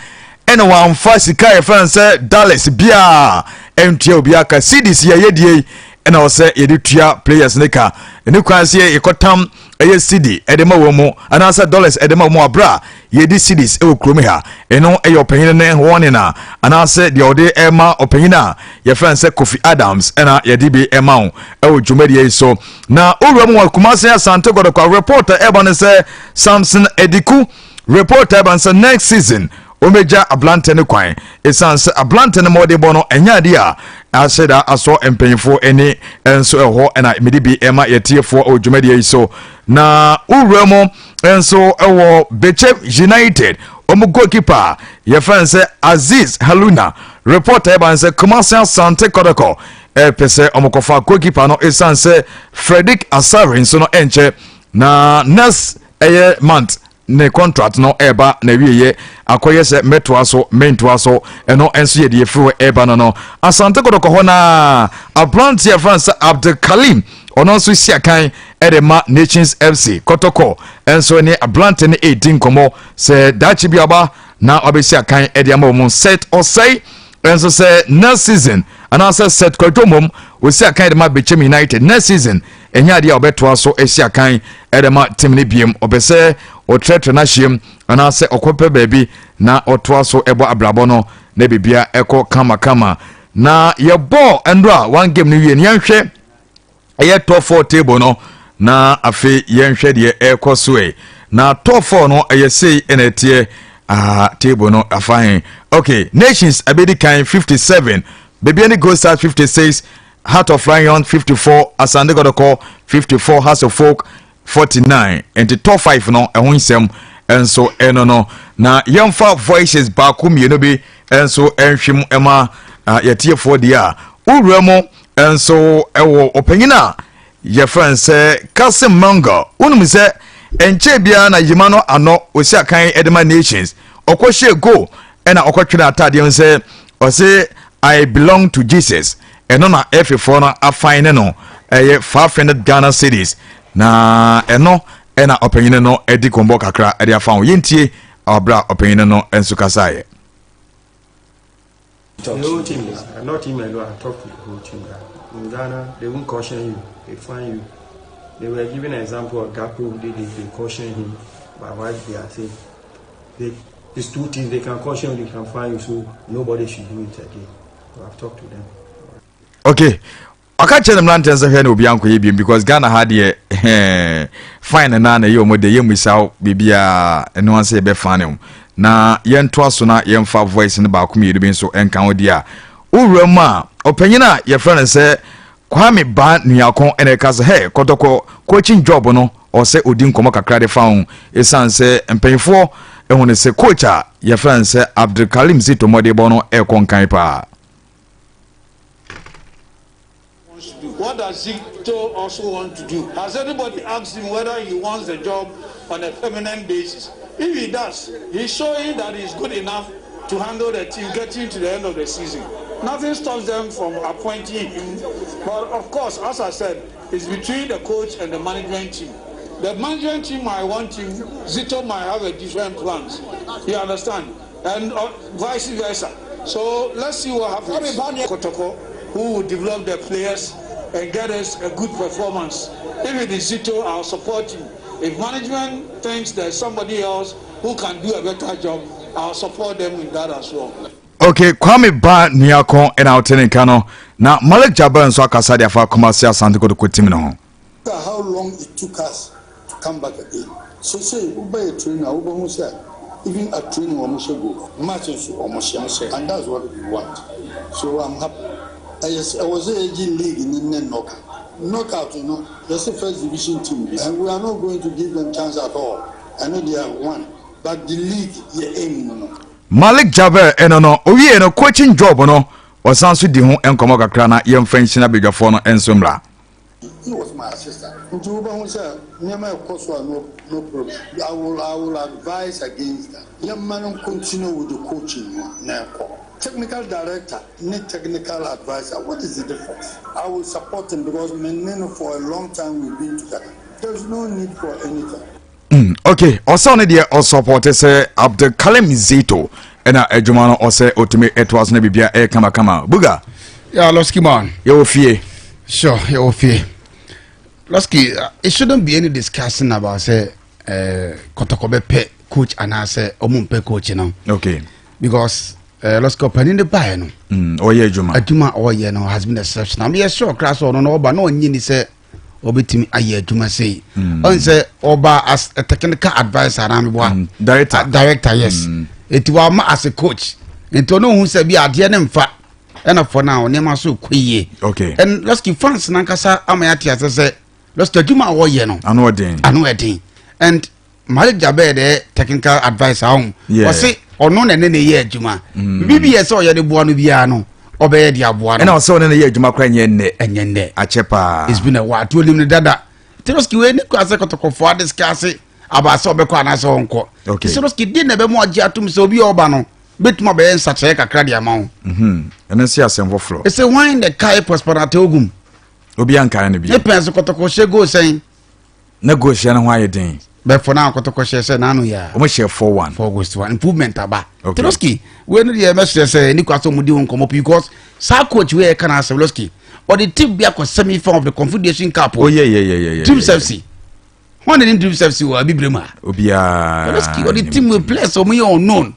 ɛna wɔamfa sika yɛfrɛ no sɛ dollars biara ɛntua obiara ka. Cedis yɛyɛ die ɛna ɔsɛ yɛde tua players ne ka. Ɛne kwan sɛ yɛkɔtam ɛyɛ cedi ɛde ma wɔn mu anaasɛ dollars ɛde ma wɔn mu abira a yɛdi cedis ɛwɔ kurom ha. Ɛno ɛyɛ ɔpanyin ne wɔn na anaasɛ deɛ ɔde ɛma ɔpanyin a yɛfrɛ no sɛ Kofi Adams ɛna yɛde bi ɛma wo ɛwɔ dwumadie yi so. Na owura mu wɔ Kumase Asante Kɔtɔkɔ, reporter ɛba no sɛ Samson Ediku. Reporter ɛba no sɛ next season wɔmɛgya ablante no kwan, ɛsiane sɛ ablante no ma ɔde bɔ no ɛnyɛ adeɛ a ahyɛ da asɔ mpanyinfoɔ ani nso. Ɛhɔ ɛna mede bi ɛma yɛtiefoɔ ɛwɔ dwumadie yi so. Na wowura mu nso ɛwɔ Bechem United wɔn goalkeeper yɛfrɛ no sɛ Aziz Haruna. Reporter ɛba no sɛ Kumasi Asante Kɔtɔkɔ ɛpɛ sɛ ɔmokɔfa goalkeeper no, ɛsiane sɛ Frederick Asare nso no ɛnkyɛ na next ɛyɛ month ne contract no ɛreba na wieyɛ akɔyɛ sɛ mɛtoa so mɛntoa so. Ɛno nso yɛ deɛ firi hɔ ɛreba no. Asante Kɔtɔkɔ hɔ naa aberanteɛ frɛ sɛ Abdulkalim, ɔno nso si akan ɛde ma Nations FC. Kɔtɔkɔ nso ne aberante no ɛredi nkɔmmɔ sɛ daakye bi aba na wabɛsi akan ɛde ama wɔn. Set ɔsɛe nso sɛ next season anaasɛ Set Kwadwo mmom wɔsi akan de ma Bechem United next season, ɛnyɛ adeɛ a ɔbɛtoa so asi akan ɛde ma team no biem. Ɔpɛ sɛ ɔtrɛtrɛ n'ahyɛm anaasɛ ɔkɔpɛ baabi na ɔtoa so ɛbɔ abrabɔ no na biribia ɛkɔ kamakama. Na yɛbɔ ndoro a one game no wie no, yɛnhwɛ ɛyɛ top four table no na afei yɛnhwɛ deɛ ɛrekɔ so ɛ. Na top four no ɛyɛ sei ɛna ɛteɛ. Table no afa he? Okay, Nations abɛdi kan 57, Bibiani Gold Stars 56, Heart of Lion 54, Asante Kɔtɔkɔ 54, Hearts of Oak 49. Nti top 5 no ɛho nsɛm nso ɛno no. Na yɛmfa voices baako mmienu bi nso nhwem ɛma yɛtiefoɔ deɛ a wowura mu. Nso ɛwɔ ɔpanyin a yɛfrɛ no sɛ Kasim Mangal. Wonim sɛ ɛnkyɛɛ biara na Yima no ano ɔsi akan de ma Nations. Ɔkɔhyɛɛ goal ɛna ɔkɔtwerɛ ataadeɛ mu sɛ ɔse I belong to Jesus. Ɛno na ɛfefoɔ no afan ne no ɛyɛ 500 Ghana cedis. Na ɛno ɛna ɔpanyin no adi kɔmbɔ kakra ɛde afa ho. Yɛntie ɔbrɛ a ɔpanyin no nso kasaeɛ. The whole team, not him alone, I talk to the whole team. In Ghana, they won't caution you, they fine you. They were giving an example of Gakpo, they caution him by what they are saying. These two things, they can caution you, they can fine you, so nobody should do it again. So I've talked to them. Okay. Ɔka kyerɛ ne mmeranteɛ sɛ hwɛ na obi ankɔyɛ biom because Ghana ha deɛ, fine na na ɛyɛ ɔmo de yɛ mmisa biribiaa, ɛno ansɛ yɛbɛfa ne ho na yɛntoa so na yɛmfa voice no baako mmienu bi nso ɛnka ho. Deɛ a wowura mu a, ɔpanyin a yɛfrɛ no sɛ Kwame Ba Nuako ɛna ɛka sɛ hey, Kɔtɔkɔ coaching job no, ɔsɛ ɔdi nkɔmmɔ kakra de fa ho, ɛsiane sɛ mpanyinfoɔ ɛhu no sɛ coach a yɛfrɛ no sɛ Abdulkalim Zito mmɔdebɔ no ɛrekɔ nkan paa. What does Zito also want to do? Has anybody asked him whether he wants the job on a permanent basis? If he does, he's showing that he's good enough to handle the team getting to the end of the season. Nothing stops them from appointing him. But of course, as I said, it's between the coach and the management team. The management team might want him, Zito might have a different plans. You understand? And vice versa. So let's see what happens. Kotoko, who will develop the players and get us a good performance. If it is Zito, I'll support him. If management thinks there's somebody else who can do a better job, I'll support them in that as well. Okay, Kwame Ba Nuako ɛna wote ne nka no, na Malik Jabir nso akasa de afa Kumasi Asante Kotoko team no ho. How long it took us to come back again. So say wobɛyɛ training a, wobɛhu sɛ even at training wɔn hyɛ goal, match nso wɔn hyɛ, and that's what we want. So I'm happy. Ɛyɛ sɛ ɛwɔ sɛ yɛgye league ni ne knockout no, yɛsɛ first division team bi and we are not going to give them chance at all. Ɛno deɛ one, but the league yɛ aim no. Malik Jabir ɛno no, owie no coaching job no, ɔsan so di ho nkɔmmɔ kakra na yɛmfa nhyina badwafoɔ no nso mmra. He was my assistant. Nti wobɛhu sɛ nneɛma ɛkɔ so a, no problem. I will advise against that. Yɛmma no continue with the coaching no na ɛkɔ. Technical director ne technical advisor, what is the difference? I will support him because me ne no for a long time we've been together. There's no need for anything. Okay, ɔsɛ ɔno deɛ ɔsupport sɛ Abdulkalim Zito ɛna adwuma no ɔsɛ ɔtumi ɛtoa so na biribia ɛyɛ kamakama. Buga. Yeah, Losky man. Yɛwɔ fie. Sure, yɛwɔ fie. Losky, it shouldn't be any discussion about say Kɔtɔkɔ bɛpɛ coach anaasɛ ɔmo mpɛ coach no. Because Losky, ɔpanin de baeɛ no. Ɔyɛ adwuma. Adwuma a ɔyɛ no has been exceptional. Meyɛ sure koraa sɛ ɔno no ɔba na ɔnye ni sɛ ɔbɛtumi ayɛ adwuma sei. Ɔn sɛ ɔba as a technical adviser anaa meboa? Director. Director, yes. Eti wama as a coach. Nti ɔno ohun sɛ bi adeɛ ne nfa ɛna fɔ na nneɛma so kɔ yie. And Losky, fans nankasa ama yɛate ase sɛ Losky, adwuma a wɔyɛ no ano ɔden. Ano ɛden, and Malik Jabir de technical adviser ahom. Ɔse ɔno na ne yɛ adwuma bibi yɛ sɛ ɔyɛ de boa no biara no, ɔbɛyɛ de aboa no. Ɛna ɔsɛ ɔne ne yɛ adwuma koraa nyɛ nnɛ. Ɛnyɛ nnɛ. Akyɛ paa. It's been a while to onim ne dada. Nti Losky, wei ne kura sɛ Kɔtɔkɔfoɔ adiscuss aba sɛ ɔbɛkɔ anaasɛ ɔnkɔ. Nti Losky di na ɛbɛmu agye atom sɛ obi a ɔba no bɛtumi abɛyɛ nsakyerɛ kakra de ama wo. Ɛno nso yɛ asɛm foforɔ. Ɛsɛ hwan na kae Prosper Narteh Ogum? Obi ankae no bi. Ne pɛn so Kɔtɔkɔ hyɛ goal sɛn? Na goal hyɛ no ho ayɛ den. Bɛfɔ na Kɔtɔkɔ hyɛ sɛ n'ano yɛ a wɔn hyɛ 4-1. 4 goals to 1, improvement aba. Losky, wei no deɛ mɛsrɛ sɛ ni kwa sɛ ɔmo di ho nkɔmɔ because saa coach wei yɛ ka na asɛm, Losky, ɔde team bi akɔ semi final of the Confederation Cup o. Oh yeah. Dreams FC, wɔn de ne Dreams FC wɔ abibire mu a. Obiara. Losky, ɔde team with players ɔmo yɛ unknown.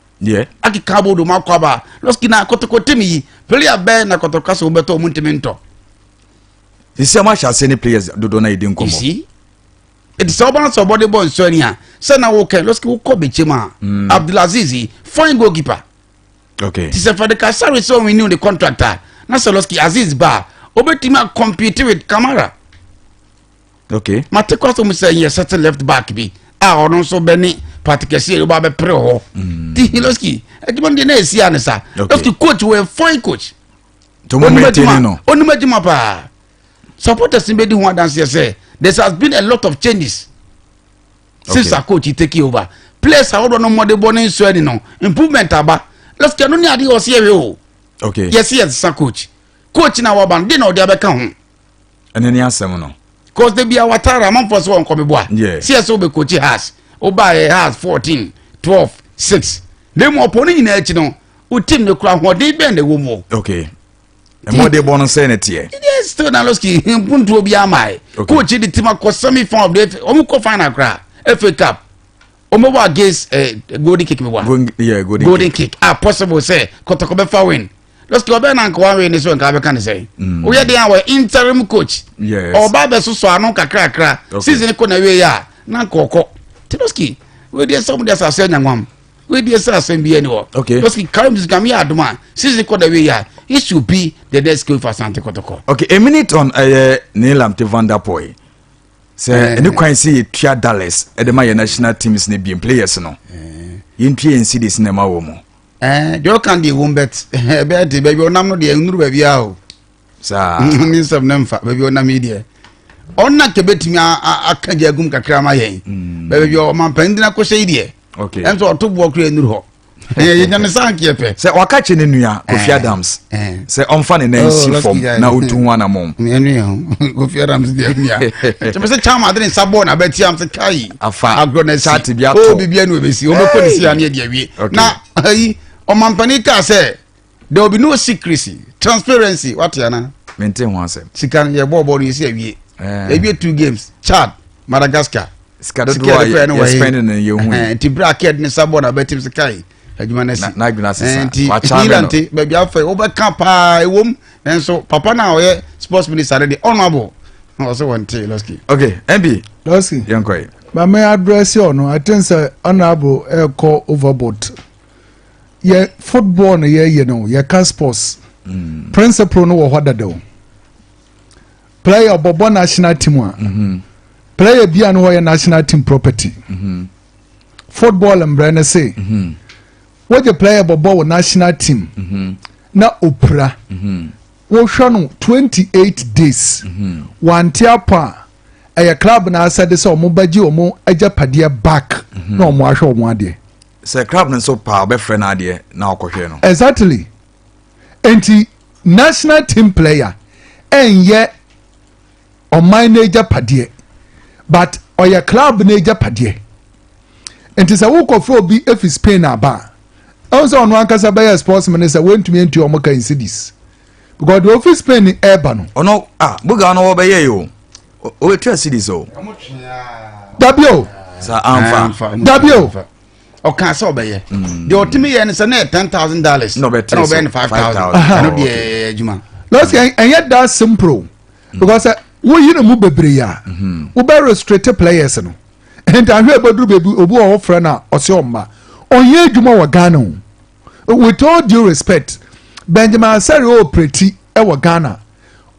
Akeka abodo mu akɔ aba. Losky, na Kɔtɔkɔ team yi, player bɛɛ na Kɔtɔkɔ sɛ wɔbɛtɔ, ɔmo ntumi ntɔ? Sisi a mo ahyɛ ase ne players dodoɔ na yɛdi You nkɔmmɔ. see, ɛti sɛ ɔba sɛ ɔbɔde bɔ nsuo ni a sɛ na wokɛ, Losky, wokɔ bɛkyɛ mu a, Abdulaziz yi, fine goalkeeper. Ti sɛ Frederick Asare sɛ ɔrenew the contract a, na sɛ Losky Aziz ba a, obɛtumi a compete with Kamara. Mate kɔ sɛ mu sɛ yɛ certain left back bi a ɔno nso bɛne party kɛseɛ yɛ ɔba bɛpere hɔ. Ti Losky, adwuma no deɛ na ɛsi a ne sa. Losky, coach wɔ fine coach. Nti Onim adwuma, onim adwuma paa. Supporters ni bɛdi ho adanseɛ sɛ there has been a lot of changes since okay. Coach take over. Players ahodoɔ no mmɔde bɔ ne nso ani no, improvement aba. Lɔsikɛ no ne adeɛ ɔsi ɛhwɛ o. Yɛsi yɛsesa coach. Coach na waba no de na ɔde abɛka ho. Ɛne ne asɛm no. Cause de bia watara amanfoɔ sɛ wɔn kɔmi bɔ a. Si yɛ sɛ wobɛ coach Hearts, woba yɛ Hearts 14, 12, 6 na emu ɔpɔ ne nyinaa akyi no, wo team ne kura ahoɔden bɛn na ɛwɔ mu? Ɛmɔde bɔ no sɛ ne teɛ. Yes, still na lɔski mpuntuo bi ama yɛ. Coach de team akɔ semi final of the FA, wɔn kɔ final koraa, FA Cup wɔn bɛ bɔ against Golden Kick mi wa. Yeah, Golden, Golden Kick. Ah, possible sɛ Kɔtɔkɔ bɛfa win. Lɔski ɔbɛn na nka wɔn win ne so nka abɛka ne sɛ oyɛ den a wɔ interim coach. Ɔba bɛ soso ano kakrakra. Season kɔ na wie yɛ a na nka ɔkɔ ti. Lɔski wei deɛ sɛ ɔmo de asase anyanwam, wei deɛ sɛ asɛm bi ani hɔ. Lɔski Karim Zikam yɛ adum a, season kɔ na wie yɛ a, he should be the next coach for Asante Kɔtɔkɔ. Okay, a minute on ɛyɛ Nii Lante Vanderpuye sɛ ɛne kwan sɛ yɛtua dollars ɛde ma yɛ national teams ne biem players no, yɛntua yɛn cedis na ɛma wɔ mu. Deɛ ɔka deɛ wɔm bɛt ɛbɛyɛ te baabi ɔnam no deɛ nnuru baabi a o. Saa. Ne nsɛm ne mfa baabi ɔnam yi deɛ, ɔna kɛ bɛtumi aka gya agum kakra ma yɛn baabi ɔmampanin dina kɔhyɛ yi deɛ. Ɛm sɛ ɔto boɔ kora nnuru hɔ, yɛnya ne sa nkeɛ pɛ. Sɛ waka kye ne nua Kofi Adams sɛ ɔmfa ne nan si fam na ɔtu ho anammɔn. Kofi Adams deɛ nua kyɛmɛ sɛ kyama ade ne nsa bɔɔ na bɛtia m sɛ kai. Afa agorɔ no asi. Chat bi ato. O biribi anu ɛbɛsi wɔbɛkɔ ne si a ne adi awie. Na ayi ɔmampanin kaa sɛ there will be no secrecy, transparency, wate ana? Mente ho asɛm. Sika no yɛbɔɔ bɔɔl no yɛsi awie. Yɛwie two games, Chad, Madagascar. Sika dodoɔ a yɛ spend no yɛhu. Nti berɛ a kɛd ne nsa bɔɔ na bɛtim sɛ kai adwuma no asi. Na adwuma asesa. Nti Wakyame no. Nti baabi afɛ wobɛka paa ɛwom, nanso papa no a ɔyɛ sports minister no deɛ, honorable, ɔsɛ wɔnte lɔski. Okay, mb. Lɔski. Yɛnkɔ yi. Maame address ɔno, I think sɛ honorable ɛkɔ overboard. Yɛ football no yɛyɛ no, yɛka sports principle no wɔ hɔ dada o. Player ɔbɔbɔ national team a, player bi a no hɔ yɛ national team property. Football mbrɛ no se wogye player bɔbɔ wɔ national team na opira, wohwɛ no 28 days wante apɔ a, ɛyɛ club na asɛde sɛ ɔmo bɛgye ɔmo agyapadeɛ back na ɔmo ahwɛ ɔmo adeɛ. Sɛ club no nso paa, ɔbɛfrɛ no adeɛ na ɔkɔhwɛ no. Exactly. Nti national team player ɛnyɛ ɔman no agyapadeɛ, but ɔyɛ club no agyapadeɛ. Nti sɛ wokɔfrɛ obi efi Spain aba a, ɛho sɛ ɔno ankasa bɛyɛ sports minister, wɔntumi ntua ɔmo ka in cedis because deɛ ofi Spain ɛɛba no. Ɔno ah, buga no wɔbɛyɛ yi o, ɔbɛtua cedis o. Dabi o. Sa amfa. Dabi o. Ɔka sɛ ɔbɛyɛ deɛ ɔtumi yɛ no sɛ ne yɛ $10,000 Na ɔbɛte ɛna so. ɔbɛyɛ no 5,000. 5,000. Ɛno deɛ ɛyɛ adwuma. Lɔsi, ɛnyɛ that simple because sɛ woyi ne mu bebree a, wobɛ restrict players no. Nti ahwɛ ebɛduru beebi, obi wɔ hɔ frɛ no a, ɔsɛ ɔmma ɔnyɛ adwuma wɔ Ghana o. With all due respect, Benjamin Asare operate ɛwɔ Ghana,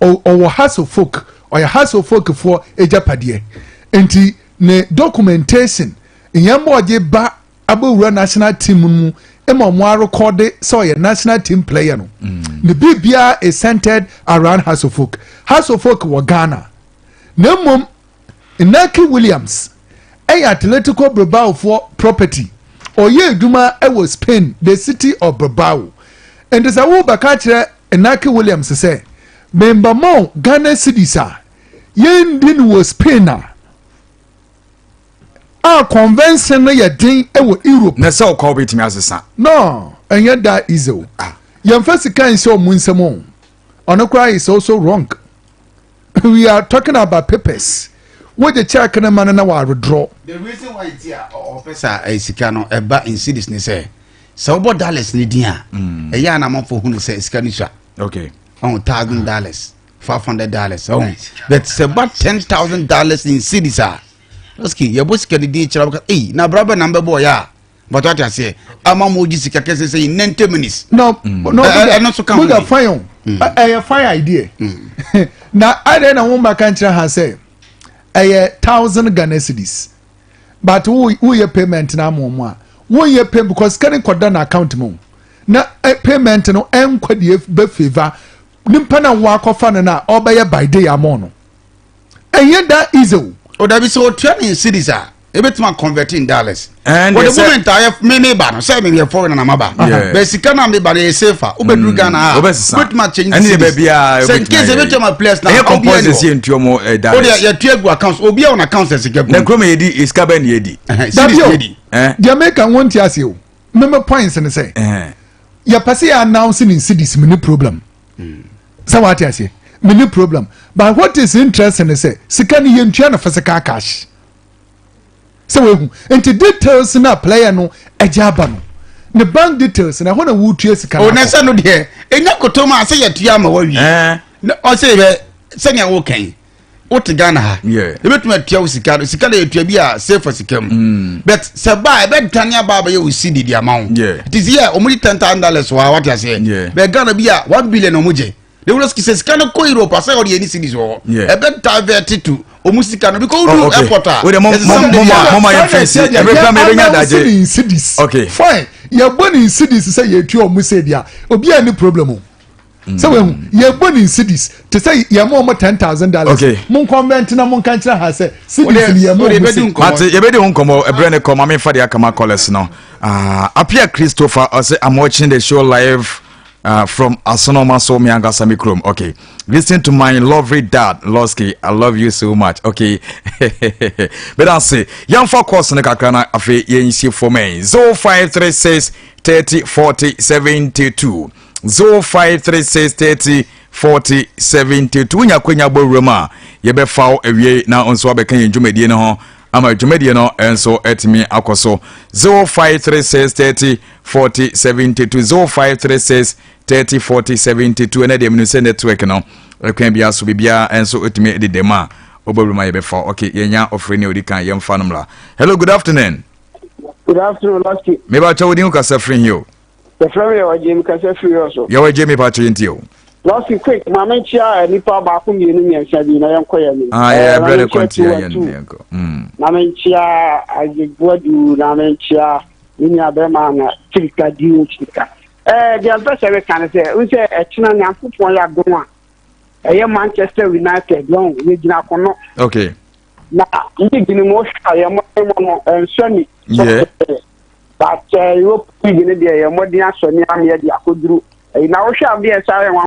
ɔwɔ Hearts of Oak, ɔyɛ Hearts of Oak foɔ agyapadeɛ. Nti ne documentation nneɛma ɔgye ba abɛwura national team mu ma ɔmo arekɔde sɛ ɔyɛ national team player no, ne biribiara is centered around Hearts of Oak. Hearts of Oak wɔ Ghana. Na mmom Inaki Williams ɛyɛ Atletico Bilbao foɔ property, ɔyɛ adwuma ɛwɔ Spain, the city of Bilbao. Nti sɛ wobɛka kyerɛ Inaki Williams sɛ membama Ghana cedis a yɛndi no wɔ Spain a convention no yɛ den wɔ Europe. Na sɛ ɔkɔ, wobɛtumi asesa. No, ɛnyɛ that easy o. Yɛmfa sika nhyɛ ɔmo nsɛm o. Ɔno koraa is also wrong. We are talking about papers. Wogye check no ma no na wɔaredraw. The reason why ti a ɔpɛ sɛ sika no ɛba in cedis ne sɛ wobɔ dollars ne din a, ɛyɛ a na amanfoɔ hu no sɛ sika no sua. Ɔho $1,000, $500 ɔho, but sɛ ba $10,000 in cedis a, lɔski yɛbɔ sika no din kyerɛ bɛka ei na abra bɛ na mbɛbɔ ɔyɛ a bàtɔ ate aseɛ ama mo gye sika kɛse sɛ in 90 minutes. No, Ɛno nso ka ho Buga bi. fine o. Ɛyɛ fine idea na adɛn na wɔn baka nkyerɛ ha sɛ ɛyɛ 1,000 Ghana cedis, but wo woyɛ payment na ama wɔn a wɔnyɛ payment because sika ne nkɔda na account mu na payment no ɛnkɔ deɛ bɛ favour. Nipa na wakɔfa no na ɔbɛyɛ by day ama no, ɛnyɛ that easy o. O dabi, sɛ otua ne cedis a, ebetuma convert in dollars. And for the they say- moment a yɛ me me ba no sɛ me yɛ foreign na ma ba, bɛ sika na me ba no yɛ safer, wobɛduru Ghana a, Wobɛsesa. wobɛtuma change Ɛne cedis. baabi a Sɛ in case ebɛtuma ma players na ɛyɛ obiara compulsory ni sɛ hɔ. yɛntua mo O de dollars. yɛtua gu accounts, obiara wɔ accounts sɛ sika Na gu. kurom yɛdi sika bɛn na yɛdi? Cedis Dabi o. yɛdi. Eh? Deɛ meka wɔn ti ase o, meme points ne sɛ yɛpɛ sɛ yɛ announce ne cedis, me ne problem sɛ wate aseɛ, me ne problem. But what is interesting ne sɛ sika no yɛntua no physical cash sɛ wahu, nti details na player no agye aba no, ne bank details na ɛhɔ na wotua sika no O na akɔ. sɛ no deɛ enya koto mu a sɛ yɛtua ama wawie. Na ɔsɛ bɛ sɛnea wokɛn wote Ghana ha, ebɛtumi atua wo sika no, sika no yɛtua bi a save for sika mu, but sɛ ba a ɛbɛdane aba abɛyɛ wo cedi de ama wo. Nti sɛ yɛ ɔmo de $10,000 wɔ ha, wate aseɛ, bɛ Ghana bi a 1 billion ɔmo gye de wolo sɛ sika no kɔ Europe a, sɛ ɔde yɛ ni cedis wɔ hɔ, ɛbɛ divert to ɔmo sika no because Oh, wodu okay. airport a Wode ɛsɛ sɛ ɔmo de bi a- mo ma Saa yɛmfa na nsi. ɛteɛ deɛ, Ɛberɛ yɛ kora ma yɛbɛnya announce adagye. ne in cedis. Fine, yɛbɔ ne in cedis sɛ yɛtua ɔmo sɛ deɛ obiara ni problem o, sɛ wehu yɛbɔ ne in cedis te sɛ yɛma ɔmo $10,000, mo nkɔmmɛnti na mo nka nkyerɛ ha sɛ cedis ni yɛma Wode ɔmo bɛdi sɛ nkɔmmɔ. Mate, yɛbɛdi ho nkɔmmɔ ɛberɛ ne kɔ. Ma memfa deɛ akama callers no. Apia Christopher ɔsɛ, "I'm watching the show live from Asonoma," so me ankasa me kurom. Okay, "Listen to my lovely dad Losky, I love you so much." Okay, bɛda ase. Yɛmfa course no kakra na afei yɛnsie fam ɛ 0536 30 40 72, 0536 30 40 72. Wonya akwanya bɔ wuram a, yɛbɛfa wo awie na nso wabɛka yɛn dwumadie no ho ama dwumadie no nso atumi akɔ so. 0536 30 40 72, 0536 30 40 72. Ɛnɛ deɛ menu sɛ network no ɛkwan biara so biribiara nso atumi deda mu a, wobɛwura mu a yɛbɛfa. Ok, yɛnya ɔfrɛ ne ɔdi kan, yɛmfa no mmra. Hello, good afternoon. Good afternoon, Lasky. Mebakyɛ, wodin, wo kasa firi hi o? Yɛfrɛ me Yɛwɔ Gyemi, kasa firi hɔ so. Yɛwɔ gye, mepakyɛ, yɛntie o. Lasky, quick, maame nkyia nipa baako, mmienu, mmiɛnsa bi na yɛnkɔ yɛn anim. Ah, yɛ brɛ ne maame nkyia kɔntia Tuwa yɛn Tu. yɛnkɔ. Na menkyia Isaac Boadu, na menkyia me nua bɛrima na Tirika di wo Tirika. Deɛ mpɛ sɛ meka ne sɛ, n sɛ ɛkyena Nyankopɔn yɛ adom a, ɛyɛ Manchester United wɔn yɛgyina kono. Na league no mu, wohwɛ a yɛn mmɔden mu no ɛnsɔ ni. But Europe League no deɛ, yɛn mmɔden asɔ ni ama yɛde akɔduru. Ɛyi na wohwɛ adeɛ ɛsɛ ayɛ wɔn.